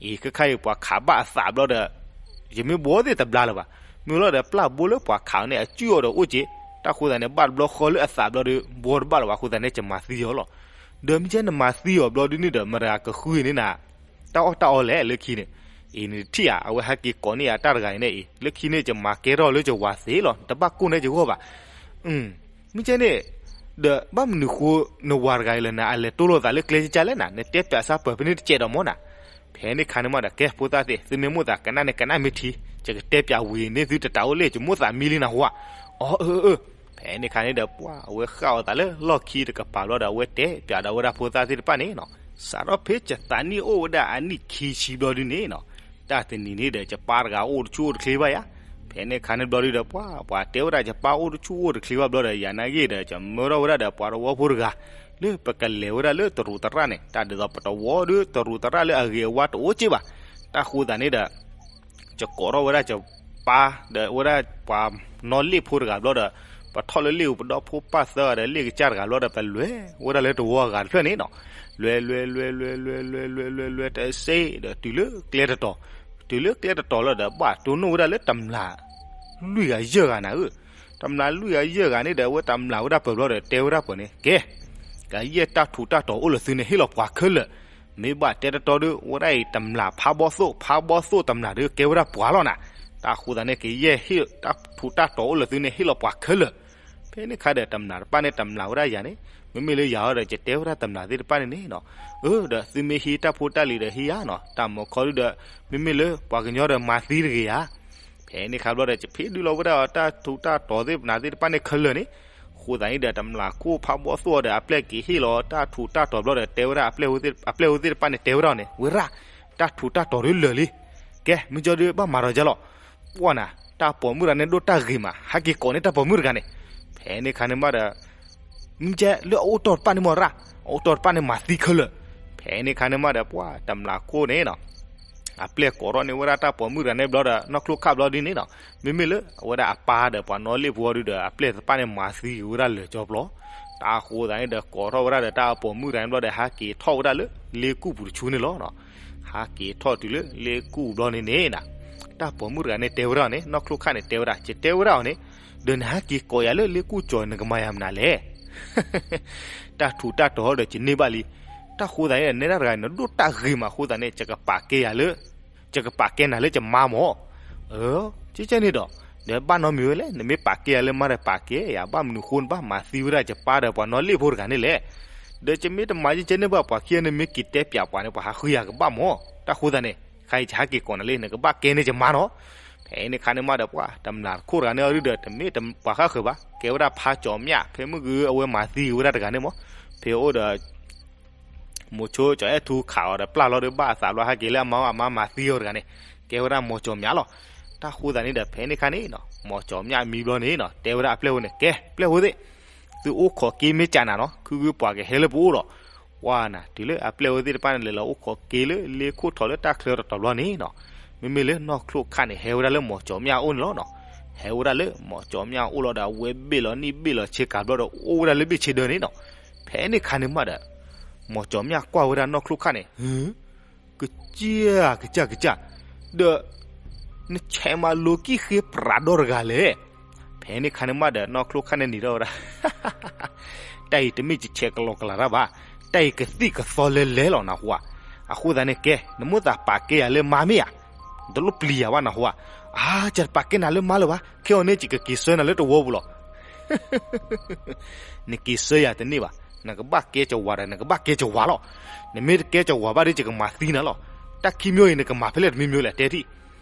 အီၤလီၤ, အံၤခဲခါအံၤပှၤခးဘၣ်အသးဘျီဒီး ယမ့ၢ်ဘှီသ့ၣ်တဘျါလၢၤဘၣ်, မ့ၢ်လီၤဒီးပျၢ်ဘိလၢပှၤခးအီၤန့ၣ် အစုၣ်အီၤဒီးအိၣ်က့ၤ, တၢ်ဃိသးန့ၣ် ဘၣ်တဘျီဃီလၢအသးဘျီဒီး ဘှီတဘၣ်လၢၤဘၣ်အဃိသတးန့ၣ် ယမၤသံအီၤလီၤ. ဒီးမ့ၢ်ကဲနမၤသံအီၤဘျီဒုန့ၣ်ဒီး မတၤတဂၤကဃုန့ၢ်နၤ တၢ်အီၣ်တၢ်အီလဲၣ်လၢခံန့ၣ်. အံၤန့ၣ် တထံၣ်ဧါ, အဝဲဟဲက့ၤကိးန့ၢ်ယၤတၢ်တဂၤအံၤန့ၣ်အံၤ လၢခံန့ၣ် ယမၤကဲထီၣ်လၢယဝၤသ့လီၤ, တဘၣ်ကိၢ်န့ၢ်ယဂီၢ်ဘၣ်. မ့ၢ်ကဲန့ၣ် ဒီးဘၣ်မနုၤဃိ နဝၤတဂၤအံၤလၢနၤ အလဲၤတိၢ်လိာ်သးလၢကျဲကကလဲၣ်နၤ, နတဲပၠးစၢ်ပၢၤဖဲန့ၣ်တကဲးဒီးမ့ၢ်နၤ. ဖဲန့ၣ်ခါန့ၣ်မးဒီး ကဲဖိသၣ်သ့ၣ် သုမ့ၢ်မိၣ်သးကနၣ်န့ၣ် ကနၣ်မ့ၢ်ထံ, ယကတဲပၠးဝံၤန့ၢ်သုတတးအိၣ်လဲၣ်, ယမိၣ်သးမံလံနၢ်ဟူဧါ. အီ အၢ အၢ. ဖဲန့ၣ်ခါန့ၣ်ဒီး ပှၤအဝဲဃၣ်အီၤသးလၢလီၢ်ခံတကပၤဘျီဒီး အဝဲတဲပၠးဒီးဝဲဒၣ်ဖိသၣ်သ့ၣ်တဖၣ်န့ၣ်နီၤ, စးထီၣ်ဖဲယသးနံၣ်အိၣ်ဝဲဒၣ်အနံၣ်ခံဆံဘျီဒုန့ၣ်နီၤ, တၢ်တနံၤန့ၣ်ဒီး ယပၢ်တဂၤအိၣ်တဆူၣ်အိၣ်တချ့ဘၣ်ယၤ. ဖဲန့ၣ်ခါန့ၣ်ဘျီဒုဒီး ပှၤ ပှၤတဲဝဲဒၣ်ယပၢ်အိၣ်တဆူၣ်အိၣ်တချ့ဘၣ်ဘျီဒီး ယနာ်ဂ့ၤဒီး ယမၢထီၣ်ဝဲဒၣ်ဒီးပှၤသဝီဖိတဂၤ လၢပကလဲၤဝဲဒၣ်လၢတရူးသရၣ်န့ၣ်, တၢ်ဒ်သိးပတဝီဒီးတရူးသရၣ်လၢအဂ့ၤအဝါတအိၣ်က့ၢ်ဘၣ်. တၢ်ဃိသးန့ၣ်ဒီး ယကိးထီၣ်ဝဲဒၣ်ယပၢ်ဒီးဝဲဒၣ်ပှၤနီၣ်လ့ၣ်ဖိတဂၤဘျီဒီး ပထီၣ်လၢလ့ၣ်အူပဒီဖိပၢ်သၢဂၤဒီးလ့ၣ်ကစၢ်တဂၤဘျီဒီး ပလဲၤဝဲဒၣ်လၢတဝီအဂၤတဖျၢၣ်န့ၣ်နီၤ, လဲၤ လဲၤ လဲၤ လဲၤ လဲၤ လဲၤ လဲၤ လဲၤ လဲၤ လဲၤ တစ့ဒီးတုၤလၢကျဲတတီၤ, တုၤလၢကျဲတတီၤလီၤဒီး ဘၣ်တိၢ်နီၣ်ဝဲဒၣ်လၢတမျး လွံၢ်ဂၤယဲၢ်ဂၤနၤဧၢ, တမျးလွံၢ်ဂၤယဲၢ်ဂၤန့ၣ်ဒီး အဝဲတမျးဝဲဒၣ်ပၢၤဘျီဒီး တဲဝဲဒၣ်ပၢၤန့ၣ် ကဲ ကယဲၢ်တၢ်ထူးတၢ်တီၤအိၣ်လၢသုန့ၣ် ဟ့ၣ်လီၤပှၤခဲလၢာ်, မ့ၢ်ဘၣ်တဲတတီၤဒီး ဝဲဒၣ်အံၤတမျးဖးဘီသိၣ်, ဖးဘီသိၣ်တမျးဒီး ကဲဝဲဒၣ်ပှၤလီၤနၤ, တၢ်ဃိသးန့ၣ် ကယဲၢ်ဟ့ၣ်တၢ်ထူးတၢ်တီၤအိၣ်လၢသုန့ၣ် ဟ့ၣ်လီၤပှၤခဲလၢာ်. ဖဲန့ၣ်ခါဒီး တမျးတဖၣ်န့ၣ် တမျးဝဲဒၣ်ယၤန့ၣ်, မ့မ့ၢ်လၢယၤအီၤဒီး ယတဲဝဲဒၣ်တမျးသ့ၣ်တဖၣ်န့ၣ်န့ၣ်နီၤ, အၢ ဒီးသုမ့ၢ်ဟံးတၢ်ဖိတၢ်လံၤဒီးဟံးယၤနီၤ, တၢ်မၤခီဒုဒီး မ့မ့ၢ်လၢပှၤကညီဒီးမၤသံတဂ့ၤဧါ. ဖဲန့ၣ်ခါဘျီဒီး ယဖ့ဒုလီၤဝဲဒၣ်အီၤတၢ်ထူးတၢ်တီၤသ့ၣ်တဖၣ်န့ၣ်ခဲလၢာ်န့ၣ်, အဃိသတးန့ၣ်ဒီး တမျးခိၣ်ဖးဘီသိၣ်အီၤဒီး အပျဲၢ်က့ၤဟ့ၣ်လီၤတၢ်ထူးတၢ်တီၤဘျီဒီး တဲဝဲဒၣ်အပျဲၢ်ဖိသ့ၣ်တဖၣ်န့ၣ် တဲဝဲဒၣ်အီၤန့ၣ် ဝဲရၣ်, တၢ်ထူးတၢ်တီၤဒုလၢာ်လံ, ကဲ မ့ၢ်ကၠီဒုဘၣ်မၤဒီးကၠီလီၤ. ပှၢ်နၤ တၢ်ပိာ်မုၣ်တဂၤန့ၣ်ဒိၣ်တၢ်ဂ့ၤမး ဟဲက့ၤကိးန့ၢ်တၢ်ပိာ်မုၣ်တဂၤန့ၣ်. ဖဲန့ၣ်ခါန့ၣ်မးဒီး မ့ၢ်ကဲလၢအအိၣ်တီၢ်တဖၣ်န့ၣ်မ့ၢ်ရၣ်, အအိၣ်တီၢ်တဖၣ်န့ၣ်မၤသံခဲလၢာ်. ဖဲန့ၣ်ခါန့ၣ်မးဒီး ပှၢ်တမျးခိၣ်န့ၣ်နီၤ အပျဲၢ်ကိးထီၣ်န့ၢ်ဝဲဒၣ်တၢ်ပိာ်မုၣ်တဂၤန့ၣ်ဘျီဒီး နီၢ်ချိၣ်ခၣ်ဘျီဒ်န့ၣ်နီၤ, မ့မ့ၢ်လၢအဝဲဒၣ်အပၢ်ဒီးပှၤနီၣ်လ့ၣ်ဖိအီၤဒုဒီး အပျဲၢ်တဖၣ်န့ၣ်မၤသံက့ၤဝဲဒၣ်လၢာ်ကၠီပျီ, တၢ်ဃိသတးန့ၣ်ဒီး ကိးထီၣ်ဝဲဒၣ်ဒီးတၢ်ပိာ်မုၣ်တဂၤန့ၣ်ဘျီဒီး ဟဲက့ၤထီၣ်ဝဲဒၣ်လၢလ့ကူၣ်ပူၤတဆူန့ၣ်လီၤ. ဟဲက့ၤထီၣ်တုၤလၢလ့ကူၣ်ပူၤဘျီန့ၣ်န့ၣ်နီၤ, တၢ်ပိာ်မုၣ်တဂၤန့ၣ်တဲဝဲဒၣ်အီၤန့ၣ် နီၢ်ချိၣ်ခၣ်န့ၣ်တဲဝဲဒၣ် ယတဲဝဲဒၣ်အီၤန့ၣ်, ဒီးနဟဲက့ၤကိးယၤလၢလ့ကူၣ်ကၠီၤ နကမၤယၤမနုၤလဲၣ် တၢ်ထူးတၢ်တီၤဒီးယန့ၢ်ဘၣ်လံ. တၢ်ဃိသတးန့ၣ် နဲဒၣ်တဂၤန့ၣ် နဒိၣ်တၢ်ဂ့ၤမးအဃိသတးန့ၣ် ယကပာ်ကဲယၤလၢ ယကပာ်ကဲနၤလၢယမါမၢ်. အၢ ကဲကဲန့ၣ်ဒီး ဒီးဘၣ်နီတမံၤဝဲလဲၣ်, နမ့ၢ်ပာ်ကဲယၤလၢမါဒီးပာ်ကဲယၤ, ဘၣ်မနုၤဃိနဘၣ်မၤသံဝဲဒၣ်ယပၢ်ဒီးပှၤနီၣ်လ့ၣ်ဖိတဂၤန့ၣ်လဲၣ်. ဒီးယမ့ၢ်တမၤယကဲန့ၣ်ဘၣ် ပှၤခံဂၤန့ၣ်မ့ၢ်က့ၤတဲပၠးပှၤန့ၣ် ပှၤဟးဃုယၤကဘၣ်မၢ်. တၢ်ဃိသတးန့ၣ် ခဲအံၤယဟဲက့ၤကိးနၤလံ နကဘၣ်ကဲန့ၢ်ယမါနီၤ. ဖဲန့ၣ်ခါန့ၣ်မးဒီး ပှၢ်တမျးခိၣ်တဂၤန့ၣ်အီၤဒုဒီး တမ့ၢ်ပှၤဃၣ်ဃၢၤဘၣ်, ကဲဝဲဒၣ်ဖးကၠီၤမျၣ်, ဖဲမုၢ်ဂုၤအဝဲမၤသံက့ၤဝဲဒၣ်တဂၤန့ၣ်မၢ်. ဖဲအိၣ်ဒီး မိၤဆိကၠီၤအဲၣ်ထူခးအီၤဒီးပျၢ်လီၤဒီး ဘၣ်အသးဘျီ ဟဲက့ၤလၢအမါ အမါမၤသံအီၤတဂၤန့ၣ် ကဲဝဲဒၣ်မိၤကၠီၤမျၣ်လီၤ. တၢ်ဃိသတးန့ၣ်ဒီး ဖဲန့ၣ်ခါန့ၣ်နီၤ မိၤကၠီၤမျၣ်မံဘျီန့ၣ်နီၤ တဲဝဲဒၣ်အပျဲၢ်ဖိန့ၣ် ကဲ ပျဲၢ်ဖိသ့ၣ် သုအိၣ်ခိးက့ၤမ့ၢ်ကးနၤနီၤ ခုဂုပှၤကဟဲလၢပအိၣ်ဒီး ပှၢ်နၤ တုၤလၢအပျဲၢ်ဖိသ့ၣ်တဖၣ်န့ၣ် လဲၤလီၤအိၣ်ခိးက့ၤလၢလ့ခိၣ်ထီၣ်လၢတၢ်ချၢတတီၤဘျီန့ၣ်နီၤ မ့မ့ၢ်လၢနီၢ်ချိၣ်ခၣ်န့ၣ် ဟဲဝဲဒၣ်လၢမိၤကၠီၤမျၣ်အအိၣ်န့ၣ်လီၤနီၤ. ဟဲဝဲဒၣ်လၢမိၤကၠီၤမျၣ်အအိၣ်လီၤဒီး အဝဲဘ့ၣ်လီၤနံၣ်ဘ့ၣ်လီၤဆ့ကၤဘျီဒီး အိၣ်ဝဲဒၣ်လၢဘ့ၣ်ဆ့ဒၢန့ၣ်နီၤ. ဖဲန့ၣ်ခါန့ၣ်မးဒီး မိၤကၠီၤမျၣ်ကွၢ်ဝဲဒၣ်နီၢ်ချိၣ်ခၣ်န့ၣ် ဟု ကစၢ် ကစၢ် ကစၢ် ဒီး နဆဲးမၤလိကံၢ်ဃ့ပြးဒီတဂၤလဲၣ်. ဖဲန့ၣ်ခါန့ၣ်မးဒီး နီၢ်ချိၣ်ခၣ်န့ၣ်နံၤထီၣ်ဝဲဒၣ် တၢ်အံၤတမ့ၢ်ယဆဲးကလီကလးတၢ်ဘၣ်, တၢ်အံၤကသံၣ်ကသီလဲလဲလီၤနၢ်ဟူဧါ. အဃိသတးန့ၣ် ကဲ နမိၣ်သးပာ်ကဲယၤလၢမါမ့ၢ်ဧါ, တလိၣ်ပျံၤယၤဘၣ်နၢ်ဟူဧါ. အါ ယတပာ်ကဲနၤလၢမါလၢၤဘၣ်, ခဲအံၤန့ၣ် ယကက့ၤဆှၢနၤလၢတဝီပူၤလီၤ. နက့ၤဆှၢယၤတန့ၢ်ဘၣ်, နကဘၣ်ကဲကဝၤဒီး နကဘၣ်ကဲကဝၤလီၤ. နမ့ၢ်တကဲကဝၤဘၣ်ဒီး ယကမၤသံနၤလီၤ. တၢ်ခံမျိုးအံၤ နကမၤဖဲလဲၣ်တမံၤမျိုးလဲၣ် တဲထံၣ်.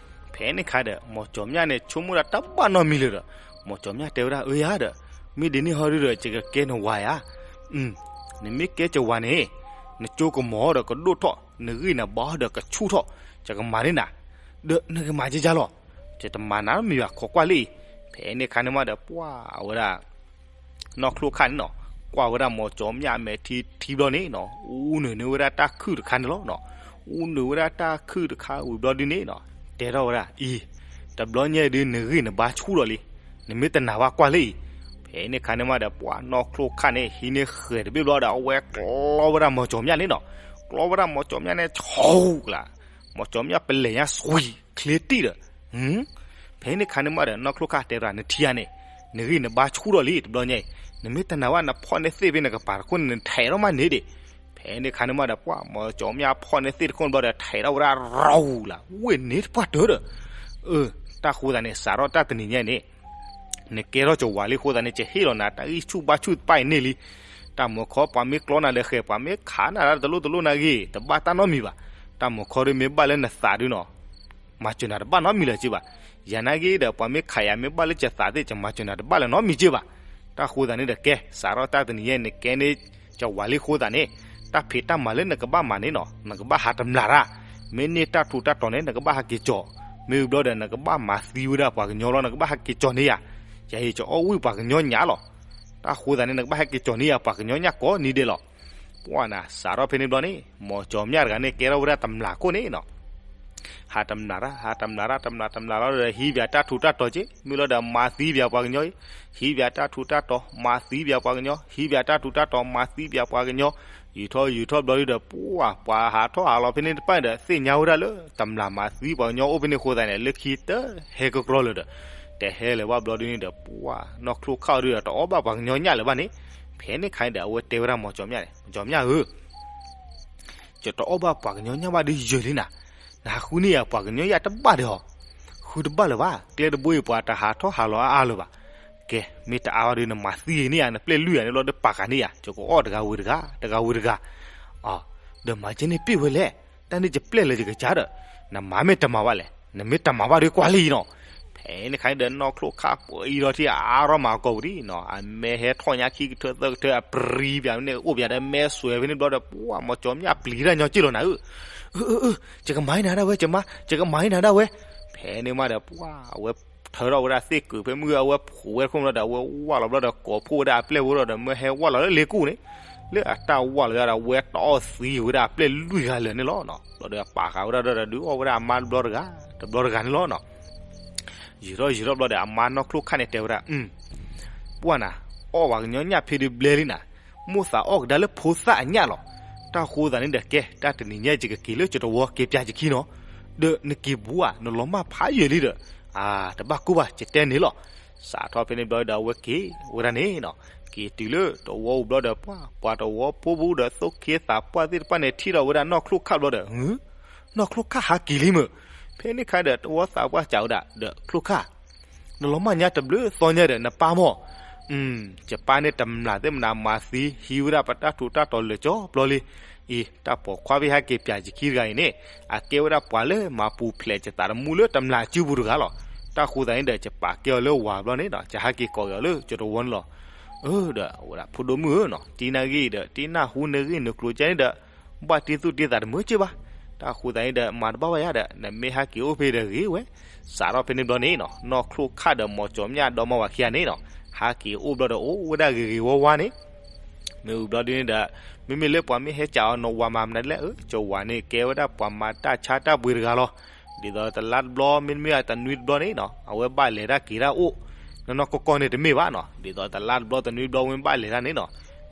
ဖဲန့ၣ်ခါဒီး မိၤကၠီၤမျၣ်န့ၣ် ဆိကမိၣ်ဒၣ်တၢ်ဘၣ်နီတမံၤလၢၤဒီး မိၤကၠီၤမျၣ်တဲဝဲဒၣ် အၢယၤဒီး မ့ၢ်ဒ်န့ၣ်ဟီဒုဒီး ယကကဲနဝၤယၤ. နမ့ၢ်ကဲကဝၤန့ၣ် နကၠိကမီၤဒီးကဒိၣ်ထီၣ်, နဂံၢ်နဘါဒီးကဆူၣ်ထီၣ်, ယကမၤန့ၢ်နၤ, ဒီးနကမၤကယါလီၤ. ယတမၤနၤမ့ၢ်ယွၤခိးကွၢ်လံ. ဖဲန့ၣ်ခါန့ၣ်မးဒီး ပှၢ်ဝဲဒၣ် နီၢ်ချိၣ်ခၣ်န့ၣ်နီၤ ကွၢ်ဝဲဒၣ်မိၤကၠီၤမျၣ်အမဲာ်ထံထံဘျီန့ၣ်နီၤ အူနုာ်န့ၢ်ဝဲဒၣ်တၢ်ခုၣ်တခါန့ၣ်လီၤနီၤ. အူနုာ်ဝဲဒၣ်တၢ်ခုၣ်တခါဝံၤဘျီဒုန့ၣ်နီၤ တဲထီၣ်ဝဲဒၣ်အံၤ တဘျီညါဒုး နဂံၢ်နဘါဆူၣ်ဒီးလံ. နမ့ၢ်တနာ်ဘၣ်ကွၢ်လၢအံၤ. ဖဲန့ၣ်ခါန့ၣ်မးဒီး ပှၢ်နီၢ်ချိၣ်ခၣ်န့ၣ် ဟံးန့ၢ်ဃဲၤတဘ့ၣ်ဘျီဒီး အဝဲကျီဝဲဒၣ်မိၤကၠီၤမျၣ်န့ၣ်နီၤ. ကျီဝဲဒၣ်မိၤကၠီၤမျၣ်န့ၣ် ဆိကလး မိၤကၠီၤမျၣ်ပလဲၤညါ စွံ ချ့တံၢ်ဒီး ဖဲန့ၣ်ခါန့ၣ်မးဒီး နီၢ်ချိၣ်ခၣ်တဲဝဲဒၣ် နထံၣ်ဧါန့ၣ်, နဂံၢ်နဘါဆူၣ်ထီၣ်လံတဘျီညါအံၤ, နမ့ၢ်တနာ်ဘၣ်နဖီၣ်န့ၢ်သ့ၣ်ဖဲနကပၤတခိၣ်န့ၣ် နထဲးထီၣ်မးန့ၣ်ဒံး. ဖဲန့ၣ်ခါန့ၣ်မးဒီး ပှၤမီၤကၠီၤမျၢ်ဖီၣ်န့ၢ်သ့ၣ်တခိၣ်န့ၣ်ဘျီဒီး ထဲးထီၣ်ဝဲဒၣ်ရၤဝူၤလၢ ဝ့ၢ်န့ၣ်တပှၢ်တၢၢ်ဒီး, အၢ, တၢ်ဃိသးန့ၣ် စးထီၣ်တၢ်တနံၤညါန့ၣ် နကဲထီၣ်ကဝၤလံအဃိသတးန့ၣ် ယဟ့ၣ်လီၤနၤ တၢ်ဂံၢ်ဆူၣ်ဘါဆူၣ်တဖၣ်အံၤန့ၣ်လံ. တၢ်မုာ်ခီပှၤမ့ၢ်ကျီနၤဒီးဃဲၤ ပှၤမ့ၢ်ခးနၤတလိၣ်တလိၣ်နာ်ဂ့ၤ တဘၣ်တၢ်နီတမံၤဘၣ်. တၢ်မုာ်ခီဒ်မ့ၢ်ဘၣ်လၢနသးဒုနီၤ မၤစၢၤနၤတဘၣ်နီတမံၤလၢၤက့ဘၣ်. ယၤနာ်ဂ့ၤဒီး ပှၤမ့ၢ်ခးယၤမ့ၢ်ဘၣ်လၢယသးသ့ၣ် ယမၤစၢၤနၤတဘၣ်လၢၤနီတမံၤက့ဘၣ်. တၢ်ဃိသတးန့ၣ်ဒီးကဲ စးထီၣ်တၢ်တနံၤညါအံၤ နကဲန့ၢ်ကဝၤလံအဃိသတးန့ၣ် တၢ်ဖံးတၢ်မၤလၢနကဘၣ်မၤန့ၣ်နီၤ နကဘၣ်ဟးတမျးတၢ်, မ့ၢ်န့ၢ်တၢ်ထူးတၢ်တီၤန့ၣ် နကဘၣ်ဟဲက့ၤကၠီၤ, မ့ၢ်ဝံၤဘျီဒီး နကဘၣ်မၤသံဝဲဒၣ်ပှၤကညီလီၤ နကဘၣ်ဟဲက့ၤကၠီၤန့ၢ်ယၤ, ယၤအံၤကအီၣ်ဝံၣ်ပှၤကညီညၣ်လီၤ. တၢ်ဃိသတးန့ၣ် နကဘၣ်ဟဲက့ၤကၠီၤန့ၢ်ယၤပှၤကညီညၣ်ကိးနံၤဒဲးလီၤ. ပှၤနၤ စးထီၣ်ဖဲန့ၣ်ဘျီန့ၣ် မီၤကၠီၤမျၢ်တဂၤန့ၣ် ကဲထီၣ်ဝဲဒၣ်တမျးခိၣ်န့ၣ်နီၤ ဟးတမျးတၢ် ဟးတမျးတၢ် တမျးတမျးလီၤဒီး ဟံးဘၣ်တၢ်ထူးတၢ်တီၤက့ မ့ၢ်လီၤဒီး မၤသံဘၣ်ပှၤကညီ, ဟံးဘၣ်တၢ်ထူးတၢ်တီၤ မၤသံဘၣ်ပှၤကညီ, ဟံးဘၣ်တၢ်ထူးတၢ်တီၤ မၤသံဘၣ်ပှၤကညီ, ယူာ်ထီၣ်ယူာ်ထီၣ်ဘျီဒုဒီး ပှၤ ပှၤဟးထီၣ်ဟးလီၤဖဲန့ၣ်တဖၣ်န့ၣ်ဒီး သ့ၣ်ညါဝဲဒၣ်လၢ တမျးမၤသံပှၤကညီအိၣ်ဖဲန့ၣ်အဃိသတးန့ၣ် လၢခံတဟဲကကြီလၢၤဒီး တဟဲလၢၤဘၣ်ဘျီဒုန့ၣ်ဒီး ပှၤနီၢ်ချိၣ်ခၣ်အီၤဒုဒီး တအီၣ်ဘၣ်ပှၤကညီညၣ်လၢၤဘၣ်န့ၣ်, ဖဲန့ၣ်ခါန့ၣ်ဒီး အဝဲတဲဝဲဒၣ်မီၤကၠီၤမျၢ်န့ၣ် မီၤကၠီၤမျၢ်ဧၢ ယတအီၣ်ဘၣ်ပှၤကညီညၣ်ဘၣ်ဒုယဲၢ်လံနၤ, နဟးဃုန့ၢ်ယၤပှၤကညီညၣ်တဘၣ်ဒီးအီၤ, ဃုတဘၣ်လၢၤဘၣ်, ကျဲတဘိအံၤပှၤတဟးထီၣ်ဟးလီၤအါအါလၢၤဘၣ်. ကဲ မ့ၢ်တအါဘၣ်ဒု နမၤသံဂ့ၤန့ၢ်ယၤ နပျဲၢ်လွံၢ်ဂၤန့ၣ်လီၤ ဒီးပာ်ဃာ်န့ၢ်ယၤ ယကအီၣ်တဂၤဝံၤတဂၤ တဂၤဝံၤတဂၤ, ဒီးမၤကဲန့ၣ်ပ့ၢ်ဝဲလဲၣ်, တၢ်န့ၣ်ယပျဲၢ်လၢယကစၢ်ဒီး, နမၤမ့ၢ်တမၤဘၣ်လဲၣ်, နမ့ၢ်တမၤဘၣ်ဒုကွၢ်လံနီၤ. ဖဲန့ၣ်ခါန့ၣ်ဒီး နီၢ်ချိၣ်ခၣ်ပှဲၤအံၤဒီးထံၣ်အါထီၣ်မၤကီၢ်ပူၤဒံးနီၤ, အမဲာ်ဟဲထီၣ်ညါခံကထၢသၢကထၢ အပြံဘၣ်န့ၣ် အိၣ်ဘၣ်ဒီးမဲာ်စွဲဖဲန့ၣ်ဘျီဒီး ပှၤမီၤကၠီၤမျၢ်ပျံၤတၢ်ညီက့ၢ်လီၤနၤဧၢ, အၢ အၢ အၢ ယကမၤအံၤနၤဒၣ်ဝဲ ယမၤ ယကမၤအံၤနၤဒၣ်ဝဲ. ဖဲန့ၣ်မးဒီး ပှၤအဝဲထၢထီၣ်ဝဲဒၣ်သ့ၣ်ကုာ်ဖဲမုၢ် အဝဲဖိးဝဲတခိၣ်ဘျီဒီး အဝဲဝၢ်လီၤဘျီဒီး ကိးဖှိၣ်ဝဲဒၣ်အပျဲၢ်ဝဲဒီး မၢဟဲဝၢ်လီၤလၢလ့ကူၣ်န့ၣ်, လၢအတၢ်ဝၢ်လီၤဝဲဒီး အဝဲတအီၣ်သံဝဲဒၣ်အပျဲၢ်လွံၢ်ဂၤလၢာ်န့ၣ်လီၤ. ဘျီဒီးပာ်ဃာ်ဝဲဒၣ်ဒီး ဒုးအီၣ်ဝဲဒၣ်အမါတဘျီတဂၤ တဘျီတဂၤန့ၣ်လီၤ. ယံာ်ထီၣ်ယံာ်ထီၣ်ဘျီဒီး အမါနီၢ်ချိၣ်ခၣ်န့ၣ်တဲဝဲဒၣ်, ပှၤနၤ အီၣ်ပှၤကညီညၣ်ဖဲဒုးဘျဲလံနၤ, မိၣ်သးအီၣ်ကဒါလၢဖိသၣ်အညၣ်လီၤ. တၢ်ဃိသတးန့ၣ်ဒီး ကဲ တၢ်တနံၤညါယကက့ၤလၢယတဝီက့ၤပၠးယခံနီၤ, ဒီးနက့ၤဘူးဧါ နလီၤမၢ်ဖးယံာ်လံဒီး, တဘၣ်ကိၢ်ဘၣ် ယတဲန့ၣ်လီၤ. စးထီၣ်ဖဲန့ၣ်ဘျီဒီး အဝဲက့ၤဝဲဒၣ်န့ၣ်နီၤ, က့ၤတုၤလၢတဝီပူၤဘျီဒီး ပှၤ ပှၤတဝီဖိပူၤဒီး သိၣ်ခ့သးပှၢ်သ့ၣ်တဖၣ်န့ၣ် ထံၣ်ဒီးဝဲဒၣ်နီၢ်ချိၣ်ခၣ်ဘျီဒီး နီၢ်ချိၣ်ခၣ်ဟးက့ၤလံမုၢ်. ဖဲန့ၣ်ခါဒီး တဝီသးပှၢ်စံးဝဲဒၣ်ဒီး ချိၣ်ခၣ်, နလီၤမၢ်ညါတဘျုးသီညါဒီး နပၢ်မီၢ်, ယပၢ်န့ၣ်တမျးသ့ၣ်မနၤ မၤသံဟံးဝဲဒၣ်ပတၢ်ထူးတၢ်တီၤလၢာ်ကၠီဘျီလံ. အံၤ တၢ်ပိာ်ခွါဖဲဟဲက့ၤပၠးယခံတဂၤအံၤန့ၣ် အကဲဝဲဒၣ်ပှၤလၢမၤပူၤဖျဲးယသးတမူလၢတမျးစုပူၤတဂၤလီၤ. တၢ်ဃိသတးန့ၣ်ဒီး ယပာ်ကဲအီၤလၢဝၤဘျီန့ၣ်နီၤ, ယဟဲက့ၤကိးက့ၤအီၤလၢယတဝီန့ၣ်လီၤ. အၢ ဒီးဝဲဒၣ်ဖိဒိၣ်မုၣ်ဧၢနီၤ, တံနၢ်ဂ့ၢ်ဒီး တံနၢ်ဟူနဂ့ၢ်နကျိၤကဲန့ၣ်ဒီး ဘၣ်တံသူၣ်တံသးတမုာ်က့ၢ်ဘၣ်. တၢ်ဃိသတးန့ၣ်ဒီး မၤတဘၣ်ဘၣ်ယါဒီး နမ့ၢ်ဟဲက့ၤအိၣ်ဖဲဒီးဂ့ၤဝဲ. စးထီၣ်ဖဲန့ၣ်ဘျီန့ၣ်နီၤ, နီၢ်ချိၣ်ခၣ်ဒီးမီၤကၠီၤမျၢ်ဒီမါဝၤခံဂၤန့ၣ်နီၤ, ဟဲက့ၤအိၣ်ဘျီဒီးအိၣ်ဝဲဒၣ်ဂ့ၤဂ့ၤဝါဝါန့ၣ် မ့ၢ်ဝံၤဘျီဒ်န့ၣ်ဒီး မ့မ့ၢ်လၢပှၤမ့ၢ်ဟဲကၠးအီၤ နဝၤမၤမနုၤလဲၣ်, အၢ ကၠီဝၤန့ၣ် ကဲဝဲဒၣ်ပှၤမၤတၢ်ဆါတၢ်ပှ့ၤတဂၤလီၤ. ဒ်သိးတလါတဘျီ မ့တမ့ၢ်တနွံတဘျီန့ၣ်နီၤ အဝဲဘၣ်လဲၤတၢ်က့ၤတၢ်အိၣ်, နီၢ်နီၢ်ကီၢ်ကီၢ်န့ၣ်တမ့ၢ်ဘၣ်နီၤ, ဒ်သိးတလါတဘျီတနွံတဘျီဝဲဘၣ်လဲၤတၢ်န့ၣ်နီၤ,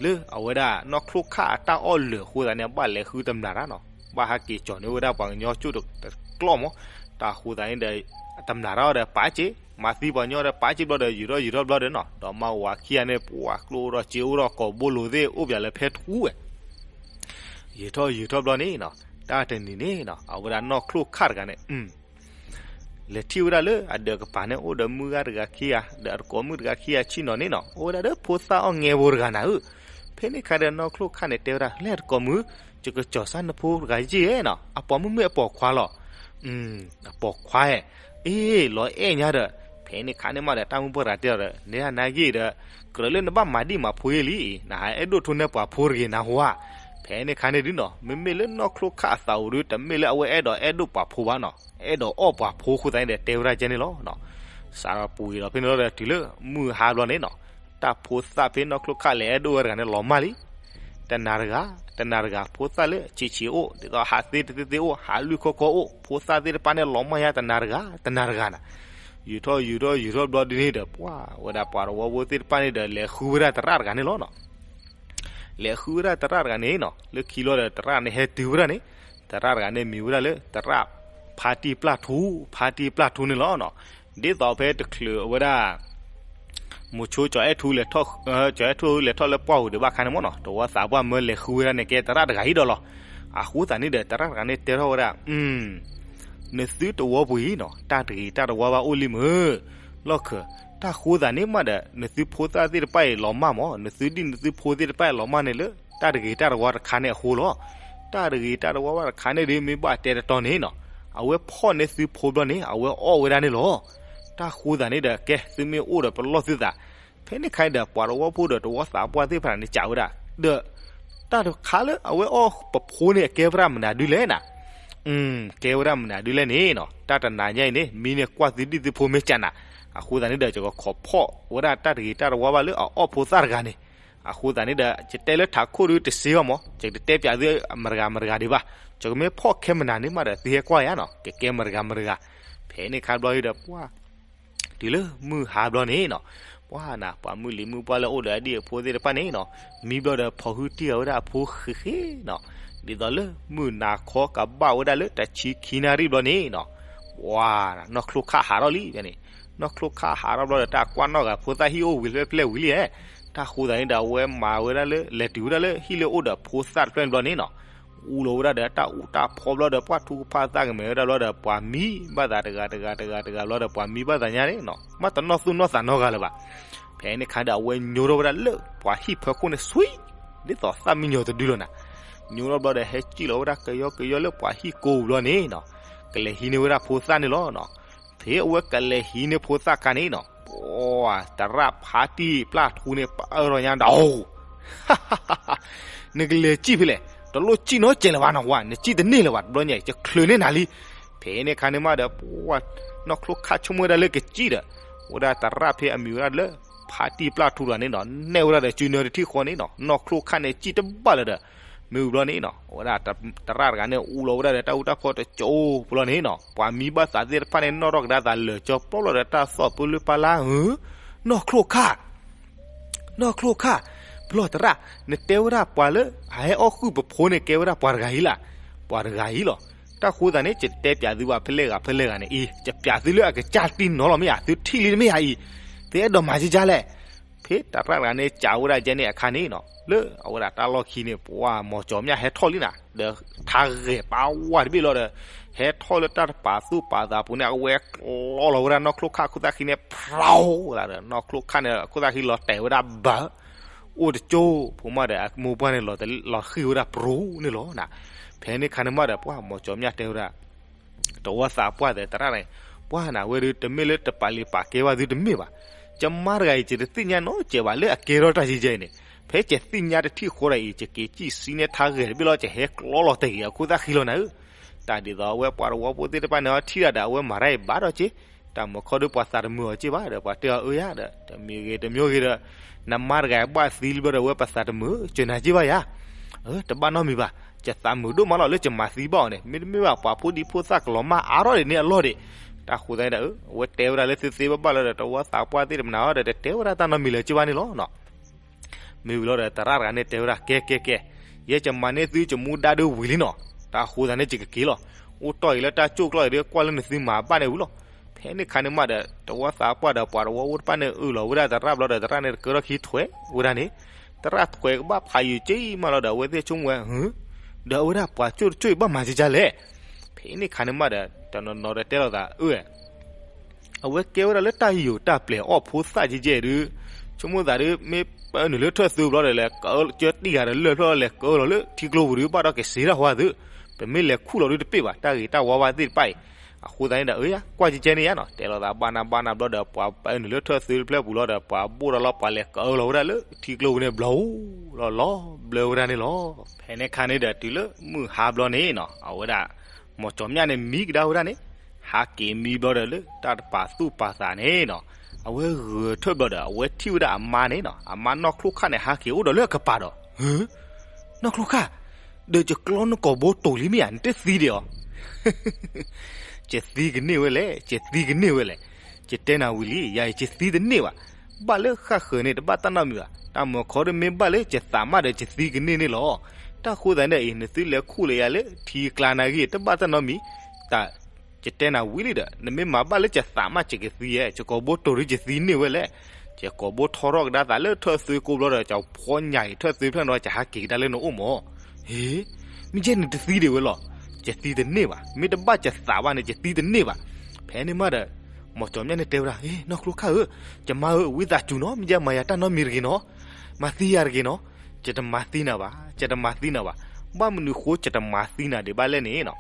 လၢအဝဲဒၣ်နီၢ်ချိၣ်ခၣ်အတၢ်အီၣ်လၢာ်အဃိသတးန့ၣ် ဘၣ်လဲၤဃုတမျးတၢ်နီၤ, ဘၣ်ဟဲက့ၤကၠီၤန့ၢ်ဝဲဒၣ်ပှၤကညီကၠိတကျီၢ်မး. တၢ်ဃိသတးန့ၣ်ဒီး တမျးတၢ်အီၣ်ဒီးပာ်က့ၤ မၤသံပှၤကညီဒီးပာ်က့ၤဘျီဒီး ယံာ်ထီၣ်ယံာ်ထီၣ်ဘျီဒီးနီၤ, ဒီးမါဝၤခံဂၤန့ၣ် ပှၤကျိၣ်ဒီးစ့အိၣ်ဒီးကိးဘိလိၤသ့ၣ် အိၣ်ပၠးလၢဖဲထူဝဲ ယံာ်ထီၣ်ယံာ်ထီၣ်ဘျီန့ၣ်နီၤ, တၢ်တနံၤန့ၣ်နီၤ အဝဲဒၣ်နီၢ်ချိၣ်ခၣ်တဂၤန့ၣ် လဲၤထံၣ်ဝဲဒၣ်လၢအဒၢးကပၤန့ၣ် အိၣ်ဒီးမုၢ်ဂၤတဂၤခံဂၤ ဒီးအတကိးမုၣ်တဂၤခံဂၤဆံၣ်နီၤန့ၣ်နီၤ အိၣ်ဝဲဒၣ်ဒီးဖိသၣ်အီၣ်ငဲဖိတဂၤနၤဧၢ. ဖဲန့ၣ်ခါဒီးနီၢ်ချိၣ်ခၣ်န့ၣ်တဲဝဲဒၣ် လဲၣ်တကိးမုၣ် ယကကၠီၤစၢ်နဖိတဂၤယဲၢ်နီၤ, အပိာ်မုၣ်မ့ၢ်အပိာ်ခွါလီၤ. အပိာ်ခွါဧါ, အ့ လီၤအဲၣ်ညါဒီး, ဖဲန့ၣ်ခါန့ၣ်မးဒီး တၢ်မုၢ်ပှၢ်တဂၤတဲဒီး နနာ်ဂ့ၢ်ဒီး ကြၢးလၢနဘၣ်မၤဒံၣ်မၤဖိယဲၢ်လံ, နဟးအဲၣ်ဒိၣ်ထိၣ်နဲၣ်ပှၤဖိတဂ့ၤနဟူဧါ. ဖဲန့ၣ်ခါန့ၣ်ဒုနီၤ မ့မ့ၢ်လၢနီၢ်ချိၣ်ခၣ်အသးအိၣ်ဒု တမ့ၢ်လၢအဝဲအဲၣ်ဒိးအဲၣ်ဒိၣ်ပှၤဖိဘၣ်နီၤ, အဲၣ်ဒိးအီၣ်ပှၤဖိအဃိသတးန့ၣ်ဒီး တဲဝဲဒၣ်ကဲန့ၣ်လီၤ. စးထီၣ်ပူၤကွံာ်ဒီးဖဲန့ၣ်လီၤဒီး တုၤလၢမုၢ်ဟါဘျီန့ၣ်နီၤ, တၢ်ဖိသၣ်ဖဲနီၢ်ချိၣ်ခၣ်လဲၤအဲၣ်ဒိၣ်ဝဲတဂၤန့ၣ်လီၤမၢ်လံ. တနၤတဂၤ တနၤတဂၤ ဖိသၣ်လၢဆံးဆံးအိၣ် ဒ်သိးဟးသ့တသ့သ့အိၣ် ဟးလွံၢ်ခီခီအိၣ် ဖိသၣ်သ့ၣ်တဖၣ်န့ၣ်လီၤမၢ်ညါတနၤတဂၤ တနၤတဂၤနၤ. ယံာ်ထီၣ်ယံာ်ထီၣ်ယံာ်ထီၣ်ဘျီဒ်န့ၣ်ဒီး ပှၤဝဲဒၣ်ပှၤတဝီဖိသ့ၣ်တဖၣ်န့ၣ်ဒီး လဲၤဃုဝဲဒၣ်သရၣ်တဂၤန့ၣ်လီၤနီၤ. လဲၤဃုဝဲဒၣ်သရၣ်တဂၤန့ၣ်နီၤ လၢခံလီၤဒီးသရၣ်န့ၣ်ဟဲတုၤဝဲဒၣ်န့ၣ်, သရၣ်တဂၤန့ၣ်မံၤဝဲဒၣ်လၢသရၣ် ဖါတံၢ်ပျၢ်ထူ ဖါတံၢ်ပျၢ်ထူန့ၣ်လီၤနီၤ. ဒ်သိးဖဲတချုးအဝဲဒၣ် မိၤဆိ ကၠီၤအဲၣ်ထူ ကၠီၤအဲၣ်ထူလဲၤထီၣ်လၢပှၢ်ပူၤဒံးဘၣ်ခါန့ၣ်မ့ၢ်နီၤ, တဝီသးပှၢ်မၢလဲၤဃုဝဲဒၣ်န့ၣ် ကဲသရၣ်တဂၤအံၤဒီးလီၤ. အဃိသတးန့ၣ်ဒီး သရၣ်တဂၤန့ၣ်တဲထီၣ်ဝဲဒၣ်, နသုတဝီပူၤအံၤနီၤ တၢ်တဂ့ၤတၢ်တဝါဘၣ်အိၣ်လံမုၢ်, လီၢ်ခၢၣ်, တၢ်ဃိသတးန့ၣ်မးဒီး နသုဖိသၣ်သ့ၣ်တဖၣ်အံၤလီၤမၢ်မး, နသုဒံၣ်နသုဖိသ့ၣ်တဖၣ်အံၤလီၤမၢ်န့ၣ်လၢ တၢ်တဂ့ၤတၢ်တဝါတခါန့ၣ်အဃိလီၤ. တၢ်တဂ့ၤတၢ်တဝါဘၣ်တခါန့ၣ်ဒီး မ့ၢ်ဘၣ်တဲတတီန့ၣ်နီၤ, အဝဲဖီၣ်န့ၢ်သုဖိဘျီန့ၣ် အဝဲအီၣ်ဝဲဒၣ်န့ၣ်လီၤ. တၢ်ဃိသတးန့ၣ်ဒီး ကဲ သုမ့ၢ်အိၣ်ဒီးပလီၢ်သုသး, ဖဲန့ၣ်ခါန့ၣ်ဒီး ပှၤတဝီဖိဒီးတဝီသးပှၢ်သ့ၣ်တဖၣ်န့ၣ် ကးဝဲဒၣ်, ဒီး တၢ်တခါလၢအဝဲအီၣ်ပဖိန့ၣ် အကဲဝဲဒၣ်မနုၤဒုလဲၣ်နၤ, ကဲဝဲဒၣ်မနုၤဒုလဲၣ်န့ၣ်နီၤ, တၢ်တနၤညါအံၤန့ၣ် မံန့ၢ်ကွၢ်သုဒံၣ်သုဖိမ့ၢ်ကနၤ, အဃိသတးန့ၣ်ဒီး ယကခိးဖီၣ်ဝဲဒၣ်တၢ်တဂ့ၤတၢ်တဝါဘၣ်လၢအအီၣ်ဖိသၣ်တဂၤန့ၣ်, အဃိသတးန့ၣ်ဒီး ယတဲလၢထးခိၣ်ဒုတစ့ဘၣ်မး, ယတတဲပၠးသုမတၤဂၤမတၤဂၤဒံးဘၣ်, ယကမ့ၢ်ဖီၣ်ခဲမနၤန့ၣ်မးဒီး သုဟဲကွၢ်ယၤနီၤ, ကကဲမတၤဂၤမတၤဂၤ, ဖဲန့ၣ်ခါဘျီဒီး ပှၢ် တုၤလၢမုၢ်ဟါဘျီန့ၣ်နီၤ, ပှၢ်နၤ ပှၤမုၢ်လံၤမုၢ်ပှၢ်လၢအိၣ်ဒီးအဒံၣ်အဖိသ့ၣ်တဖၣ်န့ၣ်နီၤ, မံဘျီဒီးဖီၣ်ဟုတံၢ်ဃာ်ဝဲဒၣ်အဖိဃ့ဃ့နီၤ, ဒ်သိးလၢမုၢ်နၤခီကဘၣ်ဝဲဒၣ်လၢတဆံခံနၣ်ရံၣ်ဘျီန့ၣ်နီၤ, ပှၢ် နီၢ်ချိၣ်ခၣ်ဟးထီၣ်လံန့ၣ်, နီၢ်ချိၣ်ခၣ်ဟးထီၣ်ဘျီဒီး တၢ်ကွၢ်နီၣ်ဂၤဖိသၣ်ဟံၣ်အိၣ်ဝံၤလၢပျဲၢ်ဝံၤလံ, တၢ်ဃိသတးန့ၣ်ဒီး အဝဲမၤဝဲဒၣ်လၢ လဲၤတုၤဝဲဒၣ်လၢဟံၣ်လၢအိၣ်ဒီးဖိသၣ်တဖျၢၣ်န့ၣ်ဘျီန့ၣ်နီၤ, အူလီၤဝဲဒၣ်ဒီးတၢ်အူတၢ်ဖီဘျီဒီး ပှၢ်ထူကဖၣ်သၣ်ကမဲာ်ဝဲဒၣ်ဘျီဒီး ပှၤမံဘၣ်သးတဂၤတဂၤတဂၤတဂၤဘျီဒီး ပှၤမံဘၣ်သးညါန့ၣ်နီၤ, မ့ၢ်တနီၢ်သူၣ်နီၢ်သးနီတဂၤလၢၤဘၣ်. ဖဲန့ၣ်ခါဒီး အဝဲညိထီၣ်ဝဲဒၣ်လၢပှၤဟံၣ်ဖီခိၣ်န့ၣ် ဆွံ, ဒ်သိးသၣ်မံညီၤတဒုလီၤနၤ, ညိထီၣ်ဘျီဒီး ဟဲစံၣ်လီၤဝဲဒၣ်ကယီကယီလၢပှၤဟံၣ်ကိးပူၤဘျီန့ၣ်နီၤ, ကလဲၤဟံးန့ၢ်ဝဲဒၣ်ဖိသၣ်န့ၣ်လီၤနီၤ. ဖဲအဝဲကလဲၤဟံးန့ၢ်ဖိသၣ်ခါန့ၣ်နီၤ, ပှၤ သရၣ်ဖါတံၢ်ပျၢ်ထူန့ၣ် ပအၢၣ်ထီၣ်ညါဒီး နကလဲၤစံၣ်ဖဲလဲၣ်, တလိၣ်စံၣ်နီတစဲးလၢၤဘၣ်နီၤ, နစံၣ်တန့ၢ်လၢၤဘၣ်, တဘျီညါ ယချုးန့ၢ်နၤလံ. ဖဲန့ၣ်ခါန့ၣ်မးဒီး ပှၤ နီၢ်ချိၣ်ခၣ်ဆိကမိၣ်ဝဲဒၣ်လၢကစံၣ်ဒီး ဝဲဒၣ်သရၣ်ဖဲအမံၤဝဲဒၣ်လၢ ဖါတံၢ်ပျၢ်ထူတဂၤန့ၣ်နီၤ, နဲၣ်ဝဲဒၣ်ဒီးစုနၢတထံၣ်ဃီန့ၣ်နီၤ, နီၢ်ချိၣ်ခၣ်န့ၣ်စံၣ်တဘၣ်လၢၤဒီး မ့ၢ်ဝံၤဘျီန့ၣ်နီၤ, အဝဲဒၣ်သရၣ်တဂၤန့ၣ် အူလီၤဝဲဒၣ်ဒီးတၢ်အူတၢ်ဖီတကၠိဘျီန့ၣ်နီၤ, ပှၤမံဘၣ်သးသ့ၣ်တဖၣ်န့ၣ် နီၣ်ထီၣ်ကဒါသးလၢာ်ကၠီပျီလီၤဒီးတၢ်သီၣ်ပၢလၢပၢလါဧၢ, နီၢ်ချိၣ်ခၣ် နီၢ်ချိၣ်ခၣ်, ပျီသရၣ်, နတဲဝဲဒၣ်ပှၤလၢ ဟးဟဲအီၣ်ဃုာ်ပဖိန့ၣ် ကဲဝဲဒၣ်ပှၤတဂၤအံၤလၢ်, ပှၤတဂၤအံၤလီၤ. တၢ်ဃိသတးန့ၣ် ယတတဲပၠးသုဘၣ်ဖဲလဲၣ်ဂၤဖဲလဲၣ်ဂၤန့ၣ်အံၤ, ယပၠးသုလၢအကစၢ်တံၢ်နီၤလီၤမ့ၢ်ဧါ, သုထံၣ်လံတမ့ၢ်ဧါအံၤ, သုအဲၣ်ဒိးမၤကကၢ်လဲၣ်. ဖဲသရၣ်တဂၤန့ၣ် ကးဝဲဒၣ်ကဲန့ၣ်အခါန့ၣ်နီၤ, လၢအဝဲဒၣ်တၢ်လီၢ်ခံန့ၣ် ပှၤမီၤကၠီၤမျၢ်ဟဲထီၣ်လံနၤ, ဒီးထါဂဲၤပာ်ဝါတဘ့ၣ်လီၤဒီး ဟဲထီၣ်လၢတၢ်တပာ်သူၣ်ပာ်သးပူၤန့ၣ် အဝဲကျီလီၤဝဲဒၣ်နီၢ်ချိၣ်ခၣ်ခိၣ်သၣ်ခံန့ၣ် ဖျီဝဲဒၣ်ဒီး နီၢ်ချိၣ်ခၣ်န့ၣ် ခိၣ်သၣ်ခံလီၤတဲာ်ဝဲဒၣ်ဘၣ် အိၣ်တကၠိဖိမးဒီး အမိၢ်ပှၢ်န့ၣ် လီၤဃံၢ်ဝဲဒၣ်ပြူန့ၣ်လီၤနၤ. ဖဲန့ၣ်ခါန့ၣ်မးဒီး ပှၤမီၤကၠီၤမျၢ်တဲဝဲဒၣ် တဝီသးပှၢ်သဲးသရၣ်န့ၣ်, ပှၤနၤဝဲဒုး တမ့ၢ်လၢတပာ်လံာ်ပာ်ကဲဘၣ်သုတမ့ၢ်ဘၣ်. ယမါတဂၤအံၤ ယတသ့ၣ်ညါနီတစဲးဘၣ်လၢအကဲထီၣ်တၢ်ယဲၢ်ယဲၢ်န့ၣ်, ဖဲယသ့ၣ်ညါတထံၣ်ဃီဒီးအံၤ ယက့ၤစံၣ်စံၣ်န့ၢ်ထါဂဲၤတဘ့ၣ်လီၤ ယဟဲကျီလီၤတဲာ်က့ၤအခိၣ်သၣ်ခံလီၤနၤဧၢ. တၢ်ဒ်သိးအဝဲပှၤတဝီဖိသ့ၣ်တဖၣ်န့ၣ် အထံၣ်ဒၣ်ဒီး အဝဲမၤတၢ်အံၤဘၣ်ဒီးက့ တၢ်မုာ်ခီဒီးပှၤသးတမုာ်အီၤက့ဘၣ်ဒီး ပှၤတဲအီၤအၢယၤဒီး တမံၤဂ့ၤတမံၤဂ့ၤဒီး နမါတဂၤဘၣ်သံလံဘျီဒီး အဝဲပသးတမုာ် စၢၤနၤက့ဘၣ်ယၤ. တဘၣ်နီတမံၤဘၣ်, ယသးမုာ်ဒိၣ်မးလီၤလၢယမၤသံဘၣ်အီၤန့ၣ်, မ့တမ့ၢ်ဘၣ် ပှၤဖိဒံဖိသၣ်ကလီၤမၢ်အါထီၣ်ဒံးန့ၣ်အလီၢ်ဒံး. တၢ်ဃိသတးန့ၣ်ဒီး အဝဲတဲဝဲဒၣ်လၢသ့သ့ဘၣ်ဘၣ်လီၤဒီး တဝီသးပှၢ်သ့ၣ်တမနၤအီၤဒီး တတဲဝဲဒၣ်တၢ်နီတမံၤလၢၤက့ဘၣ်န့ၣ်လီၤ. မ့ၢ်ဝံၤလီၤဒီး သရၣ်တဂၤန့ၣ်တဲဝဲဒၣ် ကဲကဲကဲ, ယဲယမၤန့ၢ်သုယမူဒါဒုးဝံၤလံနီၤ, တၢ်ဃိသတးန့ၣ် ယကက့ၤလီၤ. အိၣ်တီၢ်အံၤလၢတၢ်ကိၢ်ကျီၢ်အံၤဒီး ကွၢ်လၢနသုမၤဘၣ်န့ၣ်ဝံၤလီၤ. ဖဲန့ၣ်ခါန့ၣ်မးဒီး တဝီသးပှၢ်ဒီးပှၤတဝီဖိတဖၣ်န့ၣ် အၢၣ်လီၤဝဲဒၣ်သရၣ်ဘျီဒီး သရၣ်န့ၣ်တကၢထီၣ်ခံထွဲဝဲဒၣ်န့ၣ်, သရၣ်ထွဲကဘၣ်ဖးယံာ်က့မးလီၤဒီး အဝဲသ့ၣ်ဆိကမိၣ်ဝဲ, ဒီးအဝဲဒၣ်ပှၤကၠိၣ်တကၠိၣ်အံၤဘၣ်မၤကကၢ်လဲၣ်. ဖဲန့ၣ်ခါန့ၣ်မးဒီး တနီၤနီၤဒီးတဲလိာ်သးအၢ အဝဲကဲဝဲဒၣ်လၢတၢ်ယိာ်တၢ်ပျဲၤအီၣ်ဖိသၣ်ကဲကဲဒုး, ဆိကမိၣ်သးဒုး မ့ၢ်ပနုာ်လၢထၢၣ်သုဘျီဒီး လဲၤကၢကၠၢတံၢ်ဂၤဒီးလၢၢ်ဖျၢၣ်လဲၤကၢလီၤလၢထံကျိပူၤဒုး ဘၣ်ဒီးကစ့တၢ်ဟီသု, ပမ့ၢ်လဲၤခူၣ်လီၤဒုးတပ့ၢ်ဘၣ် တၢ်ဂ့ၤတၢ်ဝါဘၣ်သ့ၣ်တဖၣ်အံၤ. အဃိသတးန့ၣ်ဒီး အၢယၤ ကွၢ်ကဲကဲန့ၣ်ယါနီၤ, တဲလိာ်သးဘၣ်နၤဘၣ်နၤဘျီဒီး ပှၤပနုာ်လၢထၢၣ်သုတဖျၢၣ်ပူၤလီၤဒီး ပှၤဘိၣ်ဒီးလီၤ ပှၤလဲၤကၢလီၤဝဲဒၣ်လၢထံကျိပူၤန့ၣ် ဘျီလီၤလီၤဘျၢဝဲဒၣ်န့ၣ်လီၤ. ဖဲန့ၣ်ခါန့ၣ်ဒီး တုၤလၢမုၢ်ဟါဘျီန့ၣ်နီၤ အဝဲဒၣ် မီၤကၠီၤမျၢ်န့ၣ် မံကဒါဝဲဒၣ်န့ၣ်, ဟးက့ၤမံဘျီဒီးလၢတၢ်တပာ်သူၣ်ပာ်သးန့ၣ်နီၤ, အဝဲဂုာ်ထၢၣ်ဘျီဒီး အဝဲထံၣ်ဝဲဒၣ်အမါန့ၣ်နီၤ, အမါနီၢ်ချိၣ်ခၣ်န့ၣ် ဟးက့ၤအိၣ်ဒီးလၢအကပၤဒီး, နီၢ်ချိၣ်ခၣ်, ဒီးယကျီနကိာ်ဘိတိၤလံမ့ၢ်ဧါ, နတသံဒံးအီၤ ယသံကန့ၢ်ဝဲလဲၣ်, ယသံကန့ၢ်ဝဲလဲၣ်. ယတဲနၤဝံၤလံ, ယၤအံၤယသံတန့ၢ်ဘၣ်. ဘၣ်လၢဃၣ်ဃၢၤန့ၣ် တဘၣ်တၢ်နီတမံၤဘၣ်. တၢ်မုာ်ခီဒီးမ့ၢ်ဘၣ်လၢယသးမးဒီးယသံကန့ၢ်န့ၣ်လီၤ. တၢ်ဃိသတးန့ၣ်ဒီးအံၤ နသုလဲၤခူၣ်လၢယၤလၢထံကျါနာ်ဂ့ၤ တဘၣ်တၢ်နီတမံၤ, တၢ် ယတဲနၤဝံၤလံဒီး နမ့ၢ်မၤဘၣ်လၢယသးမး ယကသံဧါ, ယကိာ်ဘိတိၤဒုးယသံန့ၢ်ဝဲလဲၣ်. ယကိာ်ဘိထီထီၣ်ကဒါသးလၢထၢၣ်သွ့ကိးဘျီဒီး ကဖီညၣ်အံၤထၢၣ်သွ့ဖျၢၣ်ဒီး ယဟးက့ၤကဒါလၢနအိၣ်မၢ်. ဟ့, မ့ၢ်ယဲန့ၣ်တသံဒံးဝဲလီၤ. ယသံတန့ၢ်ဘၣ်. မ့ၢ်တဘၣ်ယသးဘၣ်န့ၣ် ယသံတန့ၢ်ဘၣ်. ဖဲန့ၣ်မးဒီး မီၤကၠီၤမၠၣ်န့ၣ်တဲဝဲဒၣ်, နီၢ်ချိၣ်ခၣ်ဧၢ, ယမါဧၢ, ဝံသးစူၤနီၤ, မ့ၢ်ယဲမၤယၤတၢ်နီတမံၤတဂ့ၤနီၤ, မၤသံယၤတဂ့ၤနီၤ, ယတမၤသံနၤဘၣ်, ယတမၤသံနၤဘၣ်. ဘၣ်မနုၤဃိယတမၤသံနၤဒံးဘၣ်လဲၣ်န့ၣ်နီၤ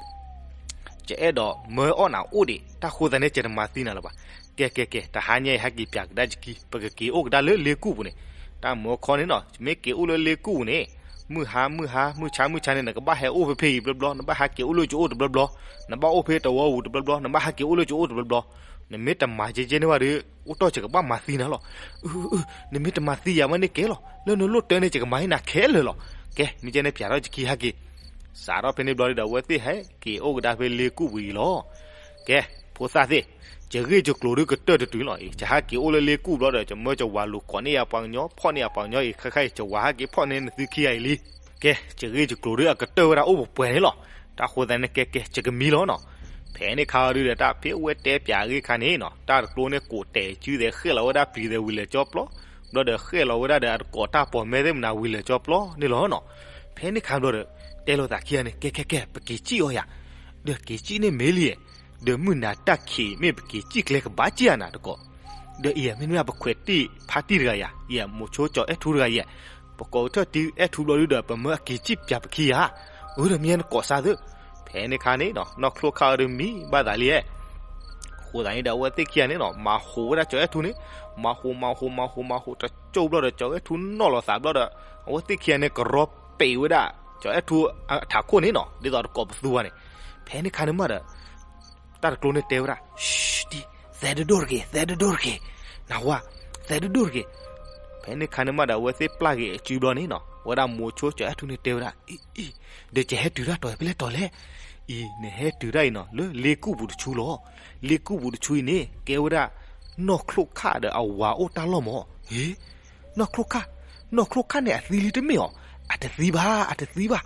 ယအဲၣ်ဒိးမၢအီၣ်နၤအိၣ်ဒံး, တၢ်ဃိသတးန့ၣ် ယတမၤသံနၤလၢၤဘၣ်. ကဲ ကဲ ကဲ, တဟါညါအံၤ ဟဲက့ၤပၠးကဒါယခံ, ပကက့ၤအိၣ်ကဒါလၢလ့ကူၣ်ပူၤန့ၣ်. တၢ်မၢခီန့ၣ်နီၤ, ယမ့ၢ်က့ၤအိၣ်လၢလ့ကူၣ်ပူၤန့ၣ်, မုၢ်ဟါ မုၢ်ဟါ, မုၢ်ဆါ မုၢ်ဆါန့ၣ် နကဘၣ်ဟဲအိၣ်ဖဲဖဲအံၤတဘျီဘျီ, နဘၣ်ဟဲက့ၤအိၣ်လၢယအိၣ်တဘျီဘျီ, နဘၣ်အိၣ်ဖဲတဝီပူၤတဘျီဘျီ, နဘၣ်ဟဲက့ၤအိၣ်လၢယအိၣ်တဘျီဘျီ. နမ့ၢ်တမၤကဲကဲန့ၣ်ဘၣ်ဒီး အိၣ်တီၢ်ယကဘၣ်မၤသံနၤလီၤ. အၢ အၢ နမ့ၢ်တမၤသံယၤဘၣ်န့ၣ်ကဲလီၤ, လၢနလိၣ်တၢ်န့ၣ် ယကမၤဟ့ၣ်နၤခဲလၢာ်လီၤ. ကဲ မ့ၢ်ကဲန့ၣ် ပၠးထီၣ်ယခံဟဲက့ၤ. စးထီၣ်ဖဲန့ၣ်ဘျီဒီး အဝဲသ့ၣ်ဟဲက့ၤအိၣ်ကဒါဖဲလ့ကူၣ်ပူၤအံၤလီၤ. ကဲ ဖိသၣ်သ့ၣ်, ယဂ့ၢ်ယကျိၤဒုးကတၢၢ်တတုၤလီၤအံၤ, ယဟဲက့ၤအိၣ်လၢလ့ကူၣ်ဘျီဒီး ယမၢယဝၤလူၤကိးန့ၢ်ယၤပှၤကညီ, ဖီၣ်န့ၢ်ယၤပှၤကညီအံၤ, ခဲခါအံၤ ယဝၤဟဲက့ၤဖီၣ်န့ၢ်နသုခံဂၤအံၤလံ. ကဲ ယဂ့ၢ်ယကျိၤဒုးအကတၢၢ်ဝဲဒၣ်အိၣ်ပှဲၤပှဲၤန့ၣ်လီၤ. တၢ်ဃိသတးန့ၣ် ကဲ ကဲ ယကမံလီၤနီၤ. ဖဲန့ၣ်ခါအံၤဒုးဒီး တၢ်ဖဲအဝဲတဲပၠးအဂ့ၢ်ခါန့ၣ်နီၤ, တၢ်တကျိန့ၣ် ကိးတဲာ်စုသဲး ဃဲၣ်လီၤဝဲဒၣ်ပျံၤသဲးဝံၤလၢာ်ကၠီပျီ, ဘျီဒီးဃဲၣ်လီၤဝဲဒၣ်ဒီးအတကိးတၢ်ပိာ်မဲသ့ၣ်မနၤဝံၤလၢာ်ကၠီပျီန့ၣ်လီၤနီၤ. ဖဲန့ၣ်ခါဘျီဒီး တဲလိာ်သးခံဂၤန့ၣ် ကဲ ကဲ ကဲ ပက့ၤစံၣ်အီၤယၤ, ဒီးက့ၤစံၣ်န့ၢ်မ့ၢ်လံ, ဒီးမုၢ်နၤတၢ်ခံးမ့ၢ်ပက့ၤစံၣ်ကျဲကဘၣ်စံၣ်ဧါနၤတကိး, ဒီးအံၤမ့တမ့ၢ်ပခွဲးတံၢ်ဖါတံၢ်တဂၤယၤ, အံၤမိၤဆိကၠီၤအဲၣ်ထူတဂၤယၤ, ပကိးကထၢၣ်တံၢ်အဲၣ်ထူဘျီဒုးဒီး ပမၢအက့ၤစံၣ်ပၠးပခံဂၤ, အၢ ဒီးမ့ၢ်ယဲနကိးစၢ်သ့. ဖဲန့ၣ်ခါန့ၣ်နီၤ နီၢ်ချိၣ်ခၣ်အံၤဒီးမံဘၣ်သးလံဧါ. အဃိသတးန့ၣ်ဒီး အဝဲသ့ၣ်ခံဂၤန့ၣ်နီၤ မၤဟူးဝဲဒၣ်ကၠီၤအဲၣ်ထူန့ၣ်, မၤဟူး မၤဟူး မၤဟူး မၤဟူးတကၠိၢ်ဘျီဒီး ကၠီၤအဲၣ်ထူနီၣ်လီၤသးဘျီဒီး အဝဲသ့ၣ်ခံဂၤန့ၣ် ကရီပံးဝဲဒၣ် ကၠီၤအဲၣ်ထူအထးခိၣ်န့ၣ်နီၤ ဒ်သိးတကိးပသူဘၣ်န့ၣ်. ဖဲန့ၣ်ခါန့ၣ်မးဒီး တၢ်တကျိန့ၣ်တဲဝဲဒၣ်, တံၢ်, သဲဒိၣ်ဒိၣ်တဂ့ၤ, သဲဒိၣ်ဒိၣ်တဂ့ၤ, နၢ်ဟူဧါ, သဲဒိၣ်ဒိၣ်တဂ့ၤ. ဖဲန့ၣ်ခါန့ၣ်မးဒီး အဝဲသ့ၣ်ပျၢ်က့ၤအစုဘျီန့ၣ်နီၤ ဝဲဒၣ်မိၤဆိကၠီၤအဲၣ်ထူန့ၣ်တဲဝဲဒၣ်, အံၤ အံၤ ဒီးယဟဲတုၤတၢ်တီၤဖဲလဲၣ်တီၤလဲၣ်, အံၤ နဟဲတုၤတၢ်အံၤနီၤ လၢလ့ကူၣ်ပူၤတဆူလီၤ. လ့ကူၣ်ပူၤတဆူအံၤန့ၣ် ကဲဝဲဒၣ် နီၢ်ချိၣ်ခၣ်ဒီးအဝၤအိၣ်တၢ်လီၢ်မၢ်. ဟ့ နီၢ်ချိၣ်ခၣ်, နီၢ်ချိၣ်ခၣ်န့ၣ်အသံလံတမ့ၢ်ဧါ. အတသံဘၣ်, အတသံဘၣ်.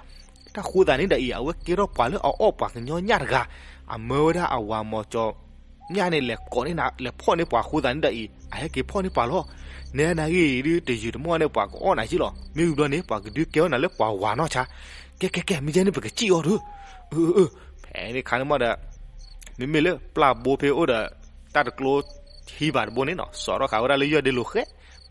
တၢ်ဃိသတးန့ၣ်ဒီးအံၤ အဝဲကဲထီၣ်ပှၤလၢအအီၣ်ပှၤကညီညၣ်တဂၤ, အမၢဝဲဒၣ်အဝၤမိၤကၠီၤမၠၣ်န့ၣ် လဲၤကိးန့ၢ်နၤ လဲၤဖီၣ်န့ၢ်ပှၤအဃိသတးန့ၣ်ဒီးအံၤ အဟဲက့ၤဖီၣ်န့ၢ်ပှၤလီၤ. နဲဒၣ်ဂ့ၢ်အံၤဒုး တယုာ်တမီၢ်န့ၣ် ပှၤကအီၣ်နၤက့လီၤ. မ့ၢ်ဝံၤဘျီန့ၣ် ပှၤကဒုးကဲထီၣ်နၤလၢပှၤဝၤနီၢ်ဆါ. ကဲ ကဲ ကဲ မ့ၢ်ကဲန့ၣ် ပကစံၣ်အီၤဒီး, အၢ အၢ အၢ. ဖဲန့ၣ်ခါန့ၣ်မးဒီး မ့မ့ၢ်လၢပျၢ်ဘိဖဲအိၣ်ဒီး တၢ်တကျိဟံးဘၣ်တဘိန့ၣ်နီၤ စိာ်ထီၣ်ဃာ်ဝဲဒၣ်လၢယီၢ်ဒ့လိာ်ဃဲ,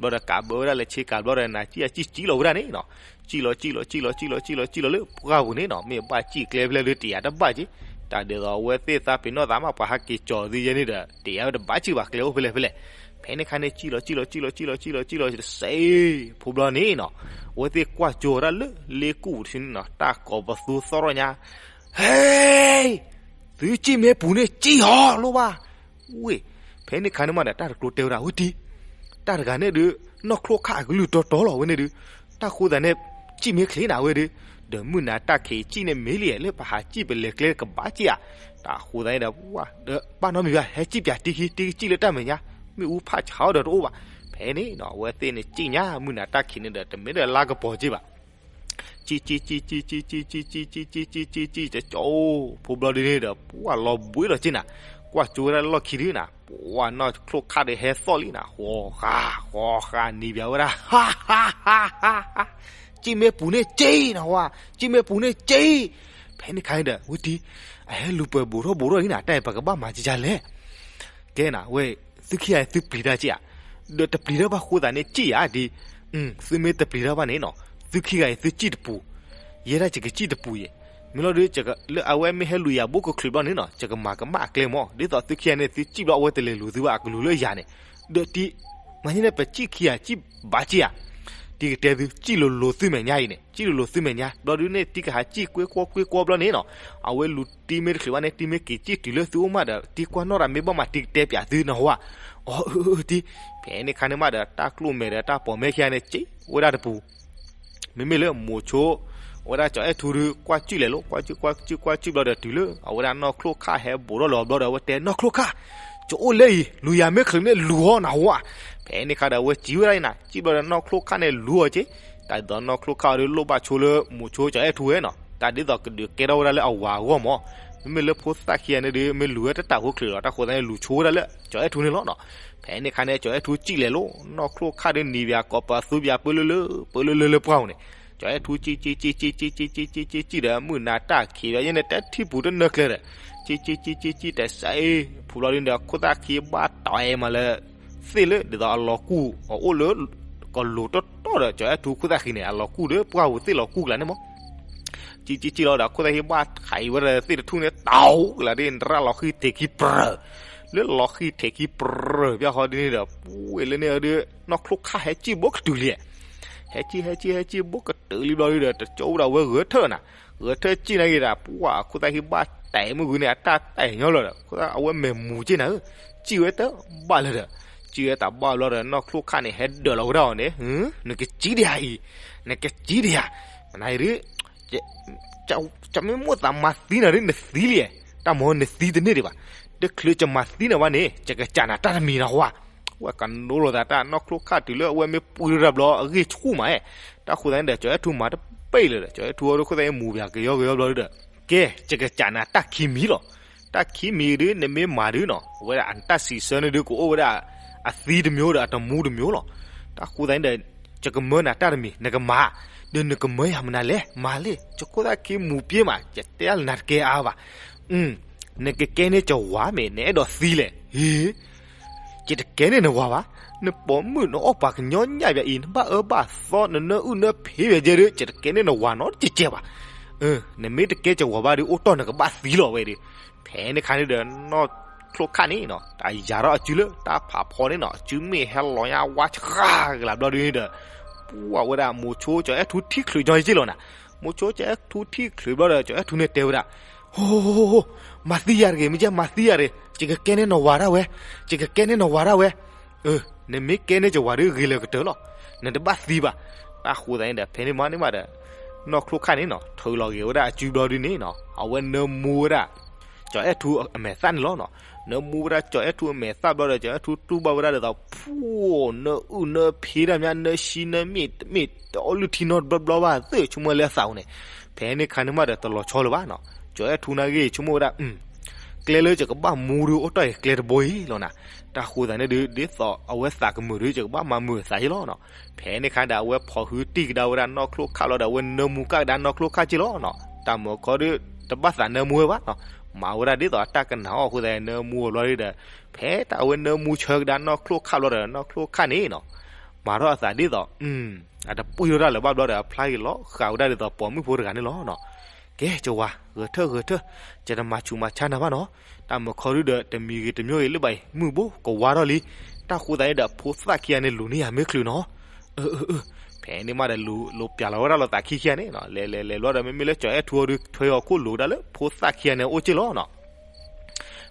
ဘျီဒီးကးဘၢဝဲဒၣ်လၢဆ့ကၤဘျီဒီး နၤစံၣ်အစံၣ်စံၣ်လီၤဝဲဒၣ်န့ၣ်နီၤ. စံၣ်လီၤ စံၣ်လီၤ စံၣ်လီၤ စံၣ်လီၤ စံၣ်လီၤ စံၣ်လီၤလၢပှၢ်ပူၤန့ၣ်နီၤ မ့ၢ်ဘၣ်စံၣ်ကျဲဖဲလဲၣ်ဒီး တယာ်တဘၣ်က့, တၢ်ဒ်သိးအဝဲသ့ၣ်သးပ့ၤနီၣ်သးမး ပှၤဟးက့ၤကၠီၤသ့ယဲန့ၣ်ဒီး တယာ်ဝဲတဘၣ်စံၣ်ဘၣ်ကျဲအိၣ်ဖဲလဲၣ်ဖဲလဲၣ်. ဖဲန့ၣ်ခါန့ၣ် စံၣ်လီၤ စံၣ်လီၤ စံၣ်လီၤ စံၣ်လီၤ စံၣ်လီၤ စံၣ်လီၤ စံၣ်လီၤ တစဲးဖိဘျီန့ၣ်နီၤ အဝဲသ့ၣ်ကွၢ်ကၠိဝဲဒၣ်လၢလ့ကူၣ်ပူၤတဆူန့ၣ်နီၤ တၢ်ကိးပသူသီၣ်ထီၣ်ညါ ဟဲ, သုစံၣ်မ့ၢ်ပူၤန့ၣ် စံၣ်ဟီလိၣ်ဘၣ်. ဝ့ၢ်, ဖဲန့ၣ်ခါန့ၣ်မးဒီး တၢ်တကျိတဲဝဲဒၣ် ဝဲတံၢ်, တၢ်တဂၤန့ၣ်ဒီး နီၢ်ချိၣ်ခၣ်အကလုၢ်တီတီလီၤဝဲန့ၣ်ဒီး, တၢ်ဃိသတးန့ၣ် စံၣ်မ့ၢ်ချ့နၤဝဲဒီး, ဒီးမုၢ်နၤတၢ်ခံးစံၣ်န့ၣ်မ့ၢ်လံ လၢပဟးစံၣ်ပလဲၤကျဲကဘၣ်စံၣ်ဧါ. တၢ်ဃိသတးန့ၣ်ဒီး ဝဲဒီး ဘၣ်နီတမံၤဘၣ် ဟဲစံၣ်ပၠးတံၢ်ခံ တံၢ်ကစံၣ်လၢတၢ်မဲာ်ညါ, မ့ၣ်အူဖးဆးအီၤဒီးတအိၣ်ဘၣ်. ဖဲန့ၣ်နီၤ အဝဲသ့ၣ်န့ၣ်စံၣ်ညါ မုၢ်နၤတၢ်ခံးန့ၣ်ဒီး တမ့ၢ်ဒီးလါကပီၤက့ဘၣ် စံၣ် စံၣ် စံၣ် စံၣ် စံၣ် စံၣ် စံၣ် စံၣ် စံၣ် စံၣ် စံၣ် စံၣ် ကၠီ ဖိဘျီဒုန့ၣ်ဒီး ပှၢ်လီၤဘှံးလီၤက့နၤ, ကွၢ်ကၠိဝဲဒၣ်လီၢ်ခံဒုနၤ, ပှၢ်နီၢ်ချိၣ်ခၣ်ဒီးဟဲသီၣ်လံနၤ, ဃီဃာ ဃီဃာနံၤဘၣ်ဝဲဒၣ်, ဟါဟါဟါဟါ, စံၣ်မ့ၢ်ပူၤန့ၣ်စံၣ်နဟါ, စံၣ်မ့ၢ်ပူၤန့ၣ်စံၣ်. ဖဲန့ၣ်ခါန့ၣ်ဒီး ဝဲတံၢ်, အဟဲလူၤပှဲၤဘူးထီၣ်ဘူးထီၣ်လံနၤ, တၢ်အံၤပကဘၣ်မၤကကလဲၣ် ကဲနၤဝဲ, သုခံဂၤအံၤသုပျံၤတၢ်က့ဧါ, ဒီးတပျံၤတၢ်ဘၣ်ဃိသးန့ၣ်စံၣ်ယၤဒ်, သုမ့ၢ်တပျံၤတၢ်ဘၣ်န့ၣ်နီၤ, သုခံဂၤအံၤသုစံၣ်တပူၤ, ယဲဒၣ်ယကစံၣ်တပူၤယဲ, မ့ၢ်လီၤဒီး လၢအဝဲမ့ၢ်ဟဲလူၤယၤဘိကချုးဘျီန့ၣ်နီၤ ယကမၤကမၣ်အကျဲမၢ်, ဒ်သိးသုခံဂၤန့ၣ်သုစံၣ်ဘျီအဝဲတလဲၤလူၤသုဘၣ် အကလူၤလၢယၤန့ၣ်, ဒီးတံၢ်, မၤန့ၣ်ပစံၣ်ခံဂၤစံၣ်ဘၣ်က့ဧါ, တံၢ်ကတဲသု စံၣ်လိၤလိၤသုမဲာ်ညါအံၤန့ၣ် စံၣ်လိၤလိၤသုမဲာ်ညါ, ဘျီဒုန့ၣ် တံၢ်ကဟးစံၣ်ကွ့ကွီကွ့ကွီဘျီန့ၣ်နီၤ, အဝဲလူၤတံၢ်မ့ၢ်တချုးဘၣ်န့ၣ် တံၢ်မ့ၢ်က့ၤစံၣ်တုၤလၢသုအိၣ်မးဒီး တံၢ်ကွၢ်နီၣ်တၢ်မ့ၢ်ဘၣ်မး တံၢ်ကတဲပၠးသုနဟါ, အၢ အၢ တံၢ်, ဖဲန့ၣ်ခါန့ၣ်မးဒီး တၢ်ကျိၣ်မဲာ်ဒီးတၢ်ပိာ်မဲာ်ခံဂၤန့ၣ် စံၣ်ဝဲဒၣ်တပူၤ မ့မ့ၢ်လၢမိၤဆိ, အဝဲဒၣ်ကၠီၤအဲၣ်ထူဒု ကွၢ်စံၣ်လဲၤလိၤ ကွၢ်စံၣ်ကွၢ်စံၣ်ကွၢ်စံၣ်ဘျီဒီးတုၤလၢ အဝဲဒၣ်နီၢ်ချိၣ်ခၣ်ဟဲဘူးထီၣ်လီၤဘျီဒီး အဝဲတဲနီၢ်ချိၣ်ခၣ်, ကအိၣ်လၢအံၤ လူၤယၤမ့ၢ်ချုးန့ၣ်လူၤအီၤနဟါ, ဖဲန့ၣ်ခါဒီးအဝဲစံၣ်ဝဲဒၣ်အံၤနၤ စံၣ်ဘျီဒီးနီၢ်ချိၣ်ခၣ်န့ၣ်လူၤအီၤက့, တၢ်ဒ်သိးနီၢ်ချိၣ်ခၣ်အံၤဒုး လိၣ်ဘၣ်ဆိလၢမိၤဆိကၠီၤအဲၣ်ထူဝဲနီၤ တၢ်ဒ်သိးကဒုးကဲထီၣ်ဝဲဒၣ်လၢအဝၤအဂီၢ်မၢ်, ဖ မ့မ့ၢ်လၢဖိသၣ်ခံဂၤန့ၣ်ဒီး မ့ၢ်လူၤဝဲတၢ်တၢ်ဖိချုးလီၤ, တၢ်ဃိသတးန့ၣ် လူၤဆိဝဲဒၣ်လၢ ကၠီၤအဲၣ်ထူန့ၣ်လီၤနီၤ. ဖဲန့ၣ်ခါန့ၣ် ကၠီၤအဲၣ်ထူစံၣ်လဲၤလိၤ, နီၢ်ချိၣ်ခၣ်ဒီးနံၤပၠး ကိးပသူပၠး ပၢလၢလၢ ပၢလၢလၢလၢပှၢ်ပူၤန့ၣ်, ကၠီၤအဲၣ်ထူစံၣ်စံၣ်စံၣ်စံၣ်စံၣ်စံၣ်စံၣ်စံၣ်ဒီး မုၢ်နၤတၢ်ခံးပၠး ယဲန့ၣ် တထံၣ်ပူၤတနၢၤကျဲဒီး စံၣ်စံၣ်စံၣ်စံၣ်စံၣ် တစဲးအ့ ဖုဘျီဒုန့ၣ်ဒီး ခိၣ်သၣ်ခံဘၣ်တၢ်အဲၣ်မးလၢ သ့ၣ်လၢ ဒ်သိးအလီၤကူၢ် အအိၣ်လၢ ကလိၤတီတီဒီး ကၠီၤအဲၣ်ထူခိၣ်သၣ်ခံန့ၣ် အလီၤကူၢ်ဒီးပှၢ်ပူၤသ့ၣ်လီၤကူၢ်ကျါန့ၣ်မး ကံကံကံလီၤဒီး ခိၣ်သၣ်ဟံၣ်ဘၣ်ခးအံၤဝဲဒၣ်သ့ၣ်တထူၣ်န့ၣ် တၢ်ကလးဒ်နရၣ်လီၤဃံထံးခံပြၢၤ, လၢလီၤဃံထံးခံပြၢၤ ပျၢ်ဃီဒ်န့ၣ်ဒီး ပှ့ၤလၢန့ၣ်အဒုး နီၢ်ချိၣ်ခၣ်ဟဲစံၣ်ဘိကတုၤလံ, ဟဲစံၣ်ဟဲစံၣ်ဟဲစံၣ်ဘိကတုၤလံဘျီဒုဒီး တကၠိဝဲဒၣ်ဝဲဂဲၤထၢၣ်နၤ, ဂဲၤထၢၣ်စံၣ်နာ်က့ၤဒီး ပှၢ်ခိၣ်သၣ်ဟံၣ်ဘၣ်တဲာ်မုၢ်ဂုန့ၣ် အတၢ်တဲာ်ညီလီၤဒီး ခိၣ်သၣ်အဝဲမဲာ်မူၤက့ၤနၤဧၢ, စံၣ်ဝဲတဘၣ်လၢၤဒီး စံၣ်ဝဲတဘၣ်ဘျီဒီး နီၢ်ချိၣ်ခၣ်န့ၣ် ဟဲဒၢးလီၤဝဲဒၣ်အီၤန့ၣ်, နကစံၣ်ဒံးဧါအံၤ, နကစံၣ်ဒံးဧါ, နအံၤဒုး ကမ့ၢ်မိၣ်သးမၤသံနၤဒ် နသံလံ, တၢ်မ့ၢ်နသံတန့ၢ်ဒံးဘၣ်, တချုးကမၤသံနၤဘၣ်န့ၣ် ကကစၢ်နၤတၢ်တမံၤနဟါ, ဝဲကနိလိာ်သးတၢ် နီၢ်ချိၣ်ခၣ်တုၤလၢအဝဲမ့ၢ်ပှ့ၤဒၣ်ဘျီ အဂ့ၢ်ဆူၣ်မး, တၢ်ဃိသတးန့ၣ်ဒီး ကၠီၤအဲၣ်ထူမၤတပ့ၢ်လၢၤဒီး ကၠီၤအဲၣ်ထူအဒိခိၣ်သၣ်အံၤမူၤပၠးကယီကယီဘျီဒုဒီး ကဲ ကကစၢ်နၤတၢ်ခံမံၤလီၤ, တၢ်ခံမံၤဒုး နမ့ၢ်မၤဒုးနီၤ အဝဲဒၣ်အတၢ်စံးဆၢန့ၣ်ဒုး ကအိၣ်ဝဲဒၣ် အသံတမျိုးဒီးအတမူတမျိုးလီၤ, တၢ်ဃိသတးန့ၣ်ဒီး ယကမၢနၤတၢ်တမံၤ နကမၤ, ဒီးနကမၢယၤမနုၤလဲၣ် မၤလံ, ယခိၣ်သၣ်ခံမူၤပှ့ၤမး ယတဲလၢနၤတကဲအါဘၣ်, နကကဲန့ၢ်ယဝၤမ့ၢ် နအဲၣ်ဒိးသံလဲၣ်, ဟ့, ယတကဲန့ၢ်နဝၤဘၣ်, နပိာ်မုၣ်နအီၣ်ပှၤကညီညၣ်ပၠးအံၤ နဘၣ်အၢဘၣ်သီ နနၢအုၣ်နၢဖံးပၠးကဲဒုး ယတကဲန့ၢ်နဝၤနီတကဲဘၣ်, နမ့ၢ်တကဲယဝၤဘၣ်ဒုး အိၣ်တီၢ်နကဘၣ်သံလီၤဝဲဒုး, ဖဲန့ၣ်ခါန့ၣ်ဒီး နီၢ်ချိၣ်ခၣ်န့ၣ်နီၤ တၢ်ယၤထီၣ်အစုလၢတၢ်ဖးဖီန့ၣ်နီၤ အစုမ့ၢ်ဟဲလီၤညါဝါဆှါကလးဘျီဒုန့ၣ်ဒီး ပှၤဝဲဒၣ်မိၤဆိကၠီၤအဲၣ်ထူထံချုးညီယက့ၢ်လီၤနၤ, မိၤဆိကၠီၤအဲၣ်ထူထံချုးဘျီဒီး ကၠီၤအဲၣ်ထူန့ၣ်တဲဝဲဒၣ်, ဟိ မၤသံယၤတဂ့ၤ မ့ၢ်ကဲမၤသံယၤတဂ့ၤ ယကကဲန့ၢ်နဝၤဒၣ်ဝဲ, ယကကဲန့ၢ်နဝၤဒၣ်ဝဲ, နမ့ၢ်ကဲန့ၢ်ယဝၤဒုးဂ့ၤလၢကတၢၢ်လီၤ, နတဘၣ်သံဘၣ်, တၢ်ဃိသတးန့ၣ်ဒီး ဖဲန့ၣ်မးန့ၣ်မးဒီး နီၢ်ချိၣ်ခၣ်န့ၣ်နီၤ ထုးလီၤက့ၤဝဲဒၣ်အစုဘျီဒုန့ၣ်နီၤ အဝဲနၢမူဝဲဒၣ် ကၠီၤအဲၣ်ထူအမဲာ်သၣ်န့ၣ်လီၤနီၤ, နၢမူဝဲဒၣ်ကၠီၤအဲၣ်ထူအမဲာ်သၣ်ဘျီဒီး ကၠီၤအဲၣ်ထူတူၢ်ဘၣ်ဝဲဒၣ်ဒ်သိး ဖှိၣ် နၢအုၣ်နၢဖံးတၢ်မး နၢဆံနၢမ့ၢ်တမ့ၢ် တအီၣ်လုၢ်ထံနီတဘျီဘျီဘၣ်သ့ၣ် ဆိကမိၣ်လၢအသးပူၤန့ၣ်, ဖဲန့ၣ်ခါန့ၣ်မးဒီးတလီၤဆီလၢၤဘၣ်နီၤ, ကၠီၤအဲၣ်ထူနာ်က့ၤ ဆိကမိၣ်ဝဲဒၣ် ကျဲလၢယကဘၣ်မူဒုးအိၣ်တီၢ်အံၤကျဲတဘိအံၤလီၤနၤ, တၢ်ဃိသတးန့ၣ်ဒုး ဒ်သိးအဝဲသးကမုာ်ဒုး ယကဘၣ်မၤမုာ်အသးယ့ၢ်လီၤနီၤ, ဖဲန့ၣ်ခါဒီး အဝဲဖီၣ်ဟုတံၢ်ကဒါဝဲဒၣ်နီၢ်ချိၣ်ခၣ်လီၤဒီး အဝဲနၢမူကၣ်ကဒါနီၢ်ချိၣ်ခၣ်က့ၢ်လီၤနီၤ, တၢ်မုၢ်ခီဒုး တဘၣ်သးနၢမူဝဲဘၣ်နီၤ, မၤဝဲဒၣ်ဒ်သိးအတၢ်ကနၣ်အီၤအဃိသတး နၢမူအီၤဘျီဒုးဒီး ဖဲတၢ်အဝဲနၢမူဆၢကဒါနီၢ်ချိၣ်ခၣ်ဘျီဒီး နီၢ်ချိၣ်ခၣ်န့ၣ်နီၤ မၤထီၣ်အသးဒ်သိး အတပှံၢ်ထီၣ်တၢ်လၢၤဘၣ်ဘျီဒီး အဖျါက့ၤလီၤဃာ်ဝဲဒၣ်ဒ်သိးပိာ်မုၣ်ဖိတဂၤန့ၣ်လီၤနီၤ, ကဲ ကဝၤ ဂဲၤထၢၣ်ဂဲၤထၢၣ်, ယတမၤဆူးမၤဆါနၤဘၣ်နီၤ, တၢ်မုၢ်ခီဒုးဒီး တမံၤဂ့ၤတမံၤဂ့ၤလၢၤဘၣ်အံၤ မုၢ်ဘိကဝါထီၣ်လံ, တၢ်ဃိသတးန့ၣ်ဒီး ဖိသၣ်ခံဂၤန့ၣ် လူၤန့ၢ်ယၤမ့ၢ်ချုးနီၤ, အၢ အၢ အၢ, ဖဲန့ၣ်မးဒီး လူၤပျးလီၤဝဲဒၣ်လီၤသးခံခံဂၤန့ၣ်နီၤ, လဲၤလဲၤလဲၤဘျီဒီး မ့မ့ၢ်လၢကၠီၤအဲၣ်ထူအီၤဒုး ထွဲအီၤခိၣ်လူၤဒၣ်လၢဖိသၣ်ခံဂၤန့ၣ်အအိၣ်က့ၢ်လီၤနီၤ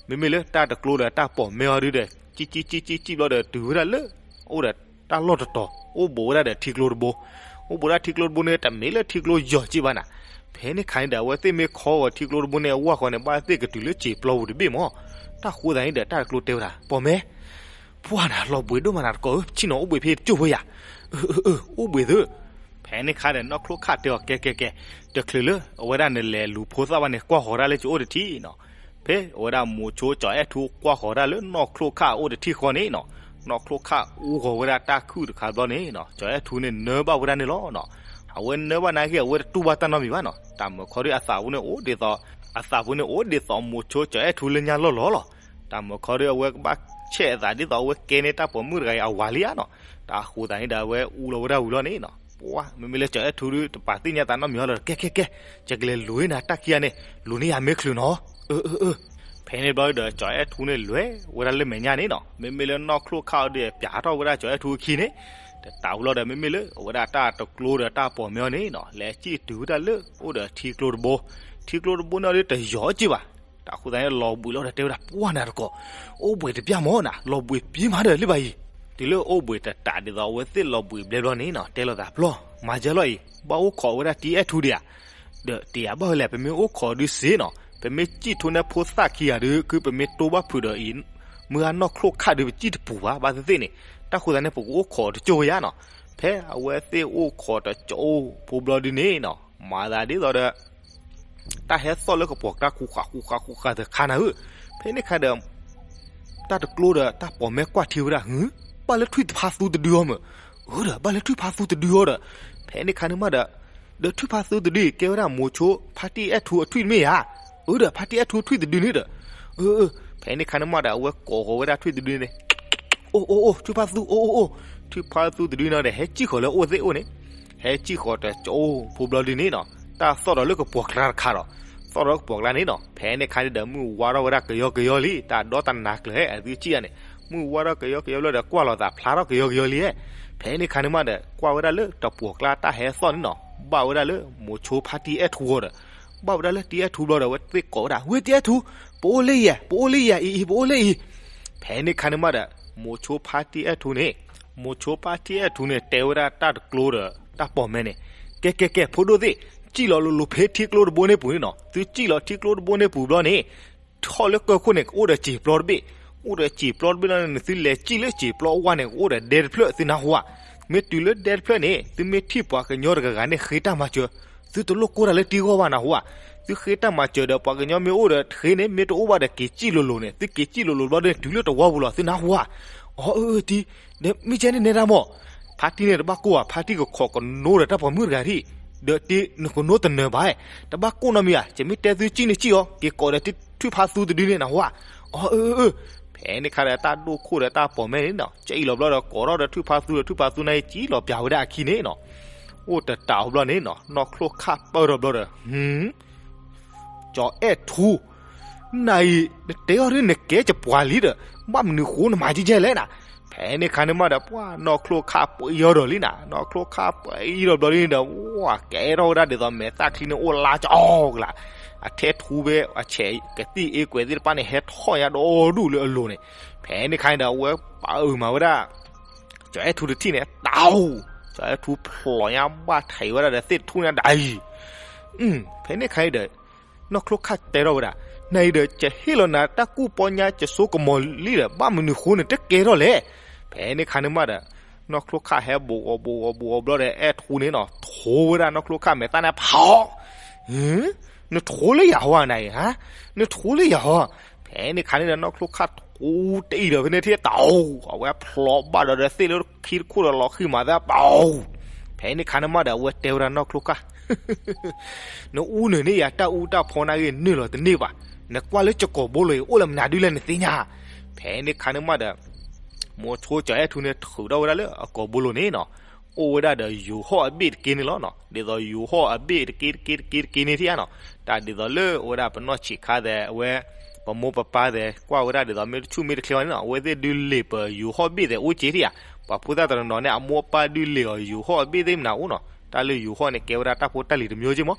မ့မ့ၢ်လၢတၢ်တကျိဒီးတၢ်ပိာ်မဲအီၤဒုးဒီး ကံကံကံကံကံဘျီဒီး တုၤဝဲဒၣ်လၢ အိၣ်ဒီးတၢ်လီၢ်တတီၤ အိၣ်ဘူးဝဲဒၣ်ဒီးထံကျိတဘိ, အိၣ်ဘူးဒၣ်ထံကျိတဘိန့ၣ် တမ့ၢ်လၢထံကျိယီၤက့ၢ်ဘၣ်နၤ, ဖဲန့ၣ်ခါန့ၣ်ဒီး အဝဲသ့ၣ်မ့ၢ်ခီဂီၤထံကျိတဘိန့ၣ် အဝၢ်ဃီန့ၣ် ဘၣ်သ့ၣ်ကတုၤလၢစံာ်ပျီပူၤတဘ့ၣ်မး, တၢ်ဃိသတးန့ၣ်ဒီး တၢ်တကျိတဲဝဲဒၣ် ပိာ်မဲ ပှၢ်နၤ လီၤဘှံးဒိၣ်မးနၤတကိးဧၢ, ပဆံၣ်နီၤအိၣ်ဘှံးဖဲတကၠိၢ်ဖိယၤ, အၢ အၢ အၢ အိၣ်ဘှံးသု, ဖဲန့ၣ်ခါဒီး နီၢ်ချိၣ်ခၣ်တဲအီၤ ကဲ ကဲ ကဲ, တချုးလၢအဝဲဒၣ်နလဲၤလူၤဖိသၣ်ဘၣ်န့ၣ် ကွၢ်ဃီၤဒၣ်လၢကအိၣ်တထံၣ်နီၤ, ဖဲအဝဲဒၣ်မိၤဆိကၠီၤအဲၣ်ထူကွၢ်ဃီၤဒၣ်လၢ နီၢ်ချိၣ်ခၣ်အိၣ်တထံၣ်ဃီန့ၣ်နီၤ, နီၢ်ချိၣ်ခၣ်အူဂီၤဝဲဒၣ်တၢ်ခုၣ်တခါဘျီန့ၣ်နီၤ, ကၠီၤအဲၣ်ထူန့ၣ်နၢဘၣ်ဝဲဒၣ်န့ၣ်လီၤနီၤ, အဝဲနၢဘၣ်နာ်က့ အဝဲတတူၢ်ဘၣ်တၢ်နီတမံၤဘၣ်နီၤ, တၢ်မုၢ်ခီဒုးအသးပူၤန့ၣ်အိၣ်ဒ်သိး အသးပူၤန့ၣ်အိၣ်ဒ်သိးမိၤဆိကၠီၤအဲၣ်ထူလၢညါလီၢ်လီၢ်လီၤ, တၢ်မုၢ်ခီဒုးအဝဲကဘၣ်ဆဲးအသးဒ်သိးအဝဲကဲန့ၢ်တၢ်ပိာ်မုၣ်တဂၤအံၤအဝၤလံဧါနီၤ, တၢ်ဃိသတးန့ၣ်ဒီး အဝဲအူလီၤဝဲဒၣ်ဝံၤလီၤန့ၣ်နီၤ, ပှၢ် မ့မ့ၢ်လၢကၠီၤအဲၣ်ထူဒုး တပာ်သ့ၣ်ညါသးနီတမံၤအီၤဒီး ကဲ ကဲ ကဲ, ယကလဲၤလူၤန့ၢ်နၤတၢ်ခံဂၤန့ၣ် လူၤန့ၢ်ယၤမ့ၢ်ချုးနီၤ, အၢ အၢ အၢ, ဖဲန့ၣ်ဘျီဒီး ကၠီၤအဲၣ်ထူန့ၣ်လဲၤဝဲဒၣ်လၢမဲာ်ညါန့ၣ်နီၤ, မ့မ့ၢ်လၢနီၢ်ချိၣ်ခၣ်အီၤဒုး ပျးထီၣ်ဝဲဒၣ်ကၠီၤအဲၣ်ထူအခံန့ၣ်, တတးဝံၤလီၤဒီး မ့မ့ၢ်လၢအဝဲဒၣ်တၢ်တကျိဒီးတၢ်ပိာ်မဲအီၤန့ၣ်နီၤ, လဲၤစံၣ်တုၤဝဲဒၣ်လၢ အိၣ်ဒီးထံကျိတဘိ, ထံကျိတဘိန့ၣ်အီၤဒုးတယီၤက့ၢ်ဘၣ်, တၢ်ဃိသတးန့ၣ် လီၤဘှံးလီၤဒီးတဲဝဲဒၣ် ပှၢ်နၤတကိး, အိၣ်ဘှံးတပျၢ်မးနၤ, လီၤဘှံးပျ့ၤမးဒီးလၢၤဘၣ်အံၤ, တုၤလၢအိၣ်ဘှံးတတးဒ်သိးအဝဲသ့ၣ်လီၤဘှံးဘျဲဘျီန့ၣ်နီၤ, တဲလိာ်သးပျီ, မၤကဲလီၤအံၤ ဘၣ်အိၣ်ခိးဝဲဒၣ်တံၢ်အဲၣ်ထူဒံးဧါ, ဒီးတယၤဘၣ်ဝဲလဲၣ် ပမ့ၢ်အိၣ်ခိးဒုးစ့ၢ်နီၤ, ပမ့ၢ်စံၣ်ထိၣ်န့ၢ်ဖိသၣ်ခံဂၤဒုး ခုပမ့ၢ်တိဘၣ်ဖုးဒီးအံၤ, မုၢ်ဂၤနီၢ်ချိၣ်ခၣ်ဒုးပစံၣ်တပူၤဘၣ်, ဘၣ်သ့ၣ်သ့ၣ်န့ၣ်, တၢ်ဃိသတးန့ၣ် ပကအိၣ်ခိးတကၠိၢ်ဝဲယါနီၤ, ဖဲအဝဲသ့ၣ်အိၣ်ခိးတကၠိၢ်ဖိဘျီဒုးန့ၣ်နီၤ, မၤသးဒ်သိးဒီး တၢ်ဟဲသီၣ်လၢကပီၤကျါ ဃူဃာ်ဃူဃာ်ဃူဃာ်တခါနၤဧၢ, ဖဲန့ၣ်ခါဒီး တၢ်တကျိဒီးတၢ်ပိာ်မဲကွၢ်ထံဝဲဒၣ် ဟူ, ဘၣ်လၢထွံၣ်တဖါသူတဒုအီၤမ့ၢ်, အၢဒီး ဘၣ်လၢထွံၣ်ဖါသူတဒုအီၤဒီး, ဖဲန့ၣ်ခါန့ၣ်မးဒီး, ဒီးထွံၣ်ဖါသူတဒုအံၤ ကဲဝဲဒၣ်မိၤဆိဖါတံၢ်အဲၣ်ထူအထွံၣ်တမ့ၢ်ဧါ, အၢဒီး ဖါတံၢ်အဲၣ်ထူထွံၣ်တဒုန့ၣ်ဒီး, အၢ, ဖဲန့ၣ်ခါန့ၣ်မးဒီး အဝဲကိးဃီၤဝဲဒၣ်ထွံၣ်တဒုန့ၣ် အိၣ်အိၣ်အိၣ် ထွံၣ်ဖါသူ အိၣ်အိၣ်အိၣ်, ထွံၣ်ဖါသူတဒုန့ၣ်ဒီး ဟဲစံၣ်ဃီၤလၢအအိၣ်သ့ၣ်အိၣ်န့ၣ်, ဟဲစံၣ်ဃီၤတကၠိဖိဘျီဒုန့ၣ်နီၤ, တၢ်သီၣ်ဒီးလၢကပီၤကျါတခါဒီး, သီၣ်ဒီးလၢကပီၤကျါန့ၣ်နီၤ, ဖဲန့ၣ်ခါန့ၣ်ဒီး မုၢ်ဝါထီၣ်ဝဲဒၣ်ကယီကယီလံ, တၢ်ဒီတၢ်နၤကျၢၤဟဲအသုစံၣ်ဧါန့ၣ်, မုၢ်ဝါထီၣ်ကယီကယီလၢဒီး ကွၢ်လီၤသးဖျါထီၣ်ကယီကယီလံ, ဖဲန့ၣ်ခါန့ၣ်မးဒီး ကွၢ်ဝဲဒၣ်လၢတပီၤကျါတၢ်ဟဲသီၣ်န့ၣ်နီၤ, ဘၣ်ဝဲဒၣ်လၢမိၤဆိဖါတံၢ်အဲၣ်ထူအီၤဒီး, ဘၣ်ဝဲဒၣ်လၢတံၢ်အဲၣ်ထူဘျီဒီး အဝဲသ့ၣ်ကိးဝဲဒၣ် ဝဲတံၢ်အဲၣ်ထူ, ပအိၣ်လၢယၤ ပအိၣ်လၢယၤအံၤအံၤ ပအိၣ်လၢအံၤ, ဖဲန့ၣ်ခါန့ၣ်မးဒီး မိၤဆိဖါတံၢ်အဲၣ်ထူန့ၣ်, မိၤဆိဖါတံၢ်အဲၣ်ထူန့ၣ် တဲဝဲဒၣ်တၢ်တကျိဒီးတၢ်ပိာ်မဲန့ၣ်, ကဲကဲကဲ ဖိဒိၣ်သ့ၣ်, စံၣ်လီၤလိၤလိၤဖဲထံကျိတဘိန့ၣ်ပူၤန့ၣ်နီၤ, သုစံၣ်လီၤထံကျိတဘိန့ၣ်ပူၤဘျီန့ၣ်, ထီၣ်လၢကၢၢ်ခိၣ်န့ၣ် ကအိၣ်ဒီးစံာ်ပျီတဘ့ၣ်, အိၣ်ဒီးစံာ်ပျီတဘ့ၣ်လီၤန့ၣ် သုလဲၤစံၣ်လၢစံာ်ပျီအဝါန့ၣ် ကအိၣ်ဒီးဒဲတဖျၢၣ် သုနၢ်ဟူဧါ, မ့ၢ်တုၤလၢဒဲတဖျၢၣ်န့ၣ် သုမ့ၢ်ထံၣ်ပှၤကညီတဂၤဂၤန့ၣ် ဃ့တၢ်မၤစၢၤ, သုတလိၣ်ကိၢ်တၢ်လၢတံၢ်ဂီၢ်ဘၣ်နၢ်ဟူဧါ, သုဃ့တၢ်မၤစၢၤဒီး ပှၤကညီမ့ၢ်အိၣ်ဒီးတဃ့န့ၣ် မ့ၢ်တအိၣ်ဘၣ်ဒီးက့ၤစံၣ်လိၤလိၤန့ၣ် သုက့ၤစံၣ်လိၤလိၤဘျီဒီး တုၤလၢတဝီပူၤလီၤ သုနၢ်ဟူဧါ, အီ အၢ အၢ တံၢ်, ဒီးမ့ၢ်ကဲန့ၣ်နဲဒၣ်မး, ဖါတံၢ်န့ၣ်တဘၣ်ကိၢ်ဘၣ်, ဖါတံၢ်ကခိးကနိဒီးတၢ်ပိာ်မုၣ်တဂၤထံၣ်, ဒီးတံၢ်နကနိတနၢၤဘၣ်, တဘၣ်ကိၢ်နီတမံၤဧါ, ယမ့ၢ်တဲသုစံၣ်န့ၣ်စံၣ်အီၤ, က့ၤကိးဒီးထွံၣ်ဖါသူတဒုန့ၣ်နၢ်ဟူဧါ, အီ အၢ အၢ အၢ, ဖဲန့ၣ်ခါဒီးတၢ်ဒိၣ်ခိၣ်ဒီးတၢ်ပိာ်မဲန့ၣ်နီၤ စံၣ်လီၤဘျီဒီး ကိးထီၣ်ဒီးထွံၣ်ဖါသူဒီး ထွံၣ်ဖါသူန့ၣ် စံၣ်လီၤပၠးဝဲဒၣ်အခံန့ၣ်နီၤ, အိၣ်တတးဘျီန့ၣ်နီၤ နီၢ်ချိၣ်ခၣ်ပၢၢ်ထီၣ်ဘျီဒီး ကၠီၤအဲၣ်ထူ, နၤအံၤ နတဲအီၤဒ်နကဲကပှၤလံဒီး ဘၣ်မနုၤဃိနမၤကဲကဲလဲၣ်နၤ, ဖဲန့ၣ်ခါန့ၣ်မးဒီး ပှၤနီၢ်ချိၣ်ခၣ်ပှဲၤအီၤဒီးလံနၤ, နီၢ်ချိၣ်ခၣ်ပှဲၤအီၤဒီးဘျီန့ၣ်ဒီး ဝဲကဲထီၣ်ဝဲဒၣ်ဒ်သိးမဲာ်သၣ်ချံန့ၣ် အိၣ်လါကၠီကလး, အထဲထူဖဲအဆဲးကသံၣ်အ့ကွဲးသ့ၣ်တဖၣ်န့ၣ် ဟဲထီၣ်ညါဒီဒူၣ်လၢအလိၤန့ၣ်, ဖဲန့ၣ်ခါန့ၣ်ဒီး အဝဲပာ်အုးမၤဝဲဒၣ် ကၠီၤအဲၣ်ထူတထံၣ်န့ၣ် တၢ်, ကၠီၤအဲၣ်ထူဖျိးညါဘၣ်ထံးဝဲဒၣ်ဒီးသ့ၣ်ထူၣ်ညါဒၣ်အံၤ, ဖဲန့ၣ်ခါန့ၣ်ဒီး နီၢ်ချိၣ်ခၣ်တဲထီၣ်ဝဲဒၣ်, နၤအံၤဒီး ကဟ့ၣ်လီၤနၤတၢ်ကူၣ်ပီညါကဆိကမိၣ်လံဒီး ဘၣ်မနုၤဃိနတကဲထီၣ်လဲၣ်, ဖဲန့ၣ်ခါန့ၣ်မးဒီး နီၢ်ချိၣ်ခၣ်ဟဲဘူးအီၤဘူးအီၤဘူးအီၤဘျီဒီး အဲၣ်ထူန့ၣ်နီၤ ထိဝဲဒၣ်နီၢ်ချိၣ်ခၣ်မဲာ်သၣ်န့ၣ်ဖး, နထိလၢယၤဟီနၤအံၤ, နထိလၢယၤဟီ, ဖဲန့ၣ်ခါန့ၣ်ဒီး နီၢ်ချိၣ်ခၣ်ထိတအံၤဒီး ဖဲန့ၣ်ထံၣ်တၢ်, အဝဲဖျိးဘၣ်ဒီးဒီးသ့ၣ်လၢခံတခိၣ်ဒီးလီၤဃံၤမးသးပီၤ, ဖဲန့ၣ်ခါန့ၣ်မးဒီး အဝဲတဲဝဲဒၣ်နီၢ်ချိၣ်ခၣ် နအူနုာ်န့ၣ်ယၤတၢ်အူတၢ်ဖီနာ်ဂ့ၤနုာ်လီၤတန့ၢ်ဘၣ်, နကွၢ်လၢကကိာ်ဘိလိၤအံၤ အိၣ်လၢမနုၤဒုလဲၣ်နသ့ၣ်ညါ, ဖဲန့ၣ်ခါန့ၣ်မးဒီး မိၤဆိကၠီၤအဲၣ်ထူန့ၣ်ထုးထီၣ်ဝဲဒၣ်လၢအကိာ်ဘိလိၤန့ၣ်နီၤ, အိၣ်ဝဲဒၣ်ဒီးယိၤဟီၣ်အဘ့ၣ်တက့ၢ်န့ၣ်လီၤနီၤ, ဒ်သိးယိၤဟီၣ်အဘ့ၣ်တက့ၢ်တက့ၢ်တက့ၢ်တက့ၢ်န့ၣ်ထံၣ်ဧါနီၤ, တၢ်ဒ်သိးလၢအဝဲဒၣ်ပနီၢ်ဆံးခါသဲး အဝဲ ပမိၢ်ပပၢ်သဲး ကွၢ်ဝဲဒၣ်ဒ်သိးမ့ၢ်တဆူၣ်မ့ၢ်တချ့ဝဲန့ၣ်နီၤ, အဝဲသ့ၣ်ဒုးလ့ၤပယိၤဟီၣ်ဘ့ၣ်သဲးအိၣ်က့ၤထံၣ်ဧါ, ပှၤဖိသၣ်တနီၤနီၤန့ၣ် အမိၢ်အပၢ်ဒုးလ့ၤအီၤယိၤဟီၣ်အဘ့ၣ်သ့ၣ်မနုၤအိၣ်နီၤ, တၢ်လၢယိၤဟီၣ်န့ၣ် ကဲဝဲဒၣ်တၢ်ဖိတၢ်လံၤတမျိုးက့ၢ်မး,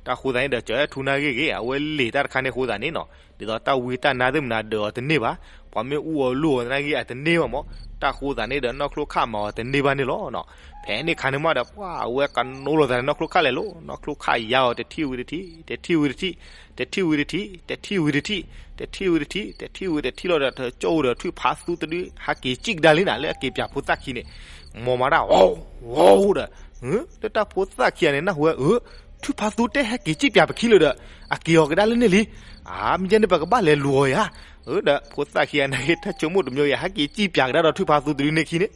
တၢ်ဃိသတးန့ၣ်ဒီး ကၠီၤအဲၣ်ထူနာ်ဂ့ၤဂ့ၤ အဝဲလ့ၤတၢ်တခါန့ၣ်အဃိသတးန့ၣ်နီၤ, ဒ်သိးတၢ်ဝံတၢ်နါသ့ၣ်မနုၤဒၢးအီၤတန့ၢ်ဘၣ်, ပှၤမ့ၢ်အူအီၤလူၤအီၤသနာ်က့အတန့ၢ်ဘၣ်မး, တၢ်ဃိသတးန့ၣ်ဒီး နီၢ်ချိၣ်ခၣ်မၤအီၤတန့ၢ်ဘၣ်န့ၣ်လီၤနီၤ, ဖဲန့ၣ်ခါန့ၣ်မးဒီး ပှၤအဝဲကနိလိာ်သးန့ၣ် နီၢ်ချိၣ်ခၣ်လဲၤလိၤ, နီၢ်ချိၣ်ခၣ်ယါအီၤတထံၣ်ဝံၤတထံၣ်, တထံၣ်ဝံၤတထံၣ်, တထံၣ်ဝံၤတထံၣ်, တထံၣ်ဝံၤတထံၣ်, တထံၣ်ဝံၤတထံၣ်, တထံၣ်ဝံၤတထံၣ်လီၤဒီး တကၠိဒီးထွံၣ်ဖးသူတဒု ဟးက့ၤစံၣ်ကဒါလံနၤ လၢအက့ၤပၠးဖိသၣ်ခံန့ၣ်, မ်မၤတၢ် ဝီၤဝီၤဒီး လၢတၢ်ဖိသၣ်ခံဂၤန့ၣ် နၢ်ဟူဝဲ အၢ ထွံၣ်ဖးသူတဲဟဲက့ၤစံၣ်ပၠးပခံလၢၤဒီး အက့ၤအီၤကဒါလၢန့ၣ်လံ, အါ မ့ၢ်ကဲန့ၣ် ပကဘၣ်လဲၤလူၤအီၤယါ, အၢ ဒီးဖိသၣ်ခံဂၤန့ၣ် တၢ်ဆိကမိၣ်တမျိုးယါ ဟဲက့ၤစံၣ်ပၠးကဒါဒီးထွံၣ်ဖးသူတဒုန့ၣ်ခံန့ၣ်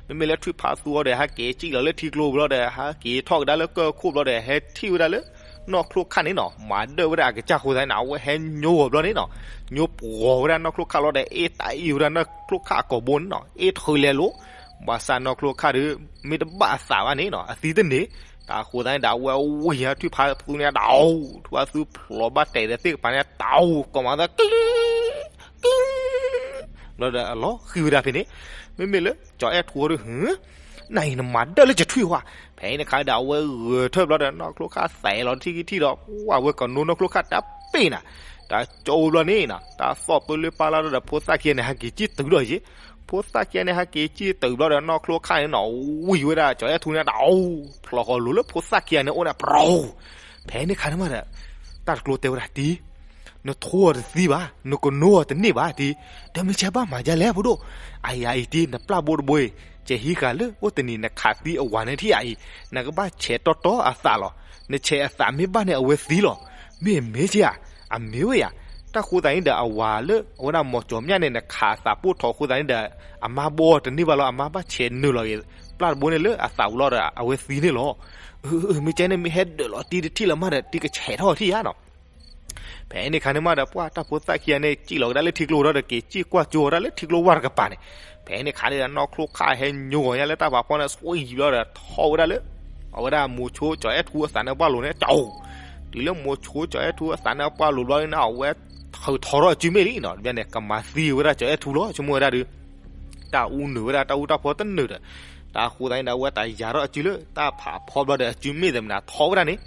မ့မ့ၢ်လၢထွံၣ်ဖးသူအီၤဒီး ဟဲက့ၤစံၣ်လီၤလၢထံကျိဘျီဒီး ဟဲက့ၤထီၣ်ကဒါလၢကၢၢ်ခိၣ်ဘျီဒီး ဟဲထံၣ်ဝဲဒၣ်လၢ နီၢ်ချိၣ်ခၣ်န့ၣ်နီၤ မၤဒၢၣ်ဝဲဒၣ်အကစၢ်ဃိသးန့ၣ် အဝဲဟဲညိကွံာ်ဘျီန့ၣ်နီၤ ညိပှီၤဝဲဒၣ်နီၢ်ချိၣ်ခၣ်လီၤဒီး အ့ၣ်တၢ်အ့ၣ်ဝဲဒၣ်နီၢ်ချိၣ်ခၣ်အကိာ်ဘိန့ၣ်နီၤ အ့ၣ်ထုးလဲၤလိၤ, ဘၣ်ဆၣ်နီၢ်ချိၣ်ခၣ်ဒီး မ့ၢ်တဘၣ်အသးဘၣ်န့ၣ်နီၤ အသံတန့ၢ်, တၢ်ဃိသးန့ၣ်ဒီး အဝဲဝံၤထွံၣ်ဖးသူန့ၣ် တၢ်အိၣ် ထွံၣ်ဖးသူဖျိးဘၣ်တဲာ်ဒီးသ့ၣ်ကပၤန့ၣ် တၢ်အိၣ် ကိးမၤသး ကံ ကံ ဘျီဒီးအလီၤဃံၤဝဲဒၣ်ဖဲန့ၣ်, မ့မ့ၢ်လၢ ကၠီၤအဲၣ်ထူဒီး နၤအံၤနမၤဒၢၣ်လၢကထွံၣ်ဝါ, ဖဲန့ၣ်ခါဒီး အဝဲဂဲၤထၢၣ်ဘျီဒီး နီၢ်ချိၣ်ခၣ်သဲးလီၤထံၣ်ကံထံၣ်ဒီး ပှၤဝဲကနိနီၢ်ချိၣ်ခၣ်တၢ်ပ့ၢ်နၤ, တၢ်ကၠိဘျီန့ၣ်နီၤ တၢ်သီၣ်ပၢလၢပၢ်လၢဒီး ဖိသၣ်ခံဂၤန့ၣ် ဟဲက့ၤစံၣ်တုၤဒီးယ့ၣ်, ဖိသၣ်ခံဂၤန့ၣ် ဟဲက့ၤစံၣ်တုၤဘျီဒီး နီၢ်ချိၣ်ခၣ်န့ၣ်နီၤ ဝံၤဝဲဒၣ် ကၠီၤအဲၣ်ထူန့ၣ် တၢ်အိၣ် ဖျိးဃီၤလိၤလၢဖိသၣ်ခံဂၤန့ၣ်အိၣ်န့ၣ် ပြီၤ ဖဲန့ၣ်ခါန့ၣ်မးဒီး တၢ်တကျိၤတဲဝဲဒၣ်တံၢ် နထိအီၤတသံဘၣ် နကနိအီၤတန့ၢ်ဘၣ်တံၢ်, ဒီးမ့ၢ်ဆဲဘၣ်မၤဒ်လဲၣ်ဖိဒိၣ်, အယၤအံၤတံၢ် နပျၢ်ဘိတဘိအံၤ ကဲဟံးဃာ်လၢအိၣ်တနံၤနခးသံအဝၤန့ၣ်ထံၣ်ဧါအံၤ, နကဘၣ်ဆဲးတီတီအသးလီၤ. နဆဲးအသးမ့ၢ်ဘၣ်န့ၣ် အဝဲသံလီၤ. မ့ၢ်မ့ၢ်ဧါ, အမ့ၢ်ဝဲယၤ. တၢ်ဃိသးန့ၣ်ဒီး အဝၤလၢအဝဲဒၣ်မီၤကၠီၤမျၢ်န့ၣ် နခးအသးပိၢ်ထီၣ်အဃိသတးန့ၣ်ဒီး အမါဘီတန့ၢ်ဘၣ်လီၤ. အမါဘၣ်ဆဲးနုာ်လီၤဂ့ၤ ပျၢ်တဘိန့ၣ်လၢအသးပူၤလီၤဒီး အဝဲသံန့ၣ်လီၤ. အၢ အၢ မ့ၢ်ကဲန့ၣ် မ့ၢ်ဟဲဒၢးလီၤတံၤတထံၣ်လၢၤမးဒီး တံၤကဆဲးထီၣ်ထံၣ်ဧါနီၤ. ဖဲန့ၣ်ခါန့ၣ်မးဒီး ပှၢ်တၢ်ဖိသၣ်ခံဂၤန့ၣ် စံၣ်လီၤကဒါလၢထံကျိဒီး က့ၤစံၣ်ကွၢ်ကၠိဝဲဒၣ်လၢထံကျိဝၢ်တကပၤန့ၣ်. ဖဲန့ၣ်ခါန့ၣ်ဒီး နီၢ်ချိၣ်ခၣ်ဟဲညိကွံာ်ညါလၢတၢ်ဖးဖီန့ၣ် ဆွံယံၤဘျီဒီး ထီၣ်ဝဲဒၣ်လၢ အဝဲဒၣ်မိၤဆိကၠီၤအဲၣ်ထူအသးနါပှၢ်လိၤန့ၣ် ကၠီၤ. တုၤလၢမိၤဆိကၠီၤအဲၣ်ထူအသးနါပှၢ်လိၤဘျီန့ၣ် အဝဲထုးထီထီၣ်အစုမ့ၣ်လံနီၤ. တဘျီန့ၣ် ကမၤသံဝဲဒၣ်ကၠီၤအဲၣ်ထူလီၤ ဆိကမိၣ်ဝဲဒၣ်ဒီး တၢ်အူနုာ်ဝဲဒၣ်တၢ်အူတၢ်ဖီတနုာ်ဒီး တၢ်ဃိသးန့ၣ်ဒီး အဝဲတၢ်ယၤထီၣ်အစုလၢတၢ်ဖးဖီဘျီဒီး အစုမ့ၣ်သ့ၣ်မနၤထီၣ်ဝဲဒၣ်န့ၣ်.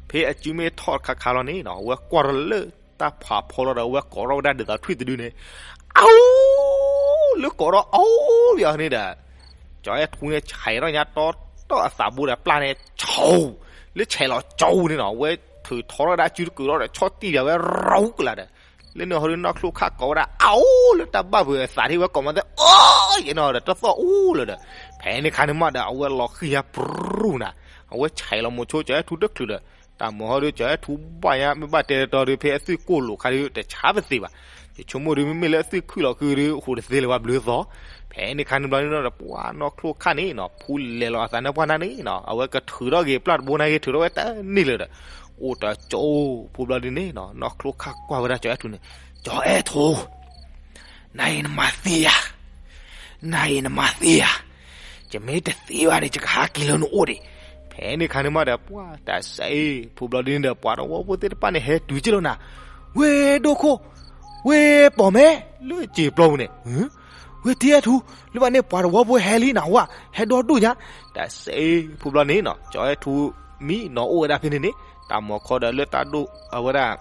ဖဲအစုမ့ၣ်ထီၣ်တခါခါလီၤန့ၣ်နီၤ အဝဲကွၢ်ထီၣ်လၢတၢ်ဖးဖီလီၤဒီး အဝဲကိးထီၣ်ဝဲဒၣ်ဒ်သိးထွံၣ်တဒုန့ၣ် အအိ လၢကိးထီၣ်အအိလံအီၤန့ၣ်ဒီး ကၠီၤအဲၣ်ထူန့ၣ် ဆဲးထီၣ်ညါတီတီအသးဘိဒီးပျၢ်န့ၣ် ဆိ လၢဆဲးလီၤကၠီၤန့ၣ်နီၤ အဝဲထုးထီထီၣ်ဝဲဒၣ်အစုတကုာ်ထီၣ်ဒီး ဆီၣ်တံၢ်ဒီးဝဲရူကလာ်ဒီး လၢန့ၣ်ဟီဒီး နီၢ်ချိၣ်ခၣ်ကိးဝဲဒၣ် အအိ လၢတၢ်ဘၣ်ဘုးအသးထံၣ်ဝဲကိးမးသ့ အိ ယဲနီၤဒီး တၢ်သီၣ်အူလၢၤဒီး ဖဲန့ၣ်ခါန့ၣ်မးဒီး အဝဲလီၤဃံၤညါပြူၤနၤ အဝဲဆဲးလီၤမိၤဆိကၠီၤအဲၣ်ထူတချုးဒီး တၢ်မၤဟီဒီး ကၠီၤအဲၣ်ထူဘၣ်ညါ မ့ၢ်ဘၣ်တဲတတီဒီး ဖဲအသွံၣ်ကိၢ်လိာ်ခါဒီး တဆါပသ့ဘၣ်. ယဆိကမိၣ်ဒီး မ့မ့ၢ်လၢအသွံၣ်ခုၣ်လီၤဃုာ်ဒီး ဟူးတသ့လၢၤဘၣ်ဘျုးသီ. ဖဲန့ၣ်ခါန့ၣ်ဘျီန့ၣ်ဒီး ပှၤနီၢ်ချိၣ်ခၣ်န့ၣ်နီၤ ဖူလဲၤလီၤအသးနါပှၢ်နၤန့ၣ်နီၤ အဝဲကထုးထီၣ်က့ၤပျၢ်တဘိနၤဂ့ၤ ထုးထီၣ်ဝဲတန့ၢ်လၢၤဒီး အိၣ်တကၠိဖိဘျီဒ်န့ၣ်နီၤ နီၢ်ချိၣ်ခၣ်ကွၢ်ဝဲဒၣ်ကၠီၤအဲၣ်ထူန့ၣ် ကၠီၤအဲၣ်ထူ နၤအံၤနမၤသံယၤ, နၤအံၤနမၤသံယၤ, ယမ့ၢ်တသံဘၣ်န့ၣ် ယကဟးက့ၤလၢနအိၣ်ဒံး. ဖဲန့ၣ်ခါန့ၣ်မးဒီး ပှၤတၢ်စဲအံၤ ဖိဘျီဒ်န့ၣ်ဒီး ပှၤတဝီဖိသ့ၣ်တဖၣ်န့ၣ် ဟဲတုၤက့ၤလီၤနၤ, ဝ့ၢ်ဒိၣ်ခိၣ်, ဝ့ၢ်ပိာ်မဲ, လၢစံာ်ပျီပူၤန့ၣ်, ဝ့ၢ်တံၤအဲၣ်ထူ, လၢဘၣ်န့ၣ် ပှၤတဝီဖိဟဲလံနၤဝဲ, ဟဲဒီဒူၣ်ညါ. တၢ်စဲအံၤ ဖိဘျီန့ၣ်နီၤ ကၠီၤအဲၣ်ထူမံနီၤအိၣ်ဝဲဒၣ်ဖဲန့ၣ်န့ၣ် တၢ်မၤခီဒီးလၢတၢ်ဒိၣ်အဝဲဒၣ်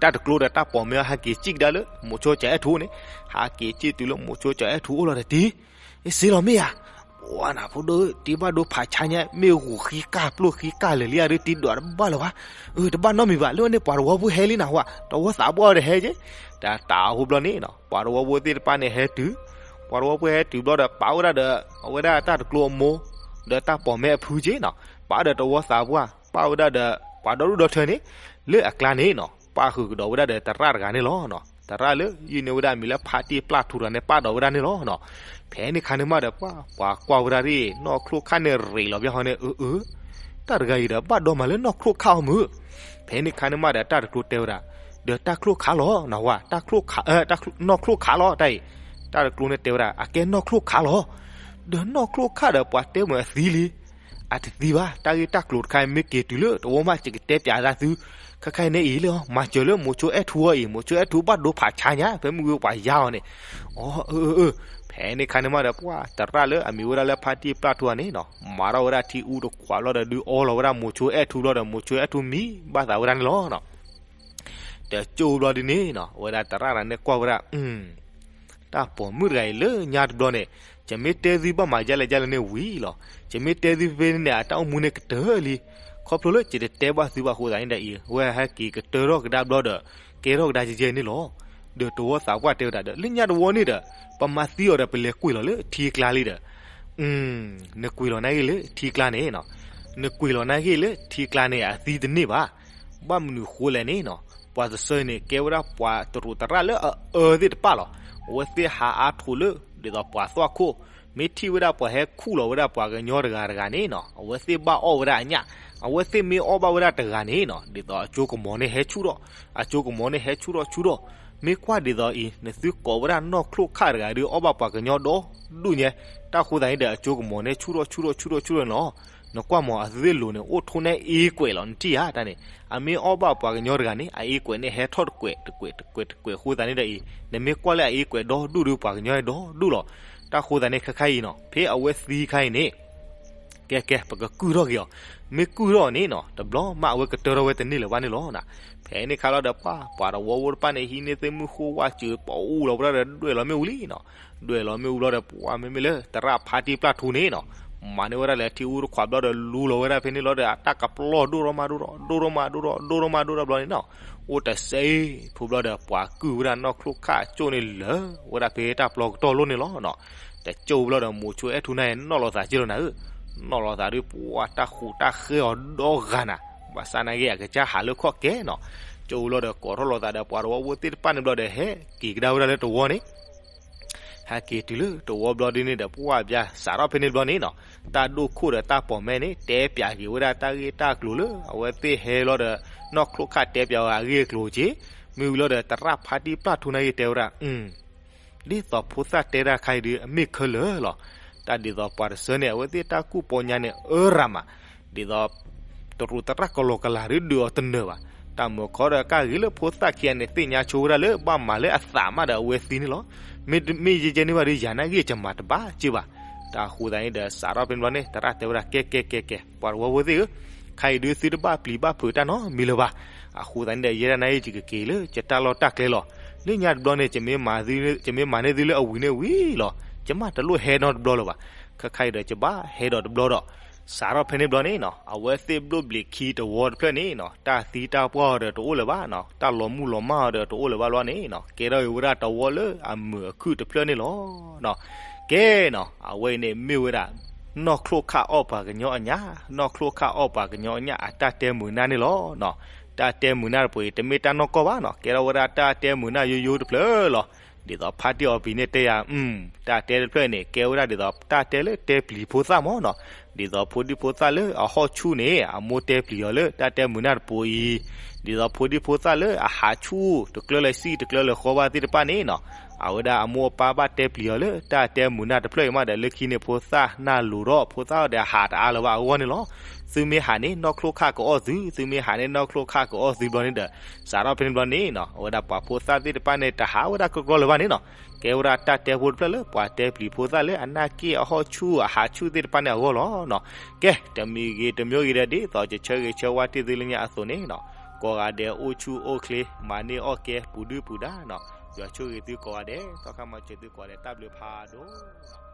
တၢ်တကျိဒီးတၢ်ပိာ်မ့ၢ်ဟဲက့ၤစံၣ်ကဒါလၢ မိၤဆိကၠီၤအဲၣ်ထူန့ၣ်, ဟဲက့ၤစံၣ်တုၤလၢမိၤဆိကၠီၤအဲၣ်ထူအိၣ်လီၤဒီးတံၤ, အ့ၣ် စ့လီၤမ့ၢ်ဧါ, ပှၤနၤဖိဒိၣ် တံၤဘၣ်ဒိဖးဆါညါ မ့ၢ်ဂိၤဃံကၢ်ပျိၢ်ဃံကၢ်လၢာ်လံဧါဒီး တံၤဒွးတဘၣ်လၢၤဘၣ်, အၢ တဘၣ်နီတမံၤဘၣ်, လၢန့ၣ်ပှၤတဝီဖိဟဲလံနၤဝဲ, တဝီသးပှၢ်ဒီးဟဲက့ၤ, တၢ်တၢ်အဃိဘျီန့ၣ်နီၤ ပှၤတဝီဖိသ့ၣ်တဖၣ်န့ၣ်ဟဲတုၤ, ပှၤတဝီဖိဟဲတုၤဘျီဒီး ပာ်ဝဲဒၣ်ဒီး အဝဲဒၣ်တၢ်တကျိအမိၢ် ဒီးတၢ်ပိာ်မ့ၢ်အဖုက့ၤနီၤ, ပာ်ဒီးတဝီသးပှၢ် ပာ်ဝဲဒၣ်ဒီး ပှၤဒီဒူၣ်ဒီထၢန့ၣ် လၢအကျါန့ၣ်နီၤ ပာ်ဃုာ်ကဒီးဝဲဒၣ်ဒီးသရၣ်တဂၤန့ၣ်လီၤ. သရၣ်လၢယုၢ်န့ၢ်ဝဲဒၣ်အမံၤလၢဖါတံၢ်ပျၢ်ထူတဂၤန့ၣ် ပာ်ဒီးဝဲဒၣ်န့ၣ်လီၤနီၤ. ဖဲန့ၣ်ခါန့ၣ်မးဒီး ပှၤ ပှၤကွၢ်ဝဲဒၣ်ဒ် နီၢ်ချိၣ်ခၣ်န့ၣ်ရ့းလီၤဘၣ်ဟီန့ၣ် အၢ အၢ တၢ်တဂၤအံၤဒီး ဘၣ်ဒိမးလၢနီၢ်ချိၣ်ခၣ်အီၤမုၢ်. ဖဲန့ၣ်ခါန့ၣ်မးဒီး တၢ်တကျိတဲဝဲဒၣ်, ဒီးတၢ်ချိၣ်ခၣ်လီၤ နဝဲ, တၢ်ချိၣ်ခၣ်, နီၢ်ချိၣ်ခၣ်လီၤ တၢ်အံၤ. တၢ်တကျိန့ၣ်တဲဝဲဒၣ် အကဲနီၢ်ချိၣ်ခၣ်လီၤ. ဒီးနီၢ်ချိၣ်ခၣ်ဒီးပှၤတဲမုာ်အသံလံ. အတသံဘၣ်, တၢ်ဂ့ၢ်တၢ်ကျိၤတခါအံၤ မ့ၢ်က့ၤတုၤလၢတဝီမး ယကတဲပျးသးသု, ခဲခါအံၤန့ၣ်အံၤလၢ မၤစၢၤလၢမိၤဆိအဲၣ်ထူအံၤ, မိၤဆိအဲၣ်ထူဘၣ်ဒိဖးဆါညါ ဖဲမုၢ်ဂ့ၤပှၤယါအီၤန့ၣ်. အၢ အၢ အၢ ဖဲန့ၣ်ခါန့ၣ်မးဒီး ပှၤသရၣ်လၢအမံၤဝဲဒၣ်လၢဖါတံၢ်ပျၢ်ထူအံၤန့ၣ်နီၤ မၤထီၣ်ဝဲဒၣ်ထံအူတခွးဘျီဒီး ဒုးအီလီၤဝဲဒၣ်မိၤဆိအဲၣ်ထူဘျီဒီး မိၤဆိအဲၣ်ထူမံဘၣ်သးဝဲဒၣ်န့ၣ်လီၤ. တကၠိဘျီဒ်န့ၣ်နီၤ အဝဲဒၣ်သရၣ်တဂၤန့ၣ်ကွၢ်ဝဲဒၣ် တၢ်ပိာ်မုၣ်တဂၤအံၤလၢညါတဘျီန့ၣ် ယမ့ၢ်တဲသုဘၣ်မးယဲလဲၣ်ယဲလဲၣ်န့ၣ်ဝံၤလီၤ. ယမ့ၢ်တဲသုဖဲန့ၣ်န့ၣ် အတၢ်အိၣ်မူန့ၣ်ကတၢၢ်လံ. ခီဖျိလၢယတတဲဘၣ်သုဘၣ်အဃိသတးန့ၣ်ဒီးအံၤ အဝဲဟဲက့ၤကတၢၢ်ထီၣ်ကဒါဘျီဒီး ကဲထီၣ်ကဒါယဲယဲန့ၣ်လီၤ. ဒီးတဝီသးပှၢ်တဲဝဲဒၣ်ဒီး လၢညါတဝီန့ၣ်ဒီး ပမၤသံအီၤဒီး ပလဲၤကွံာ်လီၤလၢထံကျါလံဒီး နကွံာ်လီၤနာ်ဂ့ၢ်လၢထံကျါန့ၣ်နီၤ, နကွံာ်လီၤနာ်ဂ့ၢ်လၢထံကျါန့ၣ် အသံတန့ၢ်ဘၣ်. ဘၣ်မနုၤဃိလဲၣ်န့ၣ်နီၤ, ပှၤတဆၢန့ၣ် ကဲဝဲဒၣ်ပှၤတရူးသရၣ်လၢအအၢသ့ၣ်တဖၣ်လီၤ. အဝဲသ့ၣ်ဟးအါထီၣ်လၢ ဒ်သိးပှၤသွၣ်ခိၣ်, မ့ၢ်ထံၣ်ဝဲဒၣ်ပှၤဟဲခူၣ်လီၤဝဲဒၣ်ပှၤကညီတဂၤတဂၤန့ၣ်နီၤ, အဝဲသ့ၣ်ဘၣ်အီၣ်ဝဲဒၣ်အညၣ်, အဝဲသ့ၣ်မ့ၢ်အီၣ်ဘၣ်ဝဲဒၣ်တဂၤန့ၣ်နီၤ, ဒ်သိးအကၠိကမီၤန့ၣ်ဟဲဆူၣ်ထီၣ်, အကၠိကမီၤန့ၣ်ဟဲဆူၣ်ထီၣ်ဆူၣ်ထီၣ်, မ့ၢ်ကွၢ်ဒ်သိးအံၤ နသုကိးဝဲဒၣ်နီၢ်ချိၣ်ခၣ်တဂၤဒီး အီၣ်ဘၣ်ပှၤကညီဒီဒူၣ်ညါ, တၢ်ဃိသတးန့ၣ်ဒီး အကၠိကမီၤန့ၣ်ဆူၣ်ထီၣ်ဆူၣ်ထီၣ်ဆူၣ်ထီၣ်ဆူၣ်ထီၣ်န့ၣ်လီၤ. နကွၢ်မး အသုသ့ၣ်လိၤန့ၣ် အိၣ်ထိၣ်န့ၢ်အ့ကွဲးလီၤ နထံၣ်ဧါတၢ်န့ၣ်, အမ့ၢ်အီၣ်ဘၣ်ပှၤကညီတဂၤန့ၣ် အ့ကွဲးန့ၣ်ဟဲထီၣ်တကွဲးတကွဲးတကွဲးတကွဲးအဃိသတးန့ၣ်ဒီးအံၤ နမ့ၢ်ကွၢ်လၢအ့ကွဲးဒီဒူၣ်ဒီး ပှၤကညီန့ၣ်ဒီဒူၣ်လီၤ. တၢ်ဃိသတးန့ၣ်ခဲခါအံၤနီၤ ဖဲအဝဲသံခါအံၤန့ၣ် ကဲကဲ ပကကုၢ်ထီၣ်က့ၤအီၤ, မ့ၢ်ကုၢ်ထီၣ်အီၤန့ၣ်နီၤ တဘျီမးအဝဲကတၢၢ်ထီၣ်ဝဲတန့ၢ်လၢၤဘၣ်န့ၣ်လီၤ. ဖဲန့ၣ်ခါလီၤဒီး ပှၤ ပှၤတဝီဖိတဖၣ်န့ၣ် ဟံးန့ၢ်သ့ၣ်မုၢ်ဃိဝၣ်စၢၤ ပအူလီၤဝဲဒၣ်ဒီး ဒွဲၣ်လီၤမ့ၣ်အူလံနီၤ, ဒွဲၣ်လီၤမ့ၣ်အူဘျီဒီး ပှၤမ့မ့ၢ်လၢသရၣ်ဖါတံၢ်ပျၢ်ထူန့ၣ်နီၤ မၤန့ၢ်ဝဲဒၣ်လၢထံအူတခွးဘျီဒီး လူလီၤဝဲဒၣ်ဖဲန့ၣ်လီၤဒီး အတၢ်ကပျီၢ်ဒိၣ်ထီၣ်မးဒိၣ်ထီၣ် ဒိၣ်ထီၣ်မးဒိၣ်ထီၣ် ဒိၣ်ထီၣ်မးဒိၣ်ထီၣ်ဘျီန့ၣ်နီၤ, အိၣ်တစဲးဖိဘျီဒီး ပှၤကုၢ်ဝဲဒၣ်နီၢ်ချိၣ်ခၣ်အကၠိန့ၣ်လၢာ်ဝဲဒၣ်ဖဲတၢ်ပျီကတီၢ်လိၣ်န့ၣ်လီၤနီၤ. တ ကၠိဘျီဒီး မိၤဆိအဲၣ်ထူနၢ်အံၤ နီၣ်လီၤသးက့လီၤနၤဧၢ, နီၣ်လီၤသးဒီး ပှၤတၢ်ဃူတၢ်ဃဲအီၤဒီဂၤနၤ, ဘၣ်ဆၣ်နာ်က့ အကစၢ်ဟးလၢခီၣ်ကဲနီၤ, ကၠိဘျီဒီး ကိးထီၣ်လီၤသးဒီး ပှၤတဝီဖိသ့ၣ်တဖၣ်န့ၣ်ဘျီဒီး ဟဲက့ၤကဒါဝဲဒၣ်လၢတဝီန့ၣ် ဟဲက့ၤတုၤလၢတဝီဘျီဒ်န့ၣ်ဒီး ပှၢ်ဘျါစးထီၣ်ဖဲန့ၣ်ဘျီန့ၣ်နီၤ, တၢ်ဒိၣ်ခိၣ်ဒီးတၢ်ပိာ်မဲန့ၣ် တဲပၠးက့ၤဝဲဒၣ်တၢ်ဂ့ၢ်တၢ်ကျိၤလၢ အဝဲသ့ၣ်ဟဲလီၤဒီး နီၢ်ချိၣ်ခၣ်တဲပၠးဝဲအဂ့ၢ်အကျိၤက့ၤ, မ့ၢ်ဝံၤလီၤဒီး သရၣ်ဖါတံၢ်ပျၢ်ထူနၢ်ဂ့ၢ်တဲဝဲဒၣ် ဒ်သိးဖိသၣ်တဲဒၣ်ခါအံၤဒုး အမ့ၢ်ခဲလၢာ်လီၤ. တၢ်ဒ်သိးပှၤတဆၢန့ၣ် အဝဲသ့ၣ်တၢ်ကူၣ်ပီညါန့ၣ် အၢရၤမး, ဒ်သိး တရူးသရၣ်ကလီကလၤဒုးဒုးအီၤတနၢၤဘၣ်. တၢ်မုာ်ခီဒီးကၢ်ဂ့ၤလၢဖိသၣ်ခံဂၤန့ၣ် သ့ၣ်ညါဆိဝဲဒၣ်လၢ ဘၣ်မၤလၢအသးမးဒီးအဝဲသံန့ၣ်လီၤ. မ့ၢ်ယဲယဲန့ၢ်ဘၣ်ဒီး ယၤနာ်က့ ယမၤတဘၣ်စ့ၢ်ဘၣ်. တၢ်အဃိသတးန့ၣ်ဒီး စးထီၣ်ဖဲန့ၣ်ဘျီန့ၣ် သရၣ်တဲဝဲဒၣ် ကဲကဲကဲကဲ ပှၤတဝီဖိသ့ၣ်ဧၢ, ခါအံၤဒုးသုတဘၣ်ပျံၤဘၣ်ဖုးတၢ်နီတမံၤလၢၤဘၣ်. အဃိသတးန့ၣ်ဒီး ယဲဒၣ်နာ်က့ ယကက့ၤလၢယတၢ်လီၢ်တၢ်ကျဲလီၤ. လၢညါတဘျီန့ၣ် ယမ့ၢ်မၤန့ၢ်သုလၢအဝံၤန့ၣ်ဝံၤလီၤ. ယမ့ၢ်တလိၣ်ဟဲနီတဘျီလၢၤဘၣ်. ခဲခါအံၤဒီး ယဘၣ်ဟဲဒီးတဘျီဒီး စးထီၣ်ဖဲန့ၣ်ဘျီန့ၣ်နီၤ အဝဲသ့ၣ်ဘျိၣ်ဘျံးခံတဝီတဖျၢၣ်န့ၣ်နီၤ တၢ်သံတၢ်ပှၢ်အီၤဒီးတအိၣ်လၢၤဘၣ်နီၤ, တၢ်လီၤမုၢ်လီၤမၢ်အီၤဒီးတအိၣ်လၢၤဘၣ်လီၤန့ၣ်နီၤ, ကဲထီၣ်က့ၤဝဲဒၣ်တဝီလၢအမုာ်အခုၣ်တဖျၢၣ်န့ၣ်လီၤ. ကဲနီၤ အဝဲအံၤန့ၣ်မ့ၢ်ဝဲဒၣ် နီၢ်ချိၣ်ခၣ်အီၣ်ပှၤကညီအညၣ်, နီၢ်ချိၣ်ခၣ်အီၣ်ပှၤကညီအညၣ်အတၢ်တဲမုာ်နၢ်န့ၣ်လီၤ. တၢ်တဲမုာ်နၢ်တပူၤအံၤ တမ့ၢ်တၢ်နီၢ်ကီၢ်ဘၣ်နီၤ, ကဲထီၣ်ဝဲဒၣ်တၢ်တဲမုာ်နၢ်ယိယိတဖျၢၣ်လီၤ. ဒ်သိးဖါတံၢ်အီၤပံၤန့ၣ်တဲယၤ တၢ်တဲတဖျၢၣ်န့ၣ် ကဲဝဲဒၣ်ဒ်သိးတၢ်တဲလၢတဲပျံၤဖိသၣ်မးနီၤ, ဒ်သိးဖိဒံဖိသၣ်လၢအဟီၣ်ဆူၣ်န့ၣ် အမိၢ်တဲပျံၤအီၤလၢတၢ်တဲမုာ်နၢ်တပူၤအံၤ, ဒ်သိးဖိဒံဖိသၣ်လၢအဟးဆူၣ် တကျၢလၢစံၣ်တကျၢလၢဃီဘၣ်သ့ၣ်တဖၣ်န့ၣ်နီၤ, အဝဲဒၣ်အမိၢ်အပၢ်ဘၣ်တဲပျံၤအီၤလၢတၢ်တဲမုာ်နၢ်တဖျၢၣ်အံၤမးဒီး လၢခံန့ၣ်ဖိသၣ်နၢ်လိၤထီၣ် ဖိသၣ်ဒီးအဟးတအါလၢၤဘၣ်အဂီၢ်န့ၣ်လီၤ. သုမ့ၢ်ဟးန့ၣ် နီၢ်ချိၣ်ခၣ်ကအီၣ်သု, သုမ့ၢ်ဟးန့ၣ် နီၢ်ချိၣ်ခၣ်ကအီၣ်သုဘျီန့ၣ်ဒီး စးထီၣ်ဖဲန့ၣ်ဘျီန့ၣ်နီၤ အဝဲဒၣ်ပှၤဖိသၣ်သ့ၣ်တဖၣ်န့ၣ် တဟးဝဲဒၣ်ကီကီလၢၤဘၣ်န့ၣ်နီၤ, ကဲဝဲဒၣ်တၢ်တဲဖိတဖျၢၣ်လၢပှၤတဲပျံၤဖိသၣ်လၢအနၢ်က့ၣ်အဟီၣ်ဆူၣ်အဟးဆူၣ်သ့ၣ်တဖၣ်န့ၣ်အဂီၢ်လီၤနီၤ. ကဲ တမံၤဂ့ၤတမံၤဂ့ၤဒီး ဒ်သိးယဆၢဂ့ၤဆၢဝါတ့ၢ်သုလၢညါအသိးန့ၣ်နီၤ, ကိးဂၤဒဲးအိၣ်ဆူၣ်အိၣ်ချ့ မၤန့ၢ်အီၣ်ကဲ ပူၤဒုၣ်ပူၤဒါနီၤ, ယွၤဆိၣ်ဂ့ၤသုကိးဂၤဒဲး သီခါမၤစၢၤသုကိးဂၤဒဲး တၢ်ဘျုးဖးဒိၣ်